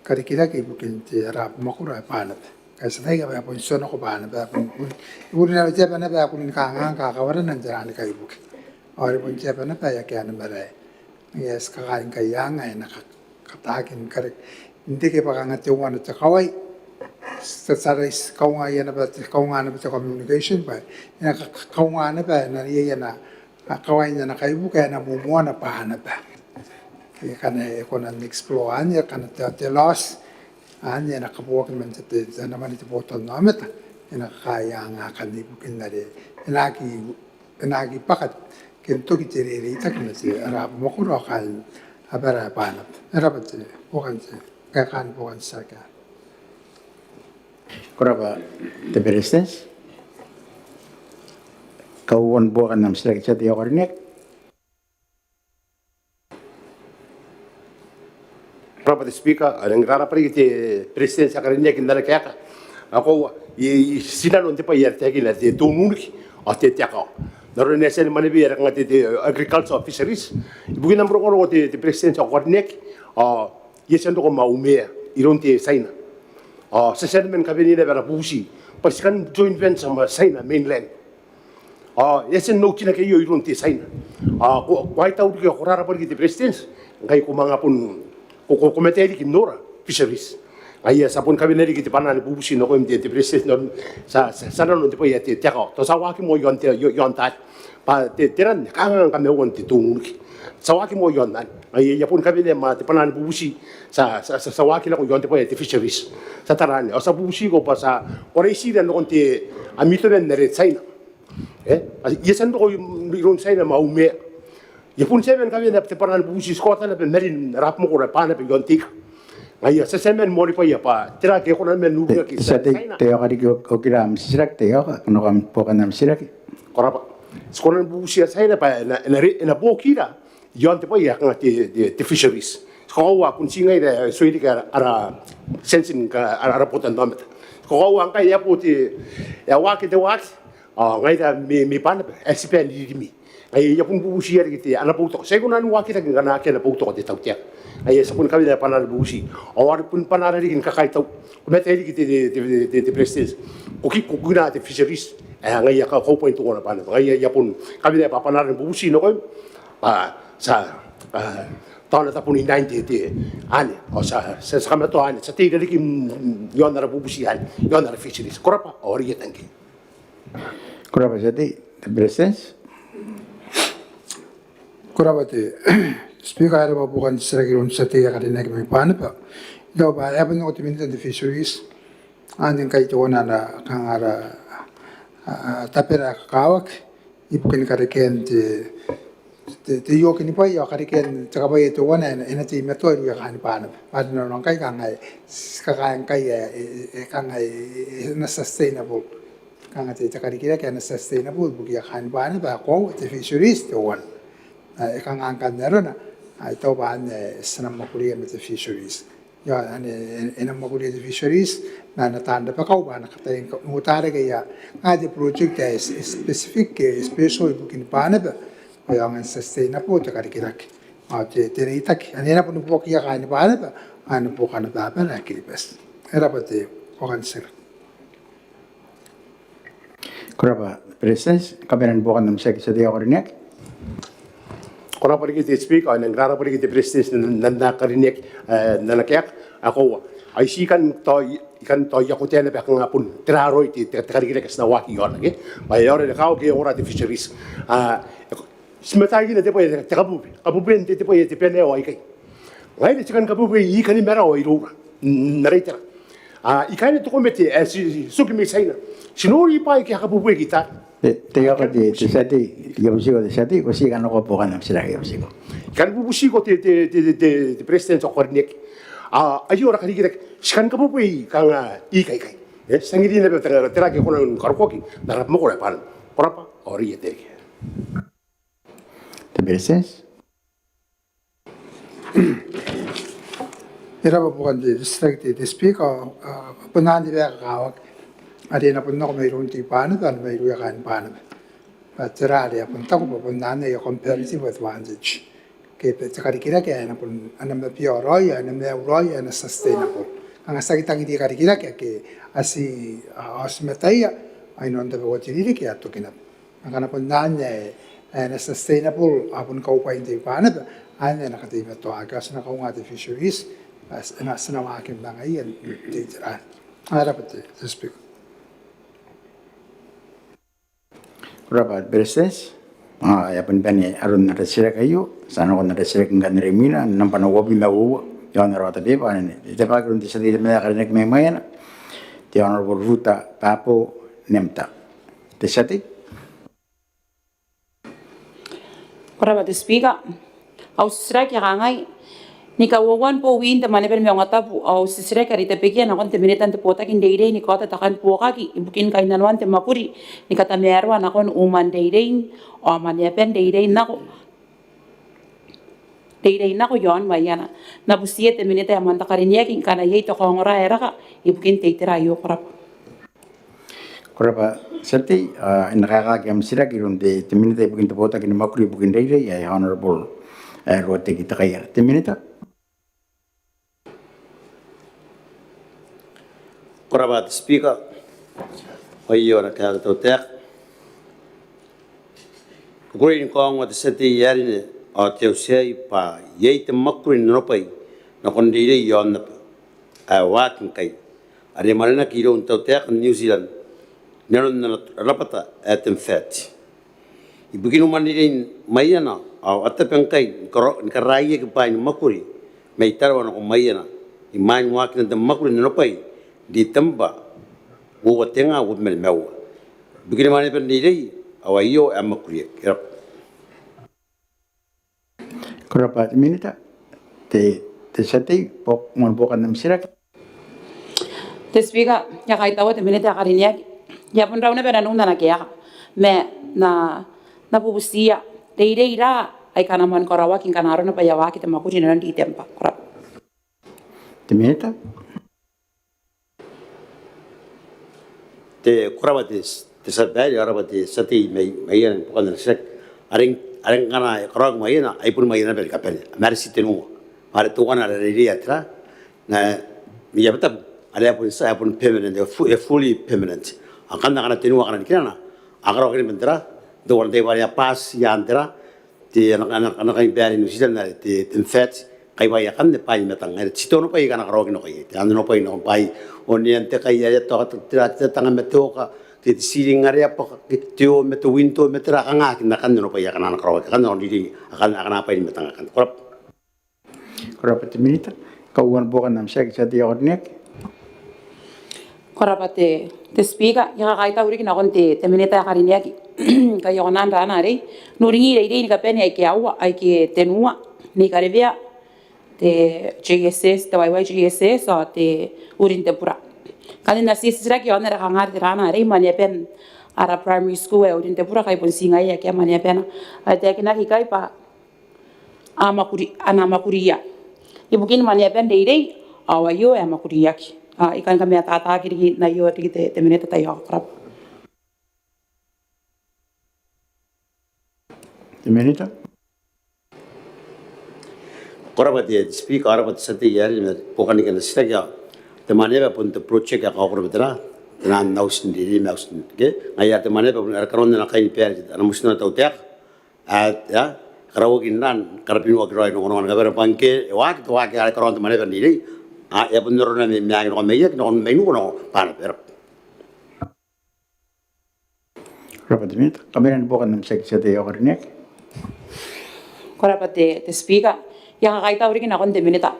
karikirake ibukin te, ara abamwakoro ae Banaba. Ngkai ti ataia bwa e bon tionako Banaba, e bon, e bon, e bon te aba naba ae kuri ni kanganga kakawarana n tera ni kaibuke, ao e bon te aba naba ae akea ana marae. Ngaia ae ti kakaai ngkai anga ae e na kataaki ni kare n reke bwa kanga teuana te kawai, ti tarai, ti kaungaia naba, ti kaunga naba te communication bwa e na kaunga naba, e na iai ana kawain ana kaibuke ae e na moamoana Banaba. Ngkana e kona n explore anne, ngkana te, te loss anne e na kaboaki man te, te, ana mwane te botannaomata, e na kakaea anga akanne ibukin are e na aki, e na aki bwaka ke n toki te reitaki ma te, ara abamwakoro ao kaain abara ae Banaba. E rabwa te buokan te, kaekaan buokan te titiraki. Ko rabwa te Beretitenti. Kauoua ni buokan am titiraki te tia tei ae karineaki. Ko rabwa te Speaker, ao I nang rarabwa riki te Beretitenti ae karineaki n ana kaeka. Ao koaua, i, i, ti nanon te bwai are taekinna te, te ununiki ao te, te akawa. N aron ae e a tia ni mwanewea are kanga te, te agriculture fisheries. Ibukin am rongorongo te, te Beretitenti ae karineaki, ao I a tia n roko ma Umeea iroun te Tiaina. Ao ti a tia ni man kawenea naba ara bubuti bwa ti kan joint venture ma Tiaina mainland. Ao e a tia n uti nako aio iroun te Tiaina. Ao ko, ko a tau riki, ko rarabwa riki te Beretitenti ngkai ko manga bon, ko, ko, ko matairiki n nora fisheries. Ngaia ti a bon kawenea riki te bwanaa ni bubuti nakoim te, te Beretitenti, n aron ti a, ti a, ti a nanon te bwai ae te, te akawa. Tao ti a waaki moa iaon te, iaon taari bwa te, te ran e kanganga ngkana e uan te ununiki. Ti a waaki moa iaon anne. Ngaia I a bon kawenea ma te bwanaa ni bubuti, ti a, ti a, ti a, ti a waaki nako iaon te bwai ae te fisheries. Ti a tara anne ao ti a bubutiko bwa ti a, ko a raitiira nakon te, ami toman are Tiaina. E, I a tia n roko iroun Tiaina ma Umeea. I a bon tia man kawenea te bwanaa ni bubuti, ti kaota naba marin ara abamwakoro ae Banaba iaon te ika. Ngaia ti a tia man moanibwaia bwa tera ake e kona man uruaki Tiaina. Te, te, te, te, okira am titiraki, te, ko na kona ni buokan am titiraki. Ko rabwa. Ti kona ni bubutia Tiaina bwa e na, e na, e na buokira iaon te bwai ae kanga te, te, te fisheries. Ti kakoaua bon ti ngaira ae tuai reke ara, ara tientin, ara, ara botannaomata. Ti kakoaua ngkai e a bo te, e a waaki te waaki, ao ngaira mai, mai Banaba ae ti bae n ririmi. Ngaia I a bon bubutiia riki te, ana boutoka. Ti a kona ni waakiraki ngkana akea ana boutoka te tautaeka. Ngaia ti a bon kawenea bwanaa ni bubuti. Ao are bon bwanaara riki ni kakaitau, ko matairiki te, te, te, te, te Beretitenti, ko ki, ko kina te fisheries ae ngaia e kaubwain teuana Banaba. Ngaia I a bon kawenea bwa bwanaara ni bubuti nakoim bwa Tia, tao n na tabun inain te, te, anne, ao tia, tia, tia kamatoa anne, tia tei riki iaon ara bubuti anne, iaon ara fisheries. Ko rabwa, ao are I a tangke. Ko rabwa tia tei, te Beretitenti. Ko rabwa te Speaker, e rabwa buokan titiraki iroun tia tei ae karineaki mai Banaba. I taku bwa e a bon nako te Minita n te fisheries anne ngkai teuana ana kanga ara tabera ae kakawaki ibukin karekean te, te, te iokinibwai ao karekean te kabwaia teuana ae e na teimatoa irouia kaain Banaba. Bwa are nanona ngkai kanga e, kanga ngkai e, e, e kanga e, e na sustainable. Kanga te, te karikirake ae e na sustainable ibukia kaain Banaba, koaua te fisheries teuana. E kanga ngkanne arona, I taku bwa anne ti na mwakuria ma te fisheries. Io, anne e na mwakuria te fisheries ma ana taan rabakau bwa a na kataia n uotarakeia kanga te project ae specific ke special ibukin Banaba, ao e aonga n sustainable te karikirake ao te, te reitaki anne e na boni buokaia kaain Banaba ao e na buoka ana babara ae Kiribati. E rabwa te buokan titiraki. Ko rabwa Beretitenti, kabanean buokan am titiraki tia tei ae karineaki. Ko rabwa riki te Speaker, ao I nang rarabwa riki te Beretitenti n ana, ana karineaki n ana kaeka ae koaua. Ao I tii kan tao, I kan tao I a kaotia naba kanga bon tera raoi te, te karikirake ae ti na waaki iaona ke. Bwa e aera ni kaoki e ora te fisheries. Ti mataikina te bwai ae te kabubue, kabubuean te, te bwai ae te bane ao aikai. Ngaira ti kan kabubuei i kani marawa iroura n ara itera. I kani te komete ae ti tuki mai Tiaina, ti nori bwaai aika a kabubueki i taari. Te, te, te tia tei, I a butiko te tia tei, ko tii kan nako buokan am titiraki, I a butiko. I kan bubutiko te, te, te Beretitenti ae karineaki. Aio ara karikirake ti kan kabubuei kanga i kaikai. E, ti tangiria naba tera ae e kona ni karokoaki n ara mwakoro ae bwanan. Ko rabwa, ao are I a tei riki. Te Beretitenti. E rabwa buokan te titiraki te, te Speaker, a, bon anne te bwai ae kakawaki are e na bon nako mairoun te I Banaba ao mairouia kaain Banaba. Bwa tera are a bon taku bwa bon anne aia comparative advantage. Ke te karikirake ae e na bon, a na mabiao raoi, a na maiu raoi, a na sustainable. Kanga ti aki tangiria karikirake ake a tii, a, a oti mataia, a inanon tabeua te ririki a toki naba. Ngkana bon anne ae e na sustainable ao bon kaubwain te I Banaba, anne e na kateimatoaaki ao ti na kaunga te fisheries, a, ti na, ti na waaki ma ngaia n te itera anne. Ko rabwa te, te Speaker. Ko rabwa te Beretitenti. A, e a boni bane aron ara titiraki aio, ti a nako n ara titiraki ngkanne are imwina, nambwa uabwi ma uoua iaon ara order paper anne. E tabekaki iroun te tia tei te Minita ae karineaki mai Maiana, te Honourable Ruta Babo Nemta. Te tia tei. Ko rabwa te Speaker. Au titiraki e kangai: Ni kauoua n bowi n te Mwaneaba ni Maungatabu, au titiraki are I tabekia nakon te Minita n te Botaki n Reirei ni kaota takan buokaki ibukin kainnanoan te mwakuri ni katamaroa nakon umwan reirei ao mwaneaban reirei nako, reirei nako iaon Maiana. N na butiia te Minita ae moan te karineaki ngkana iai te kaongora ae raka ibukin te itera aio. Ko rabwa. Ko rabwa tia tei, a, e na kaekaaki am titiraki iroun te, te Minita ibukin te Botaki ni Mwakuri ibukin Reirei, ae Honourable, e, Ruateki Tekaiara. Te Minita. Ko rabwa te Speaker. Aio ana kaeka te tautaeka. I kukurei ni kaongoa te tia tei ae karineaki ao te auti aei bwa iai te mwakuri n onobwai nakon reirei iaon aba ae waaki ngkai, are mwanenaki iroun te tautaeka n New Zealand inanon ana rabwata ae te MFAT ibukin umwan reirei n Maiana, ao a tabe ngkai ni kara-, ni karaiaki bwaai ni mwakuri mai Tarawa nako Maiana imwain waakinan te mwakuri n onobwai n Ritemba uoua tenga uabwi ma nimaua ibukin Mwaneaban Reirei, ao aio ae mwakuriaki. Ko rabwa. Ko rabwa te Minita. Te, te tia tei, buok, moan buokan am titiraki. Te Speaker, I a kaitaua te Minita ae karineaki. I a bon rau naba nanou n ana kaeka ma N na, N na bubutiia, reirei ira aika a na moan karaoaki ngkana arona bwa e a waaki te mwakuri inanon Ritemba? Ko rabwa. Te Minita. Te, ko rabwa te, te tia babaire, ko rabwa te tia tei mai, mai Maiana ni buokan ana titiraki. Are, are ngkana e karaoaki Maiana, ai bon Maiana naba ni kabane. Ma are ti tenua. Ma are teuana ara reirei ae tera, n Maiabatabu, are e a bon tia, e a bon permanent, e fu-, e fully permanent. Ao ngkanne akana tenua akana nikirana a karaoaki naba n tera, teuana te bwai are a bati iaan tera, te ana, ana, ana kainibaire New Zealand are te, te MFAT, kai bwai akanne bwai ni matang. Are ti tao naba bwai aika a na karaoaki nako iai. Te ana naba bwai nako bwai onean te kai are tao te, te, te tanga ma te oka, te, te ceiling are a bwaka, te oo ma te window ma tera, kanga akanne naba bwai aika a na karaoaki, akanne naba bwai ni matang akanne. Ko rabwa. Ko rabwa te Minita. Kauoua ni buokan am titiraki te tia tei ae karineaki. Ko rabwa te, te Speaker, I a kakaitau riki nakon te, te Minita ae karineaki. Kai I a kona n raana arei n uringi reirei ni kabane aike aua, aike tenua, Nei Karewea, te JSS, te YYJSS ao te Urin te Bura. Kanga n na titiraki iaon are kanga are te raana arei, maneaban ara primary school ae Urin te Bura, kai bon ti ngaia ake a maneabana. Ao e taekinaki ikai bwa a mwakuri, a na mwakuria ibukin maneaban reirei, ao aio ae mwakuriaki. Ao I kan kamataataaki riki n aio riki te, te Minita, tai ao ko rabwa. Te Minita. Ko rabwa te, te Speaker, ko rabwa te tia tei ae karineaki, buokan ana titiraki. Te maneaba bon te project ae kaokoro ma tera, te naan auti n reirei ma auti n, ke? Ngaia are te maneaba bon are karaoan ana kainibaire, ana motinnano te tautaeka. A, e a karaoaki n aron karabwarabwaraaki raoi nongonongan kabane bwa ngke e waaki, te waaki are karaoan te maneaba n reirei. A, e a bon oro naba mai, mai, nako mai, nako mai nuka nako Banaba. Ko rabwa. Ko rabwa te Minita. Kabanean buokan am titiraki te tia tei ae karineaki. Ko rabwa te, te Speaker. I a kakaitau riki nakon te Minita.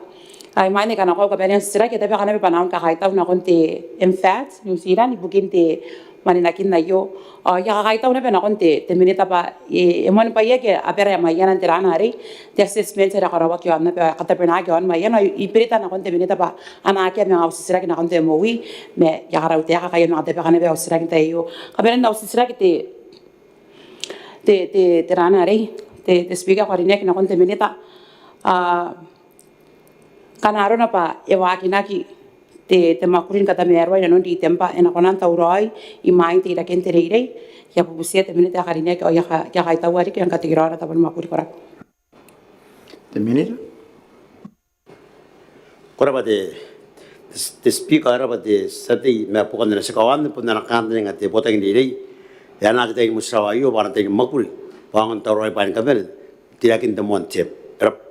Ai imwain ae I kanakoa au kabanean titiraki, e tabeka naba bwa N na kakaitau nakon te MFAT New Zealand ibukin te maninakin aio. Ao I a kakaitau naba nakon te, te Minita bwa e, e moan bwai ake a bwara ae Maiana n te raana arei, te assessment are karaoaki iaon, naba katabenaaki iaon Maiana. I berita nakon te Minita bwa a na akea manga au titiraki nakon te MOE, ma I a karau taeka, kai I a manga tabeka naba au titiraki n tai aio. Kabanean au titiraki te, te, te, te raana arei, te, te Speaker ae karineaki, nakon te Minita. A, ngkana arona bwa e waakinaki te, te mwakuri ni katamaroa inanon Ritemba, e na kona n tauraoi imwain te iraken te reirei? I a bubutia te Minita ae karineaki, ao I a ka, I a kaitaua riki ana katekeraoan tabo ni mwakuri. Ko rabwa. Te Minita. Ko rabwa te, te, te Speaker, ko rabwa te tia tei, ma buokan ana titiraki aio, bon ana kantaninga te botaki n reirei e anaaki tain motirawa aio bwa ana tai ni mwakuri bwa a aonga n tauraoi bwaai ni kabane n te irakin te moan term. Ko rabwa.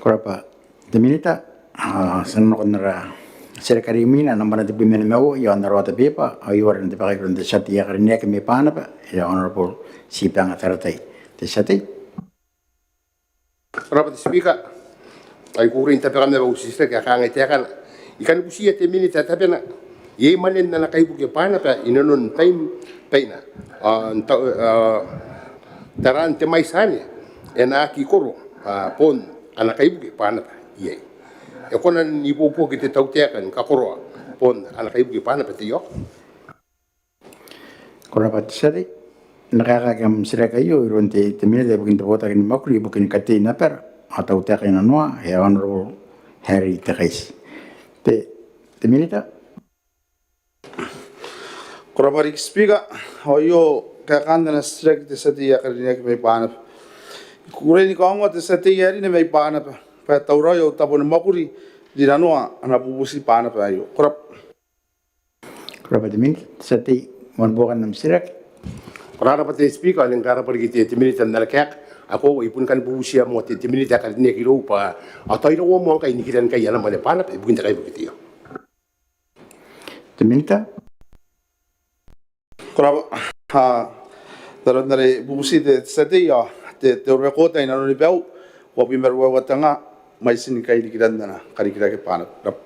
Ko rabwa te Minita. A, ti a nakon ara titiraki are imwina, nambana tebwi ma nimaua iaon ara order paper, ao aio are e na tabekaki iroun te tia tei ae karineaki mai Banaba, e Honourable Tibanga Taratai. Te tia tei. Ko rabwa te Speaker. Ai kukurei n tabeka naba au titiraki ae kangai taekana. I kan butiia te Minita tabena iai mwanen ana kaibuke Banaba inanon bain baina. A, n ta, a, taraan te mwaiti anne e na aki koro, a, boon ana kaibuke Banaba iai. E kona n ibuobuoki te tautaeka ni kakoroa boon ana kaibuke Banaba, te ioka? Ko rabwa te tia tei. E na kaekaaki am titiraki aio iroun te, te Minita ibukin te botaki ni mwakuri ibukin katein abara ao tautaeka inanoa, e Honourable Harry Tekaiti. Te, te Minita. Ko rabwa riki Speaker, ao aio kaekaan ana titiraki te tia tei ae karineaki mai Banaba. I kukurei ni kaongoa te tia tei ae karineaki mai Banaba bwa e tauraoi au tabo ni mwakuri n rinanoa ana bubuti Banaba aio. Ko rabwa. Ko rabwa te Minita. Te tia tei, moan buokan am titiraki. Ko rabwa te Speaker, ao I a rangi ni karabwa riki te, te Minita n ana kaeka. Ao I bon kan bubutia moa te, te Minita ae karineaki irou bwa a tao iraua moa ngkai nikiran ngkai ana mwane Banaba ibukin te kaibuke aio. Te Minita. Ko rabwa. A, n aron are e bubuti te, te tia tei, ao te, te record inanon baiu uabwi ma ruaiwa te nga mwaitin ngkai nikiran ana karikirake Banaba. Ko rabwa.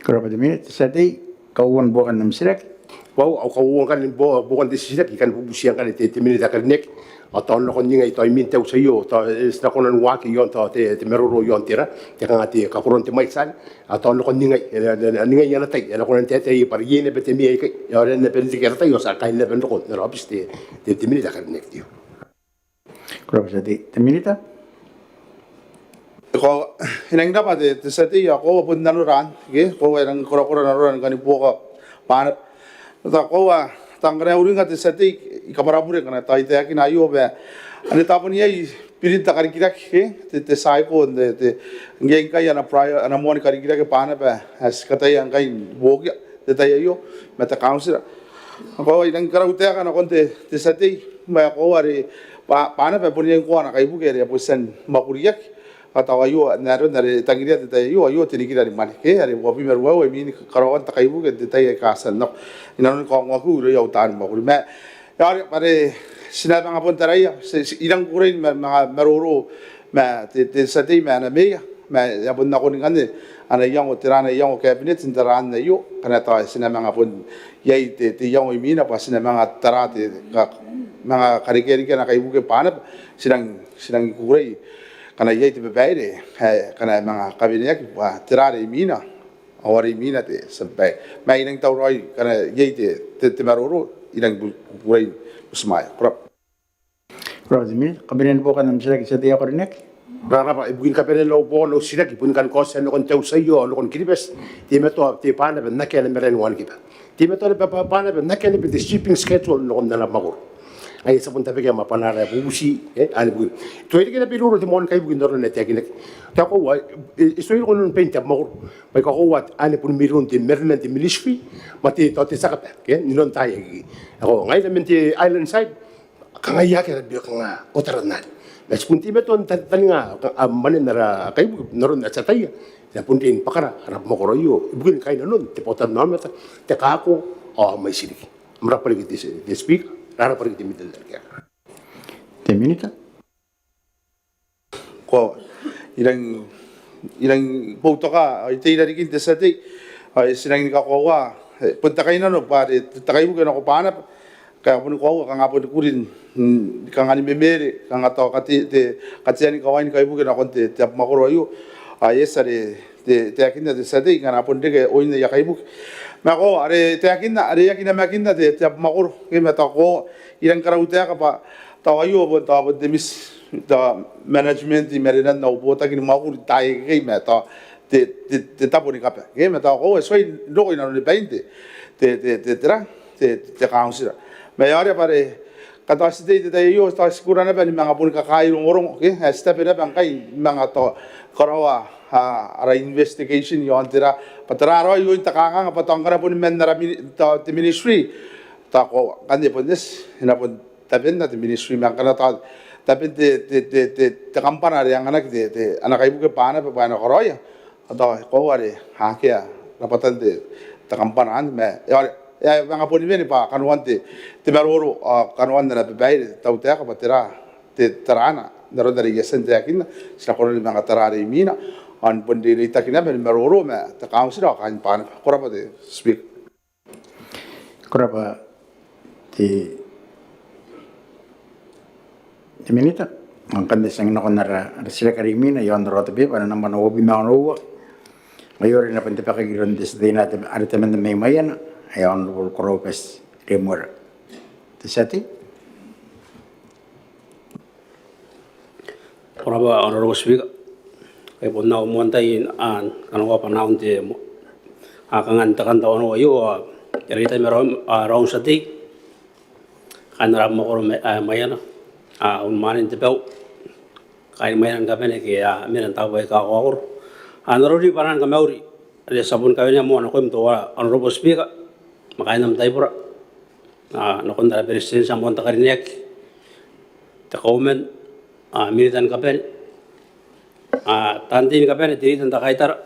Ko rabwa te Minita. Te tia tei, kauoua ni buokan am titiraki. Ao, ao kauoua ngkanne ni buo, buokan te titiraki, I kan bubutia ngkanne te, te Minita ae karineaki. Ao tao n nakon ningai, tao imwin te auti aio, tao, e, ti na kona n waaki iaon tao te, te maroro iaon tera, te kanga te kakoroan te mwaiti anne. Ao tao n nakon ningai, e, e, e, ningai ana tai, e na kona n taetae bwa iai naba te mwane aikai, e, e na bon reke ara tai ao ti a kaina naba n roko n ara aobiti te, te, te Minita ae karineaki. Ko rabwa te tia tei. Te Minita. Ko, e rangi n rabwa te, te tia tei, ao koaua bon nanora anne, ke? Koaua e rangi ni korakora nanora ni kani buoka Banaba. Tao koaua, tao ngkana e uringa te tia tei, I kabwara bure ngkana tao I taekina aio bwa ane tao bon iai birinta karikirake, ke? Te, te cycle, te, te, ngke ngkai ana prior, ana moani karikirake Banaba ae ti kataia ngkai ni buokia n te tai aio ma te kauntira. Ao I rangi ni karautaeka nakon te, te tia tei, ma e koaua are bwa, bwa naba bon iai ngkoa ana kaibuke are e a bon tia ni mwakuriaki. Ao tao aio, n aron are e tangiria te tai aio, aio te nikira ni mwane ke are uabwi ma ruaiwa imwin karaoan te kaibuke n te tai aika a tia n nako inanon kaongoakiu irouia au taani mwakuri. Ma e, are, are ti na manga bon taraia, ti, ti, I rangi ni kukurei ma, manga maroro ma te, te tia tei ma ana meea, ma e a bon nakon ngkanne ana iango, tera ana iango cabinet n taraan aio, ngkana tao ti na manga bon iai te, te iango imwina bwa ti na manga tara te, ka, manga karekean riki ana kaibuke bwa naba, ti rangi, ti rangi ni kukurei ngkana iai te babaire ae, ngkana e manga kaweneaki bwa tera are imwina, ao are imwina te tia babaire. Ma I rangi n tauraoi ngkana iai te, te, te maroro, I rangi ni kukurei, butimwaea. Ko rabwa. Ko rabwa te minita. Kabanean buokan am titiraki te tia tei ae ko karineaki. Ko rabwa, ibukin kabanean au buokan au titiraki, bon kani kaotia nakon te auti aio ao nakon Kiribati, teimatoa te bwa naba n akea ana marae ni wanikiba. Teimatoa naba bwa, bwa naba n akea naba te shipping schedule nakon ana mwakoro. Ae ti a bon tabekea ma bwanaara ae bubuti, e, anne ibukin. Tuai reke naba iroura te moani kaibuke n aron ae taekinaki. Te koaua, e, e tuai roko inanon bain te abamwakoro. Bwa e koaua anne bon mairoun te marenan te ministry ma te, tao te tia kabane, ke, n inanon taai akekei. Ao ngaira man te island side, kanga akea naba kanga otarana. Ma ti bon teimatoa n tataninga, a, mwanen ara kaibuke n aron ae ti ataia. E na bon riai ni bwakara ara abamwakoro aio ibukin kainnanon te botanaomata, te kako ao mwaiti riki. Ko rabwa riki te, te Speaker, ko rabwa riki te minita. Te minita. Ko, I rangi, I rangi boutoka, ao I tei irarikin te tia tei, ao ti rangi ni kakoaua, e, bon te kainnano bwa are te, te kaibuke nako bwa naba, kanga boni koaua, kanga boni kurin, mm, kanga ni memere, kanga tao kate, te, katean kawain kaibuke nakon te, te abamwakoro aio, ao e eti are te, taekinna te tia tei, ngkana bon reke oin aia kaibuke. Ma ko, are taekinna, are e aki namakinna te, te abamwakoro, ke ma tao ko, I rangi ni karautaeka bwa tao aio bon, tao bon te mis-, tao management i marenan au botaki ni mwakuri n taai akekei ma tao te, te, te tabo ni kabane. Ke ma tao ko, e tuai n roko inanon bain te, te, te, te, tera, te, te kauntira. Ma e aera bwa are, ngkana tao ti tei n te tai aio, tao ti kona naba ni manga boni kakaai rongorongo, ke, ae ti tabe naba ngkai ni manga tao karaoa, a, ara investigation iaon tera, bwa tera raoi oin te kanganga, bwa tao ngkana boni man ara mini-, tao te ministry, tao ko, ngkanne bon eti, e na bon tabenna te ministry, ma ngkana tao taben te, te, te, te, te kambana are anganaki te, te, ana kaibuke bwa naba bwa e na karaoia, ao tao e koaua are akea rabwatan te, te kambana anne, ma e aera, e a manga boni wene bwa kanoan te, te maroro, ao kanoan ana babaire te tautaeka bwa tera, te, taraana, n aron are I a tia n taekinna, ti na kona ni manga tara are imwina, ao ni bon reireitaki naba ni maroro ma te kauntira ao kaain bwa naba. Ko rabwa te Speaker. Ko rabwa te, te minita. Ao ngkanne ti a nako nakon ara, ara titiraki are imwina iaon ara order paper, nambwa uabwi ma onoua. Aio are e na bon tabekaki iroun te tia tei are temanna mai Maiana, ae Honourable Koroubati Remuera. Te tia tei. Ko rabwa Honourable Speaker. Ai bon au moan tai n kanakoa bwa N na ongo te mo-, a, kangan te kanta onoua aio, a, e reitaki ma raou, a, raou n tia tei, kaain ara mwakoro ma, a, Maiana, a, unimwaanen te bau, kaain Maiana ni kabane ke, a, mena n taabo aika kakaokoro. A, n aron bwanaan kamauri are ti a bon kawenea moa nakoim teuare Honourable Speaker ma kaain am taibora, a, nakon ara Beretitenti, am aono ni karineaki, te kauoman, a, minita ni kabane, a, taan tei ni kabane, te rita n te kaitara,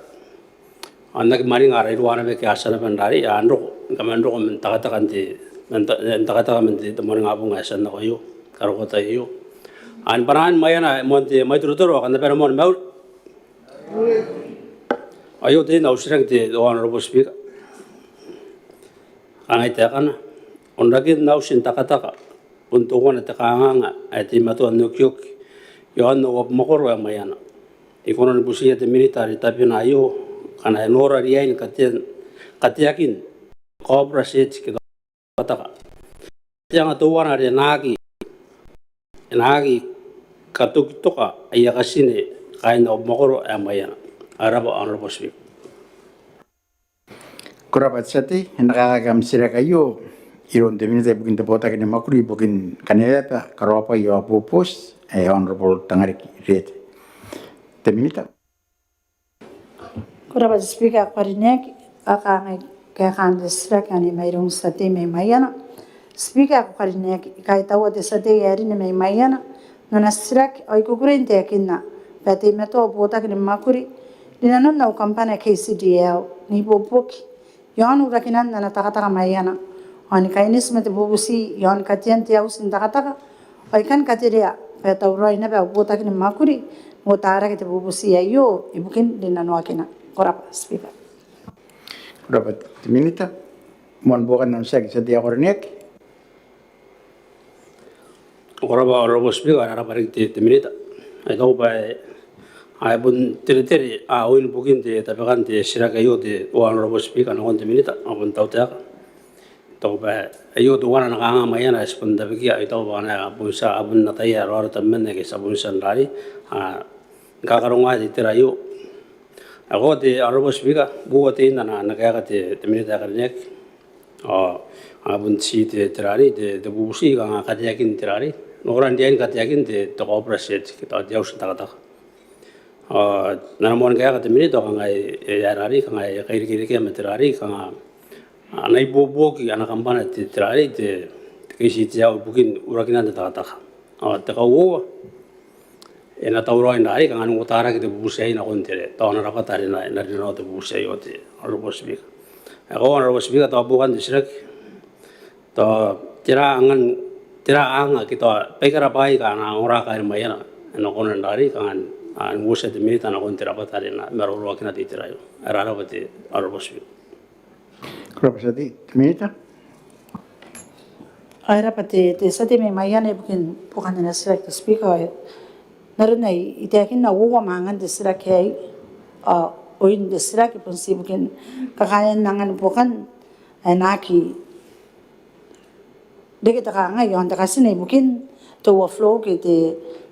ao n aki mwaninga ara iruwa naba ake a tia naba n rarei, a, n roko, ni kaman roko man takatakan te, man ta-, man takataka man te, te moaningabong ae e tia n nako aio, karokoa te tai aio. A, ni bwanaan Maiana, moan te, mwaitirotiroa, kam na bane moa ni mauri. Aio tein au titiraki te, te Honourable Speaker. Kangai taekana, onrakina n auti n takataka bon teuana te kanganga ae teimatoa n okioki iaon au abamwakoro ae Maiana. I kona ni butiia te minita are tabena aio ngkana e nora riain katean, kateakin kaobura tieti ke takataka. Te anga teuana are e na aki, e na aki katokitoka aia katine kaain au abamwakoro ae Maiana. Ko rabwa Honourable Speaker. Ko rabwa te tia tei, e na kaekaaki am titiraki aio iroun te minita ibukin te botaki ni mwakuri ibukin kaneweaba, karaobwai ao boboti, ae Honourable Tangariki Reete. Te minita. Ko rabwa te Speaker ae ko karineaki, ao kangai, kaekaan te titiraki anne mairoun te tia tei mai Maiana. Speaker ae ko karineaki, I kaitaua te tia tei ae rine mai Maiana n ana titiraki ao I kukurei n taekinna bwa e teimatoa au botaki ni mwakuri rinanon au kambana K C D L n ibuobuoki iaon urakinan ana takataka Maiana ao ni kaineti ma te bubuti iaon katean te auti n takataka ao I kan katerea bwa e tauraoi naba au botaki ni mwakuri n otarake te bubuti aio ibukin rinanoakina. Ko rabwa Speaker. Ko rabwa te Minita. Moan buokan am titiraki te tia tei ae ko karineaki. Ko rabwa Honourable Speaker, e rabwa riki te, te Minita. I taku bwa e bon teretere oin bukin te tabekan te titiraki aio te Honourable Speaker nakon te Minita, a bon tautaeka. I taku bwa aio teuana ana kanganga Maiana ae ti bon tabekia, I taku bwa a bon tia, a bon ataia raora tabeman ake ti a bon tia n rari ni kakarongoa te itera aio. Ao te Honourable Speaker, buoka tein ana kaeka te, te Minita ae karineaki. Ao a bon ti te, te rari, te, te bubuti kanga kateakin te rari, noran riain kateakin te, te copra shed ke tao te auti n takataka. Ao n ana moan kaeka te Minita kanga e, e a rari, kanga e kairikirikea ma te rari, kanga ana ibuobuoki ana kambana te, te rari, te, te K C D L ibukin urakinan te takataka. Ao te kauoua, e na tauraoi n rari kanga n otarake te bubuti aei nakon te, tao ana rabwata are e na, e na rinanoa te bubuti aio te Honourable Speaker. E koaua Honourable Speaker, tao buokan te titiraki, tao tera angan, tera anga ke tao baikara bwaai aika a na ongora kaain Maiana, e na kona n rari kanga n, a, n uotia te Minita nakon te rabwata are e na maroroakina te itera aio. E rabwa te Honourable Speaker. Ko rabwa te tia tei. Minita. Ao e rabwa te, te tia tei mai Maiana ibukin buokan ana titiraki te Speaker. Ao n aron ae I taekinna, uoua mwaangan te titiraki aei, ao oin te titiraki bon ti ibukin kakaean angan buokan ae na aki reke te kangai iaon te katina ibukin te overflow ke te,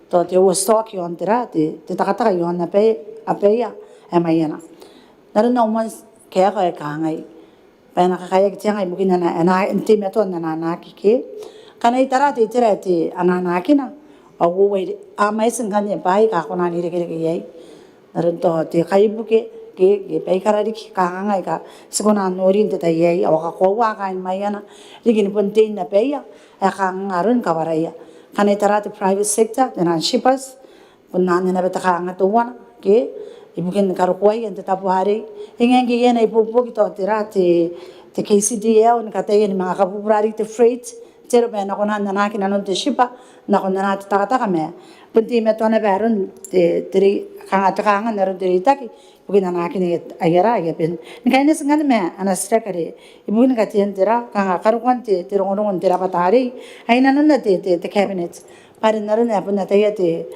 tao te overstock iaon tera, te, te takataka iaon abwai, abwaia ae Maiana. N aron au moan kaeka e kangai bwa e na kakaeaki te anga ibukin ana, ana, n teimatoan ana anaaki ke. Ngkana I tara te itera ae te anaanaakina, ao uoua a mwaiti ngkanne bwaai aika a kona n irekereke iai. N aron tao te kaibuke ke, ke baikara riki kanganga aika ti kona n nori n te tai aei, ao a kakoaua kaain Maiana riki ni bon tei n abwaia ae kanganga aron kawaraia. Ngkana I tara te private sector, te naan shippers, bon anne naba te kanganga teuana ke ibukin karokoaia n te tabo arei. E ngae ngke e na ibuobuoki tao tera te, te K C D L ni kataia ni manga kabubura riki te freight, te aro bwa e na kona n anaaki nanon te shipper nakon ana te takataka ma bon teimatoa naba aron te, te rei, kanga te kanganga n aron te reitaki ibukin anaakin aia, aia ra, aia ben. Ni kaineti ngkanne ma ana titiraki are ibukin katean tera, kanga karokoan te, te rongorongo n te rabwata arei ae i nanona te, te, te cabinet. Bwa are n aron ae bon ataia te,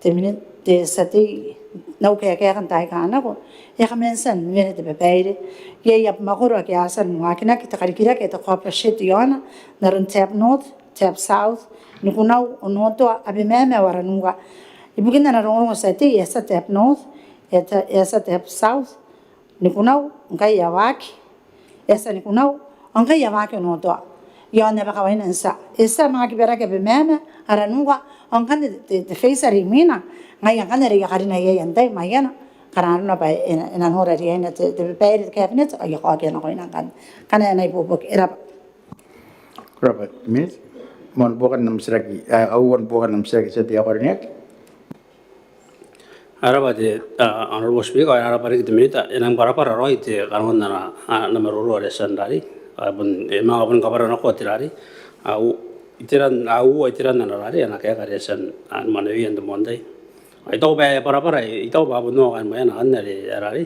te Mini-, te tia tei n au kaekaeka n taai aika nako, e a kaman tia n wene te babaire. Iai abamwakoro ake a tia n waakinaki te karikirake ae te copra shed iaona, n aron Tap North, Tap South, Nikunau, Onotoa, Abemama ao Aranuka. Ibukin ana rongorongo te tia tei, e a tia Tap North, e a tia, e a tia Tap South, Nikunau, ngkai e a waaki, e a tia Nikunau, ao ngkai e a waaki Onotoa. Iaon aba kawaina n tia, e tia manga kibaraki Abemama, Aranuka, ao ngkanne te, te phase are imwina, ngaia ngkanne are I a karina iai antai, Maiana, ngkana arona bwa e na, e na nora riaina te, te babaire te cabinet, ao I a kaokia nakoina ngkanne. Ngkana e na ibuobuoki, e rabwa. Ko rabwa, Minita. Moan buokan am titiraki, a, auan buokan am titiraki te tia tei ae ko karineaki. E rabwa te, a, Honourable Speaker, e rabwa riki te Minita, e nang bwarabwara raoi te kanoan ana, a, ana maroro are e tia n rari, a, bon, e manga bon kabwara nako te rari, a, u-, iteran, a, uoua iteran ana rari, ana kaeka are e tia n, a, mwanewea n te moan tai. I taku bwa e bwarabwara, I taku bwa bon noa kaain Maiana akanne are e rari.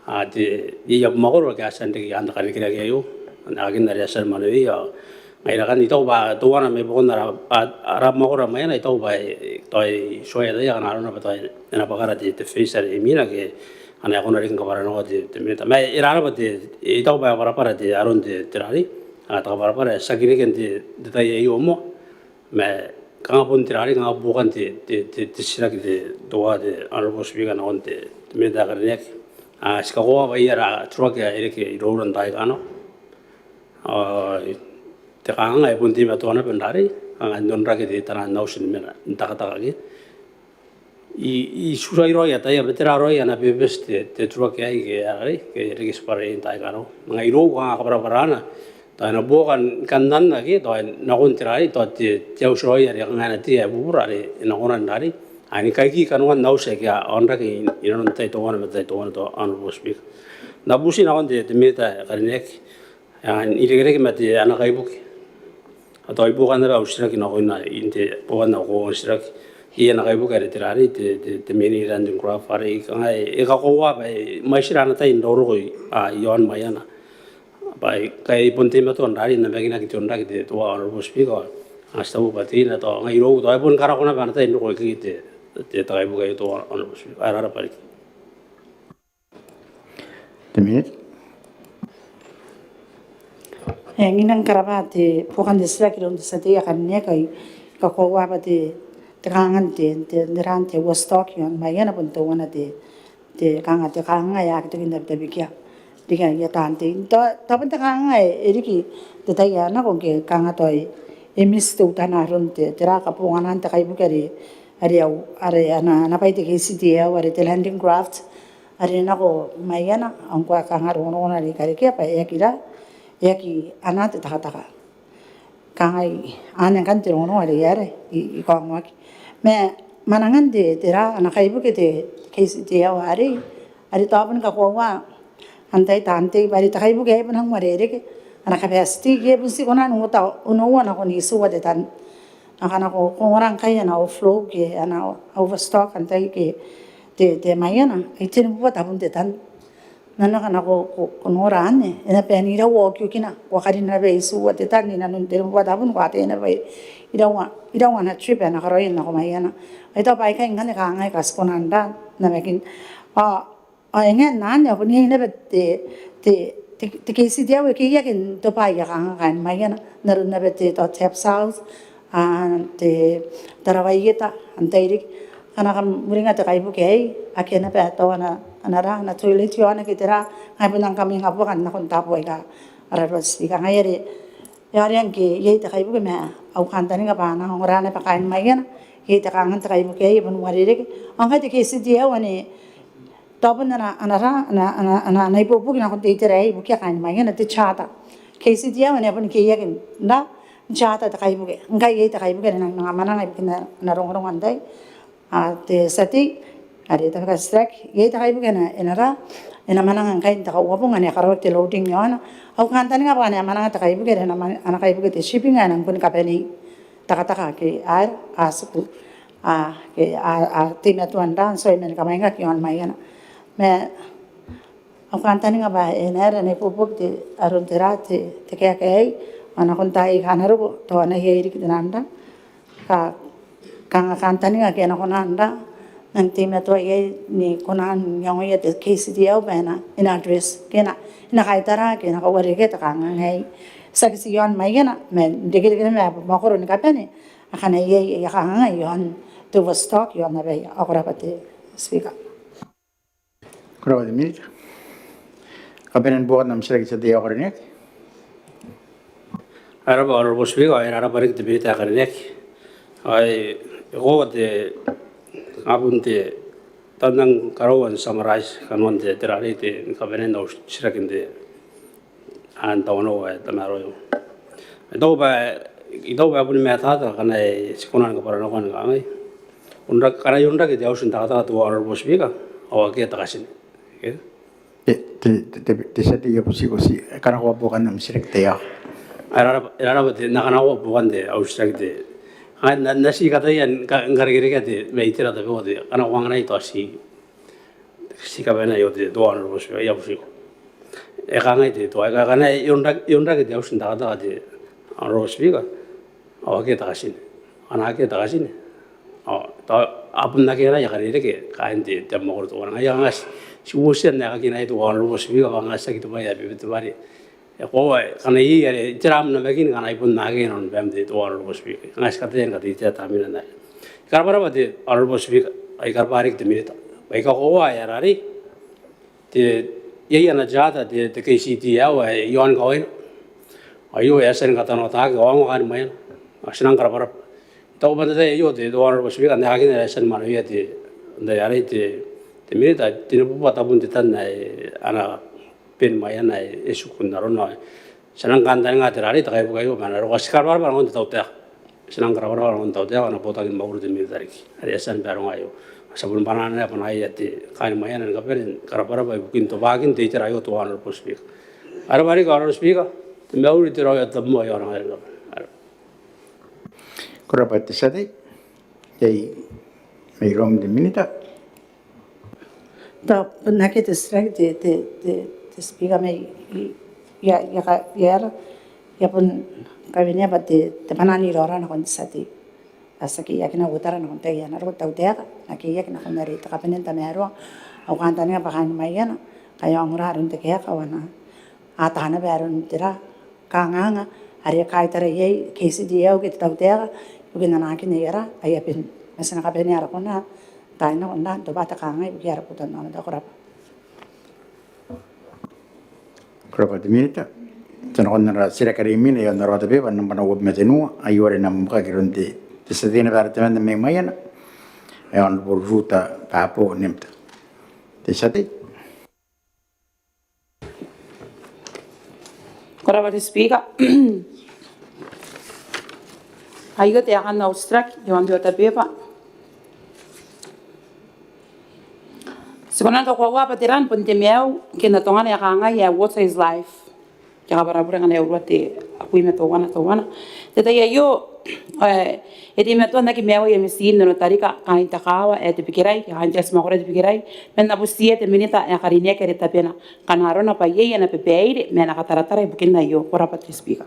A, te, iai abamwakoro ake a tia n reke i aan te karikirake aio, n aekakin are a tia ni mwanewei, ao ngaira akanne I taku bwa teuana mai buakon ara, a, ara abamwakoro ae Maiana, I taku bwa e, tao e tuai ataia akana arona bwa tao e na bwakara te, te phase are imwina ke akana e kona riki ni kabwara nako te, te Minita. Ma e raraba te, I taku bwa e bwarabwara te aron te, te rari, a, te kabwarabwara, e tiaki reke n te, te tai aio moa. Ma kanga bon te rari, kanga buokan te, te, te, te titiraki te, teuae te Honourable Speaker nakon te, te Minita ae karineaki. A, ti kakoaua bwa iai ara truck ae e reke iroura n taai aika nako. A, te kanganga e bon teimatoa naba n rari, kanga n onrake te taian auti ni mena n takataka ke. I, I tuai raoi ataia bwa tera raoi ana purpose te, te truck aei ke arei, ke riki tibwa rei n taai akanne. Ngai irou kanga kabwarabwarana, tao e na buoka ni kan anna ke, tao e nakon te rarei, tao te, te auti raoi are kanga e na tei ae bubura are e na kona n rarei. Ai ni kaiki kanoan auti aika a onrake i, inanon te tai teuana ma te tai teuana tao Honourable Speaker. N na bubuti nakon te, te Minita ae karineaki. Ao n irekereke ma te ana kaibuke. Ao tao ibukin naba au titiraki nakoina n te, ibukin au titiraki. Iai ana kaibuke are te rarei te, te, te mini landing craft are kanga e kakoaua bwa e mwaitira ana tai n roroko i, a, iaon Maiana. Bwa e, ngkai e bon teimatoa n rarei n namakinaki te onrake te, teuana Honourable Speaker. A, ti taku bwa te ina tao ngai irou tao e bon karako naba ana tai n roko ikekei te, te, te kaibuke aio teuana Honourable Speaker. Ao e rarabwa riki. Te Minita. E, I nang karabwa te, ibukin te titiraki iroun te tia tei ae karineaki. I kakoaua bwa te, te kangaanga n te, te, te rarei te overstock iaon Maiana bon teuana te, te kangaanga, te kangaanga ae aki toki n tabetabekia riki aia taan tei. Tao, tao bon te kangaanga ae e riki n te tai ae nako ngke kanga tao e, e miss teutana aron te, tera kabonganaan te kaibuke are, are au, are ana, ana bwai te KCTL, are te landing craft are nako Maiana, ao ngkoa kanga rongorongo are I karekea bwa e aki ra, e aki anaa te takataka. Kangai anne ngkanne te rongorongo are I a, I, I kaongoaki. Ma mwanangan te, tera, ana kaibuke te KCTL arei, are tao bon kakoaua antai taan tei bwa are te kaibuke aei bon nang uarereke ana capacity ke e bon ti kona n uota onoua nakon itiua te tan. Ngkana ko, ko ongora ngkai ana overflow ke ana overstock antai ke te, te Maiana, ai tenibubua tabun te tan. Ngkana ko, ko, ko nora anne, e na bae n iraua okiokina, ko a karina naba itiua te tan inanon tenibubua tabun, ko ataia naba iraua, iraua ana trip ae na karaoia nako Maiana. Ai tao baikai ngkanne kangai aika ti kona n ra, namakin. Ao, ao e ngae n anne, ao bon iai naba te, te, te, te KCTL e keiaki n tobwa aia kanganga kaain Maiana, n aron naba te, tao Tap South, a, te Tarawa Ieta, antai riki. Ngkana kam uringa te kaibuke aei, akea naba tao ana, ana ra, ana toilet iaona ke tera, ngai bon nang kamwengabuaka nakon taabo aika, Honourable Speaker, ngai are, e a ria ngke iai te kaibuke ma au kantaninga bwa a na ongora naba kaain Maiana, iai te kangaanga n te kaibuke aei, e bon uarereke. Ao ngkai te KCTL anne, tao bon ana, ana ra, ana, ana, ana, ana ibuobuoki nakon te itera aei ibukia kaain Maiana te charter. KCTL anne e bon keiaki n ra, n charter te kaibuke. Ngkai iai te kaibuke are e nang manga mwananga ibukin ana, ana rongorongo antai, a, te tia tei are e tabeka te titiraki. Iai te kaibuke ae na, e na ra, e na mwananga ngkai n te Kauabong anne e karaoaki te loading iaona. Au kantaninga bwa anne e mwananga te kaibuke are e na man-, ana kaibuke te shipping ae e nang kuni kabanei takataka ake a, a tiku, a, ake a, a teimatoa n ra, n tuai man kamwaingaki iaon Maiana. Ma au kantaninga bwa e na aera n ibuobuoki te, aron tera te, te kaeka aei, ao nakon taai aika a na roko, tao a na iai riki te nang ra. Ka, kanga kantaninga ake a na kona n ra, nang teimatoa iai ni kona n iangoia te KCTL bwa e na, e na address, ke e na, e na kaitara, ke e na kauarerekea te kangaanga aei. Tiaki ti iaon Maiana, ma n irekereke ma mwakoro ni kabane akana iai aia kangaanga iaon te overstock iaon abaia. Ao ko rabwa te Speaker. Ko rabwa te Minita. Kabanean buokan am titiraki te tia tei ae karineaki. E raba Honourable Speaker, e raba riki te Minita ae karineaki. Ai, e koaua te, a bon te, tao N nang karaoa n summarise kanoan te, te rarei te, ni kabanean au titiraki n te, a, n tawanou ae tamaroa aio. I taku bwa, I taku bwa e boni matata akana ti kona ni kabwaranakoa ni kangai. Onrak-, akana e onrake te auti n takataka te Honourable Speaker, ao akea te katine. Ke? Te, te, te, te, te tia tei ae butiko ti, kanakoa buokan am titiraki te ao. E raraba, e raraba te, N na kanakoa buokan te auti n takataka te. Ao N na, N na ti kataia ni ka-, ni karekerekea te, mai itera tabeua te, kanakoa anganai tao ti ti kabanea aio te, te Honourable Speaker, I a butiko. E kangai te, tao, e ka-, akana e onrak-, e onrake te auti n takataka te Honourable Speaker, ao akea te katine. Akana akea te katine, ao tao a bon akea naba aia karereke kaain te, te mwakoro teuana. Ngaia kanga ti, ti uotia n aekakin aei te Honourable Speaker, bwa kanga tiaki te bwai ae bebete bwa are e koaua, akana iai are, tera am namakin akana e bon akea inanon baim te, te Honourable Speaker. Ngaia ti kataia ni kateitei tamnein aei. I karabwarabwa te Honourable Speaker, ao I karabwa riki te Minita. Bwa I kakoaua ae a rarei te, iai ana charter te, te KCTL ae iaon kawaina. Aio e a tia ni katanoataki, ao a ongo kaain Maiana. Ao ti nang karabwarabwa. I taku bwa n te tai aio te, te Honourable Speaker, n aekakin are e a tia ni mwanewea te, N tai arei te, te Minita, ti na bubua tabun te tan ae ana bane Maiana ae e tiku n arona. Ti a nang kantaninga te rarei te kaibuke aio ma ana roko. Ti karabwarabwa nakon te tautaeka. Ti a nang karabwarabwa nakon te tautaeka, ana botaki ni mwakuri te Minita riki are e a tia ni baronga aio. Ti a bon banaia banaia te kaain Maiana ni kabane ni karabwarabwa ibukin tobwakin te itera aio, te Honourable Speaker. Ko rabwa riki Honourable Speaker, te mauri, te raoi ao te tabomoa i aon ngaira ni kabane. Ko rabwa te tia tei. Iai mairoun te Minita. Tao bon akea te titiraki te, te, te, te Speaker ma I, I a, I a ka, I a, I a bon kawenea bwa te, te bwanaa n iraorao nakon te tia tei. Bwa tiaki I aki na uotara nakon taian ana roko te tautaeka, n aki I aki nakon are te kabanea n tamaroa. Au kantaninga bwa kaain Maiana ngkai a ongora aron te kaeka ao a na ata naba aron tera kanganga are e kaitara iai K C D A ke te tautaeka ibukin anaakin aia ra, aia bane. Ma ti na kabanea ara konaa n taai nako n ra n tobwa te kangaanga ibukia ara botannaomata. Ko rabwa. Ko rabwa te Minita. Ti a nakon ara titiraki are imwina i aon ara order paper nambwa uabwi ma tenua, aio are e na mwamwakaki iroun te, te tia tei naba are temanna mai Maiana, ae Honourable Ruta Babo Nemta. Te tia tei. Ko rabwa te Speaker. Aio taekan au titiraki i aon te order paper. Ti kona ni kakoaua bwa te ran bon te maiu ke n atongana ae kangai ae water is life. Ke kabwarabure ngkana e urua te abwi ma teuana teuana. Te tai aio, e, e teimatoa n aki maiu aia mitiin n onotarika kaain te kaawa ae Tebikirai, kaain te ati mwakoro ae Tebikirai, ma N na butiia te Minita ae karineaki are tabena ngkana arona bwa iai ana babaire ma ana kataratara ibukin aio. Ko rabwa te Speaker.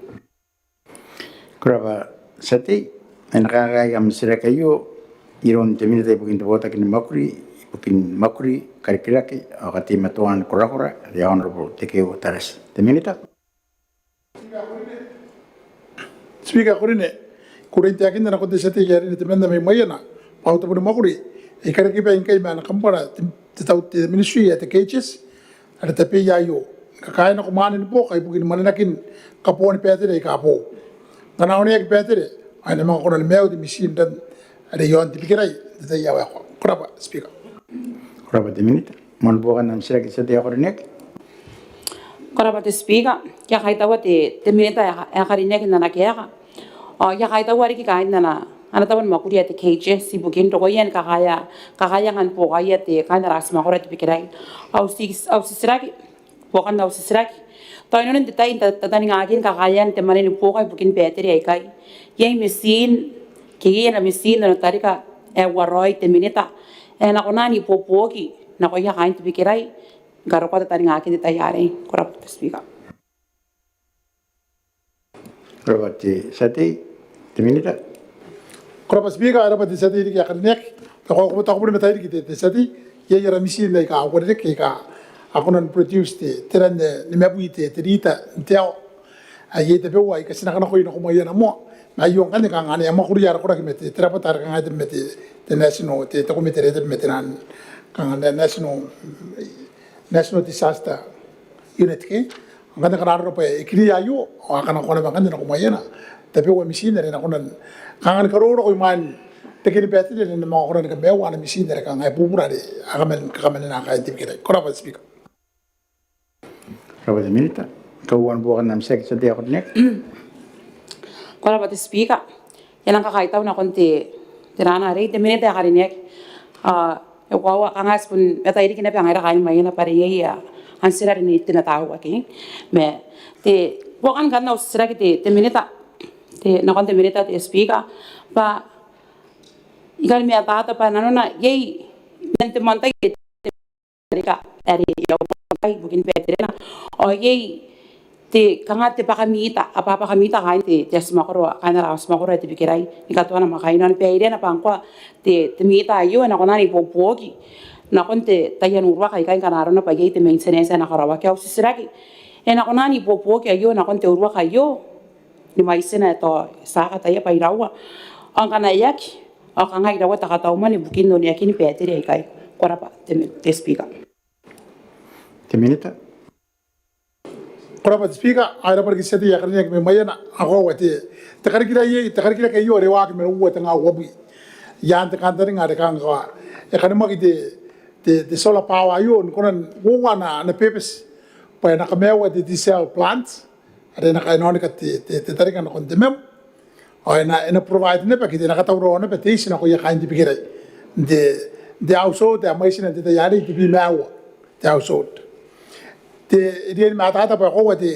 Ko rabwa tia tei. E na kaekaaki am titiraki aio iroun te Minita ibukin te botaki ni mwakuri ibukin mwakuri, karikirake ao kateimatoan korakora, the Honourable Tekeeua Tarati. Te Minita. Speaker ae karineaki, I kukurei n taekinna nakon te tia tei ae karineaki temanna mai Maiana bwa au tabo ni mwakuri e ikarekebai ngkai ma ana kambana te, te tau, te ministry ae te K G S are tabeia aio ni kakaea nako mwaane ni buoka ibukin mwanenakin kaboan batere aika boou. Ngkana a oneaki batere ao e na manga kona ni maiu te mitiin n ran are i aon Tebikirai n te tai ae waekoa. Ko rabwa Speaker. Ko rabwa te Minita. Moan buokan am titiraki te tia tei ae karineaki. Ko rabwa te Speaker, I a kaitaua te, te Minita ae, ae karineaki n ana kaeka. Ao I a kaitaua riki kaain ana, ana tabo ni mwakuri ae te K G S ibukin rokoia ni kakaea, kakaea anga ni buokaia te, kaain ara ati mwakoro ae Tebikirai. Au ti, au titiraki, buokan au titiraki. Tao inanon te tai n ta, tataningakin kakaean te mwane ni buoka ibukin batere aikai, iai mitiin, ke iai ana mitiin n onotarika ae uaraoi te Minita ae e na kona n ibuobuoki nakoia kaain Tebikirai ni karokoa tataningakin te tai arei? Ko rabwa te Speaker. Ko rabwa te tia tei. Te Minita. Ko rabwa Speaker, ko rabwa te tia tei riki ae karineaki. Tao ko, tao ko boni matairiki te, te tia tei. Iai ara mitiin aika a uarereke aika a kona ni produce te, te ran ae nimabwi te, te rita n te aoa. Ao iai tabeua aika ti na kanakoi nako Maiana moa. Ma aio ngkanne kanga ane a mwakuria ara koraki ma te, te rabwata are kanga te, ma te, te national, te, te komete are te, ma te ran, kanga na, national, national disaster unit ke. Ngkanne ngkana arona bwa e kiria aio ao a kanakoa naba ngkanne nako Maiana tabeua mitiin are e na kona ni kanga ni karoroko imwain reken batere are e na manga kona ni kamaiua ana mitiin are kanga e bubura are a kaman, kakamanena kaain Tebikirai. Ko rabwa Speaker. Ko rabwa te Minita. Kauoua ni buokan am titiraki te tia tei ae karineaki. Ko rabwa te Speaker. I a nang kakaitau nakon te, te ran arei te Minita ae karineaki. Ao e koaua kanga ti bon matairiki naba ngaira kaain Maiana bwa are iai, a, am titiraki ni te matauaki. Ma te, buokan ngkanne au titiraki te, te Minita, te, nakon te Minita te Speaker, bwa I kan mataata bwa nanona iai man te moan tai te rika are e a uruaki ibukin baterena. Ao iai te kanga te bwaka mita, a bwabwaka mita kaain te, te ati mwakoro, kaain ara ati mwakoro ae Tebikirai ni katoana ma kaain aon bairena bwa ngkoa te, te mita aio e na kona n ibuobuoki nakon te taian uruaki aikai ngkana arona bwa iai te maintenance ae na karaoaki. Au titiraki, e na kona n ibuobuoki aio nakon te uruaki aio ni mwaitina ae tao ti a kataia bwa iraua? Ao ngkana e aki, ao kanga iraua te katau mwane ibukin oneakin batere aikai? Ko rabwa te, te Speaker. Te Minita. Ko rabwa te Speaker, ao e rabwa riki te tia tei ae karineaki mai Maiana. Ao koaua te, te karikirake aio, te karikirake aio are e waaki man uoua tenga uabwi i aan te kantaninga are kanga e kanimwaki te, te, te solar power aio ni kona n uoua ana, ana purpose bwa e na kamaiua te desal plant are e na kainnanoa te, te, te taringa nakon te mem. Ao e na, e na provide naba ke e na katauraoa naba te iti nakoia kaain te bikirai n te, n te household ae mwaitina n te tai arei tebwi ma aua te household. Te, e riai ni mataata bwa e koaua te,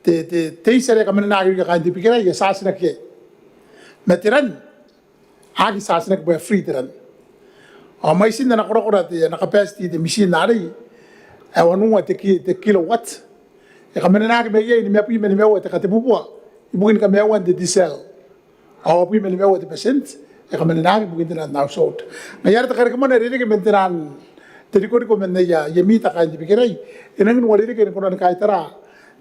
te, te, te iti are e kamanenaki irouia kaain te bikirai e charge-naki iai. Ma te ran a aki charge-naki bwa e free te ran. Ao mwaitin ana korakora te, ana capacity te mitin arei ae wanua te ki, te kilowatt. E kamanenaki mai iai nimabwi ma nimaua te katebubua ibukin kamaiuan te desal. Ao uabwi ma nimaua te percent e kamanenaki ibukin te ran n household. Ngaia are te karekemwane are e reke man te ran, te rikoriko man aia, aia mita kaain te bikirai e nangi n uarereke ni kona ni kaitara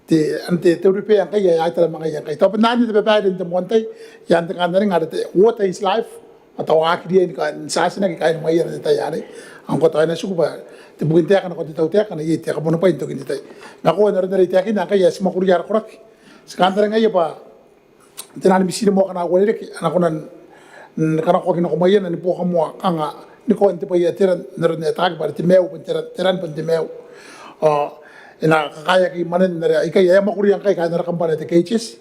te, an te, te repair ngkai ae a itara ma ngaia ngkai. Tao bon anne te babaire n te moan tai, i aan te kantaninga are te water is life. Ao tao a aki riai ni ka, ni charge-naki kaain Maiana n te tai arei. Ao ngkoa tao e na tiku bwa te bukin taeka nakon te tautaeka e na iai te kabuanibwai n tokin te tai. Ma koaua n aron are I taekinna ngkai ae ti mwakuria ara koraki, ti kantaningaia bwa te ran mitin moa ngkana e uarereke a na kona n, n kanakoaki nako Maiana ni buoka moa kanga ni kaon te bwai ae te ran, n aron ae ataaki bwa are te maiu bon te ran, te ran bon te maiu. Ao e na kakaeaki mwanen are aikai ae a mwakuria ngkai kaain ara kambana ae te KHS.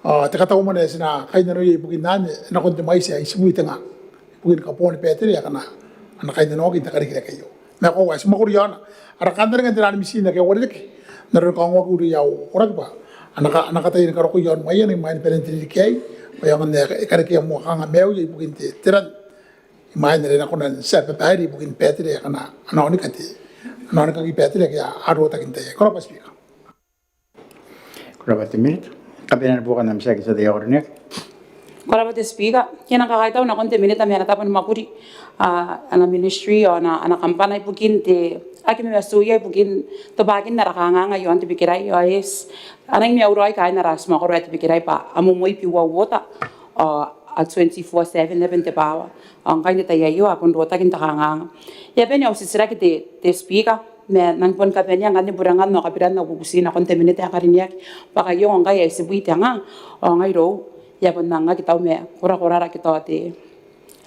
Ao te katau mwane ae ti na kainnanoia ibukin anne nakon te mwaiti ae itibwi te nga ibukin kaboan battery akana a na kainnanoaki n te karikirake aio. Ma koaua ae ti mwakuri iaona ara kantaninga n te ran mitin ake a uarereke n aron kaongoaki irouia au koraki bwa a na ka, a na kataia ni karoko iaon Maiana imwain banen te ririki aei bwa e aonga n e karekea moa kanga maiuia ibukin te, te ran imwain are e na kona n tia babaire ibukin battery akana a na onika te, a na onikaki battery ake a rotaki n tai aei. Ko rabwa Speaker. Ko rabwa te Minita. Kabanean buokan am titiraki te tia tei ae karineaki. Ko rabwa te Speaker. I a nang kakaitau nakon te Minita ma ana tabo ni mwakuri, a, ana Ministry ao ana, ana kambana ibukin te aki mamatua ibukin tobwakin ara kanganga iaon te bikirai ao e a nang maiuraoi kaain ara ati makoro ae te bikirai bwa a momoibi uoua uota ao a twenty-four seven naba n te power. Ao ngkai n te tai aio a bon rotaki n te kanganga. I a bane au titiraki te, te Speaker, ma I nang bon kabanea ngkanne burangan ao kabiran au bubuti nakon te Minita ae karineaki bwa ngkai aio ngkai ae itibwi te nga ao ngai irou I a bon nang aki tau ma korakorara ke tao te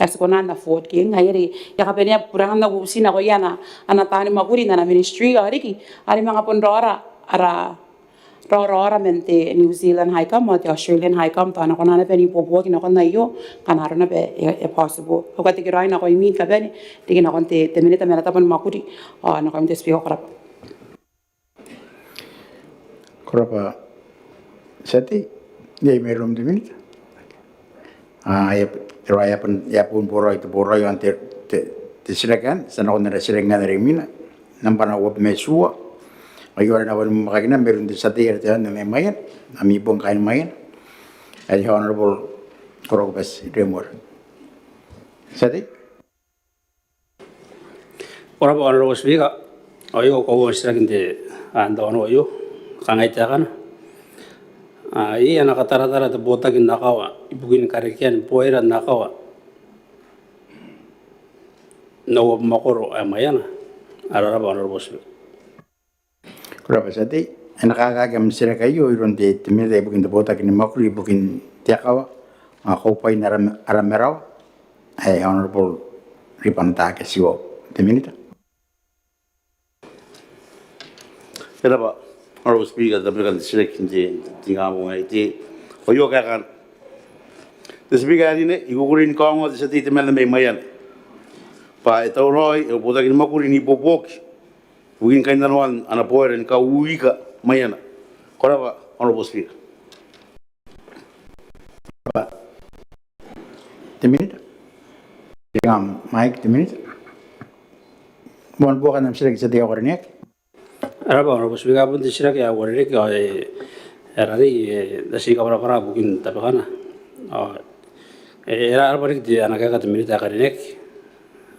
ae ti kona n afford ke ngaia are I a kabanea burangan au bubuti nakoia ana, ana taani mwakuri n ana Ministry ao riki are manga bon raora ara raoraora man te New Zealand High Com ao te Australian High Com tao a na kona naba n ibuobuoki nakon aio ngkana arona bwa e, e possible. Au katekeraoi nakoimi ni kabane riki nakon te, te Minita ma ana tabo ni mwakuri ao nakoimi te Speaker, ko rabwa. Ko rabwa te tia tei. Iai mairoum te Minita? A, e a, e a bon, e a bon boraoi te boraoi aon te, te, te titiraki anne. Ti a nakon ara titiraki ngkanne are imwina, nambana uabwi ma itiua. Aio are e na bane ni mwakakina mairoun te tia tei are te aono mai Maiana, ami bon kaain Maiana, ae te Honourable Korokobati Remuera. Tia tei. Ko rabwa Honourable Speaker. Ao aio kaua au titiraki n te, a, n te aono aio. Kangai taekana. A, iai ana kataratara te botaki n akawa ibukin karekean boera n akawa n au abamwakoro ae Maiana? Ko rabwa Honourable Speaker. Ko rabwa tia tei. E na kaekaaki am titiraki aio iroun te, te Minita ibukin te botaki ni mwakuri ibukin te akawa ao kaubwain ara, ara marawa ae Honourable Ribanataake Tiwau. Te Minita. Ko rabwa Honourable Speaker, tabekan te titiraki n te, te ingabong aei. Te, aio kaekaan. Te Speaker ae karineaki, I kukurei ni kaongoa te tia tei temanna mai Maiana bwa e tauraoi au botaki ni mwakuri n ibuobuoki ibukin kainnanoan ana boera ni kauika Maiana. Ko rabwa Honourable Speaker. Te Minita. Te ingabong aei te Minita. Bon buokan am titiraki tia tei ae karineaki. Ko rabwa Honourable Speaker, bon te titiraki ae uarereke ao e, e rarei, e, ti kabwarabwara ibukin tabekana. Ao e, e rarabwa riki te, ana kaeka te Minita ae karineaki.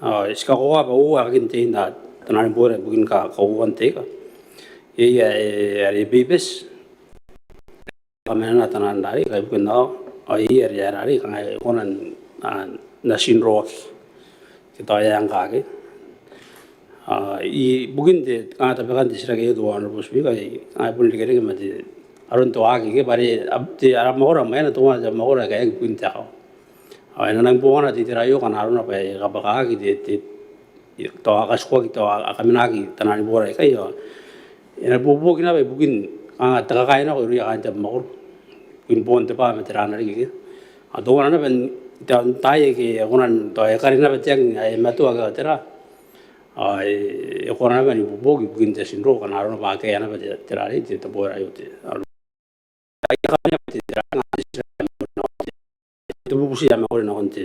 Ao ti kakoaua bwa uoua aekakin te, n, taiani boera ibukin ka, kauoua n te ika. Iai ae, e, are e bebete kamanena taian rarei kaibuke n akawa, ao iai are e rarei kanga e kona n, a, natin roaki ke tao e a ngkaki. A, ibukin te, kanga tabekan te titiraki aio, Honourable Speaker, e, kanga e bon irekereke ma te, aron te waaki ke bwa are, a, te, ara mwakoro ae Maiana teuana te mwakoro ae kaeaki ibukin te akawa. Ao e na nangi bongana te itera aio ngkana arona bwa e kabwakaaki te, te, tao a katikoaki, tao a kamenaki taian boora aikai ao e na ibuobuoki naba ibukin kanga te kakae nako irouia kaain te abamwakoro ibukin boon te bwaa ma tera riki. Ao teuana naba n taai ake e kona n tao e kari naba te ang ae e matoa ke tera, ao e kona naba n ibuobuoki ibukin te tinro ngkana arona bwa akea naba tera riki te boora aio, te bubuti ae mauri nakon te,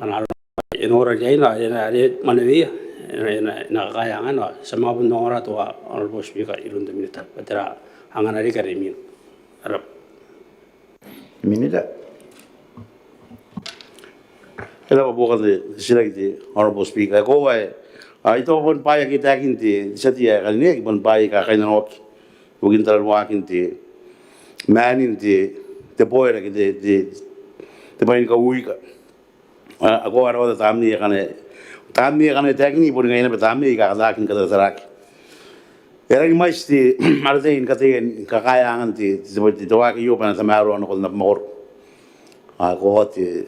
ana arona e nora riaina are e na mwaneweia, e na kakaea angana. Ti a manga bon ongora, Honourable Speaker, iroun te Minita bwa tera angana riki are imwina. Ko rabwa. Minita. E rab'a buokan te titiraki te Honourable Speaker. E koaua ae I taku bon bwaai ake e taekin te tia tei ae karineaki bon bwaai aika kainnanoaki ibukin tararuaakin te maanin te boera ke te bwai ni kauika. A koaua ara ota tamnei akana, tamnei akana e taekin boni ngaia naba tamnei aika a kataki ni katarataraaki. E rangi mwaiti te ara tai ni kataia ni kakaea angan te waaki aio bwa e na tamaroa nakon abamwakoro. A koaua te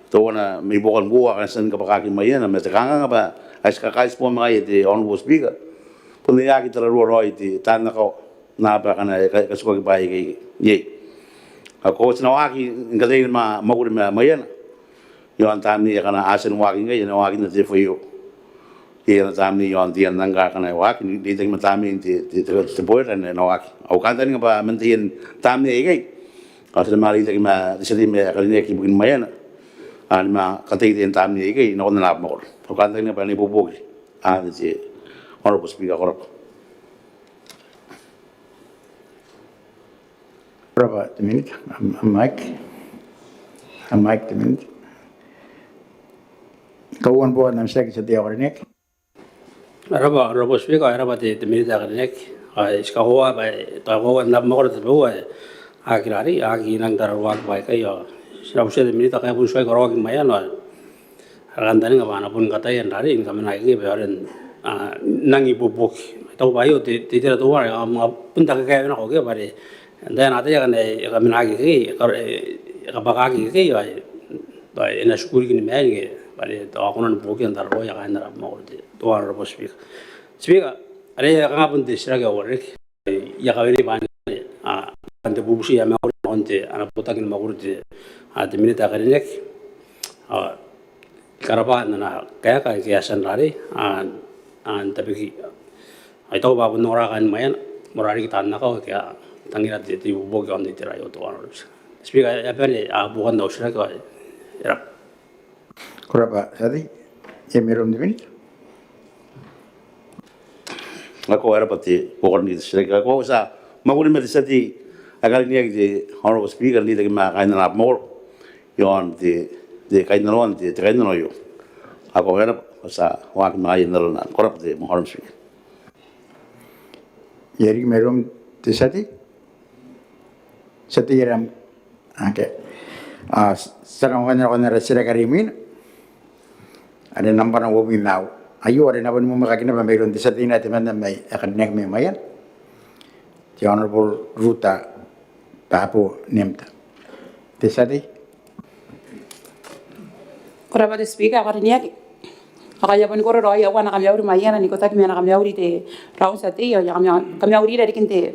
teuana mai buakon koaua akana ti a tia ni kabwakaki mai iana ma te kanganga bwa ae ti kakaitibo ma ngaia te Honourable Speaker, bon ae e aki tararuaa raoi te taan akawa naba akana e katikaki bwaai aikai iai. A koaua ti na waaki ni kataia ni mwakuri mai iana iaon tamnei akana a tia ni waaki ngkai, e na waaki n te FAO. Iai ana tamnei iaon taian nangka akana e waaki n reitaki ma tamnein te boera ae e na waaki. Au kantaninga bwa man taian tamnei aikai ao ti na manga reitaki ma te tia tei ae karineaki ibukin maiana ni manga kataia taian tamnei aikai nakon ana abamwakoro. Au kantaninga bwa e na ibuobuoki anne te Honourable Speaker. Ko rabwa. Ko rabwa te Minita. Am mic. Am mic te Minita. Kauoman buokan am titiraki te tia tei ae karineaki. E rab'a, e rab'a Speaker, e rab'a te Minita ae karineaki. Ao ti kakoaua bwa e tao koaua n abamwakoro tabeua ae aki rarei, aki nang tararuaaki baikai. Ao ti na butiia te Minita ngkai e bon tuai karaoaki mai iana ao ara kantaninga bwa a na bon kataia n rarei ni kamena ikekei bwa e aonga n nang ibuobuoki. I taku bwa aio te itera teuana ae a manga bon takekei nako ke bwa are n taai akana e kamenaki ikekei, e kabwakaki ikekei ao e na tiku riki ni maenike bwa are tao a kona ni buokia n tararuaia kaain ara abamwakoro te Honourable Speaker. Speaker, are e a kanga bon te titiraki ae uarereke. I a kawenei bwa anne te bubuti ae mauri nakon te ana botaki ni mwakuri te Minita ae karineaki. Ao I karabwa n ana kaeka ae e a tia n rarei ao n tabeki. Ao I taku bwa a bon ongora kaain maiana, moarara riki taan akawa ake a tangira te ibuobuoki iaon te itera aio te Honourable Speaker. E a bane buokan au titiraki. Ko rabwa. Ko rabwa te tia tei. E mairoun te Minita. Ao ko rabwa te buokan te titiraki. Ao ti a mwakuri ma te tia tei ae karineaki te Honourable Speaker n reitaki ma kaain ana abamwakoro iaon te kainnanoan te kainnano aio. Ao ko rabwa, ti a waaki ma ngaia n arona. Ko rabwa te Honourable Speaker. E a riki mairoum te tia tei. Tia tei aram. Ao ti a nako ngkanne nakon ara titiraki are imwina are nambwana uabwi ma aua. Aio are e na boni mwemwekaki naba mairoun te tia tei naba temanna ae karineaki mai maiana, te Honourable Ruta Babo Nemta. Te tia tei. Ko rabwa te Speaker ae karineaki. Ao I a boni koro raoi aua ana kamauri mai iana n ikotaki ma ana kamauri te raun tia tei ao I a kamaurira riki n te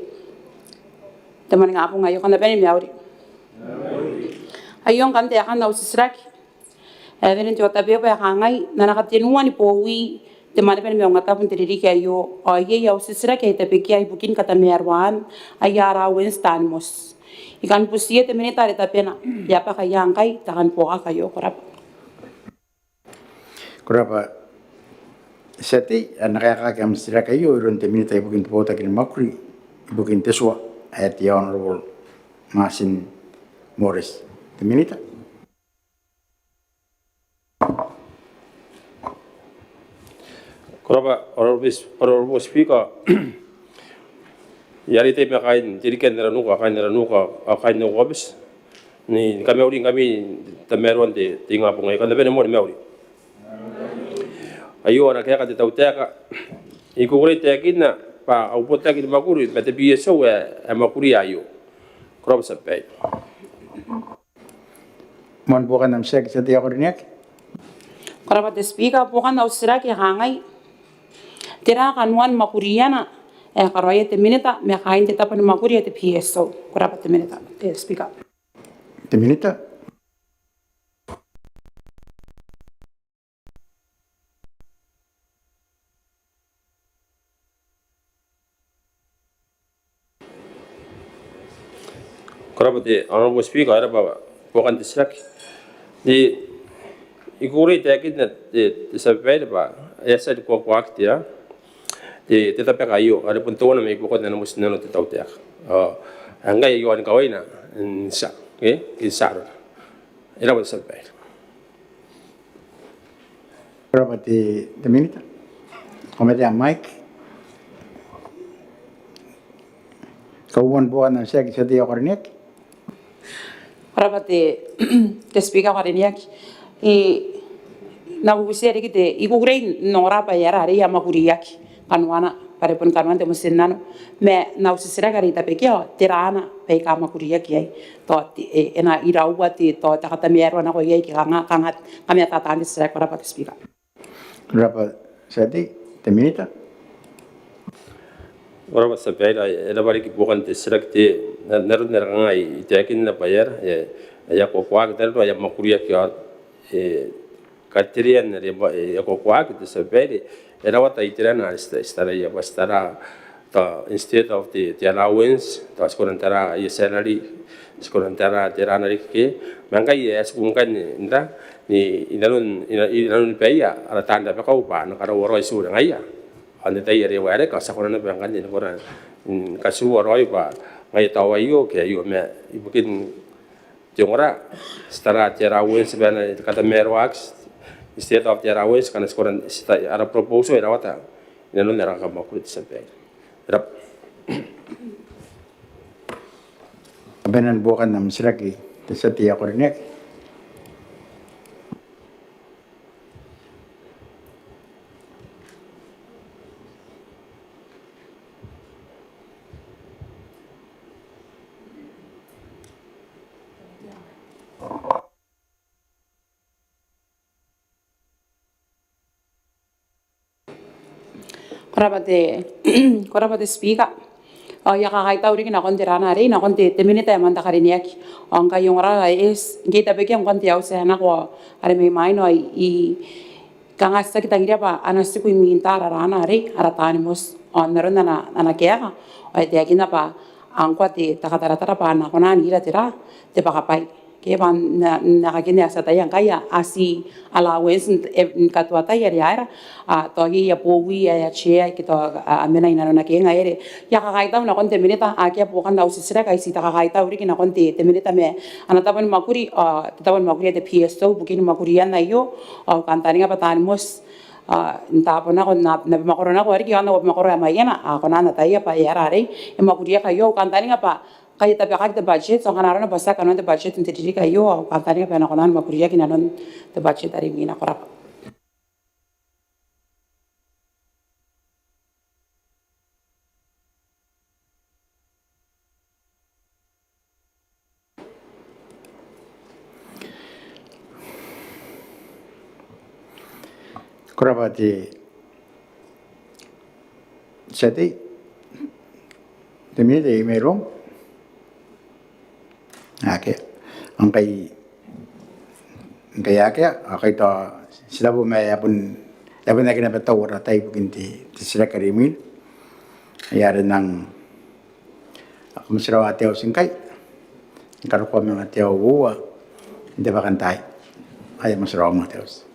maningabong aio. Kam na bane ni mauri. Aio ngkanne taekan au titiraki ae wene n te otabeba ae kangai: N na katenua ni bowi te mwaneaba ni maungatabu n te ririki aio ao iai au titiraki ae I tabekia ibukin katamaroaan aia ara wensi taan moti. I kan butiia te Minita are tabena. I a bwaka ia ngkai te kan buokaki aio. Ko rabwa. Ko rabwa te tia tei. E na kaekaaki am titiraki aio iroun te Minita ibukin te botaki ni mwakuri ibukin te tua ae te Honourable Martin Moreti. Te Minita. Ko rabwa Honourable Speaker. I a reitai ma kaain te ririki ae n Aranuka, kaain Aranuka ao kaain au aobiti ni kamauri ngkami n tamaroan te ingabong aei. Kam na bane moa ni mauri. Aio ana kaeka te tautaeka. I kukurei n taekinna bwa au botaki ni mwakuri ma te PSO ae mwakuria aio. Ko rabwa te tia babaire. Moan buokan am titiraki te tia tei ae karineaki. Ko rabwa te Speaker, buokan au titiraki e kangai: Tera kanoan mwakuriana ae e karaoia te Minita ma kaain te tabo ni mwakuri ae te P S O? Ko rabwa te Minita. Te Speaker. Te Minita. Ko rabwa te Honourable Speaker, e rabwa buokan te titiraki. I kukurei n taekinna te tia babaire bwa e a tia ni kakoauaki te tabeka aio are bon teuana mai buakon ana motinnano te tautaeka. Ao ngkai aio ni kawaina n tia, e tia arona. E rabwa te tia babaire. Ko rabwa te Minita. Ko mate am mic. Kauoua ni buokan am titiraki, tia tei ae ko karineaki. Ko rabwa te Speaker ae ko karineaki. I na bubutia riki te, I kukurei n ongora bwa e aera are e a mwakuriaki kanoana bwa are bon kanoan te motinnano, ma n au titiraki are I tabekia, tera ana baika mwakuriaki iai? Tao e na iraua te, tao te katamaroa nako iai ke kanga, kanga, kanga e tatangira te titiraki. Ko rabwa te Speaker. Ko rabwa tia tei. Te Minita. Ko rabwa tia babaire, e rabwa riki buokan te titiraki. N aron are kanga I taekinna bwa e aera e a kakoauaki, tera ae e a mwakuriaki, ao katerean are e a kakoauaki te tia babaire, e rawata iterana are ti taraia bwa ti tara tao instead of te allowance, tao ti kona n tara aia salary, ti kona n tara tera riki ke. Ma ngkai e a tiku ngkanne n ra ni inanon, inanon baia ara taan rabakau bwa a na karaua raoi itiua ngaia. Ao n te tai are e waerake ao ti a kona naba ngkanne ni kona ni katiua raoi bwa ngaia tao aio ke aio, ma ibukin te ongora, ti tara te allowance bwa e na katamaroaki, instead of te allowance, ngkana ti kona n, ara proposal e rawata inanon ara kamwakuri te tia babaire. E rabwa. Kabanean buokan am titiraki te tia tei ae ko karineaki. Ko rabwa te, ko rabwa te Speaker. Ao I a kakaitau riki nakon te rana arei, nakon te, te Minita ae moan te karineaki. Ao ngkai I ongora, e, ngke I tabekia ngkoa n te auti ae nako are mai mwaina, ao I, I kanga tiaki tangiria bwa a na tiku imwin ara rana arei, ara taani moti. Ao n aron ana, ana kaeka, ao e taekinna bwa ngkoa te, te kataratara bwa a na kona n ira tera, te bwakabwai. Ke bwa n, n aekakin ae ti ataia ngkai, a, a ti allowance n, e, n katoa tai are a aera, a, tao iai aia bowi, aia chair, ke tao, a, a mena inanon akea ngaia are. I a kakaitau nakon te Minita, akea buokan au titiraki, ai ti a kakaitau riki nakon te, te Minita ma ana tabo ni mwakuri, a, te tabo ni mwakuri ae te P S O, ibukin mwakuriana aio, a, au kantaninga bwa taani moti, a, n taabo nako, n, n abamwakoro nako, a riki, a, n abamwakoro ae maiana, a, kona n ataia bwa e aera arei e mwakuriaki aio, au kantaninga bwa ngkai e tabekaki te budget, ao ngkana arona bwa ti a kanoan te budget n te ririki aio, au kantaninga bwa e na kona ni mwakuriaki inanon te budget are imwina. Ko rabwa. Ko rabwa te tia tei. Te Minita, e mairoum? Akea. Ngkai, ngkai akea, ao ngkai tao ti raba ma e a bon, e a bon aki naba tau ara tai ibukin te, te titiraki are imwina. Ai are nang, kam a tia n rawa te auti ngkai ni karokoa manga te aoa uoua n te bwakantaai. Ai kam a tia n rawa manga te auti.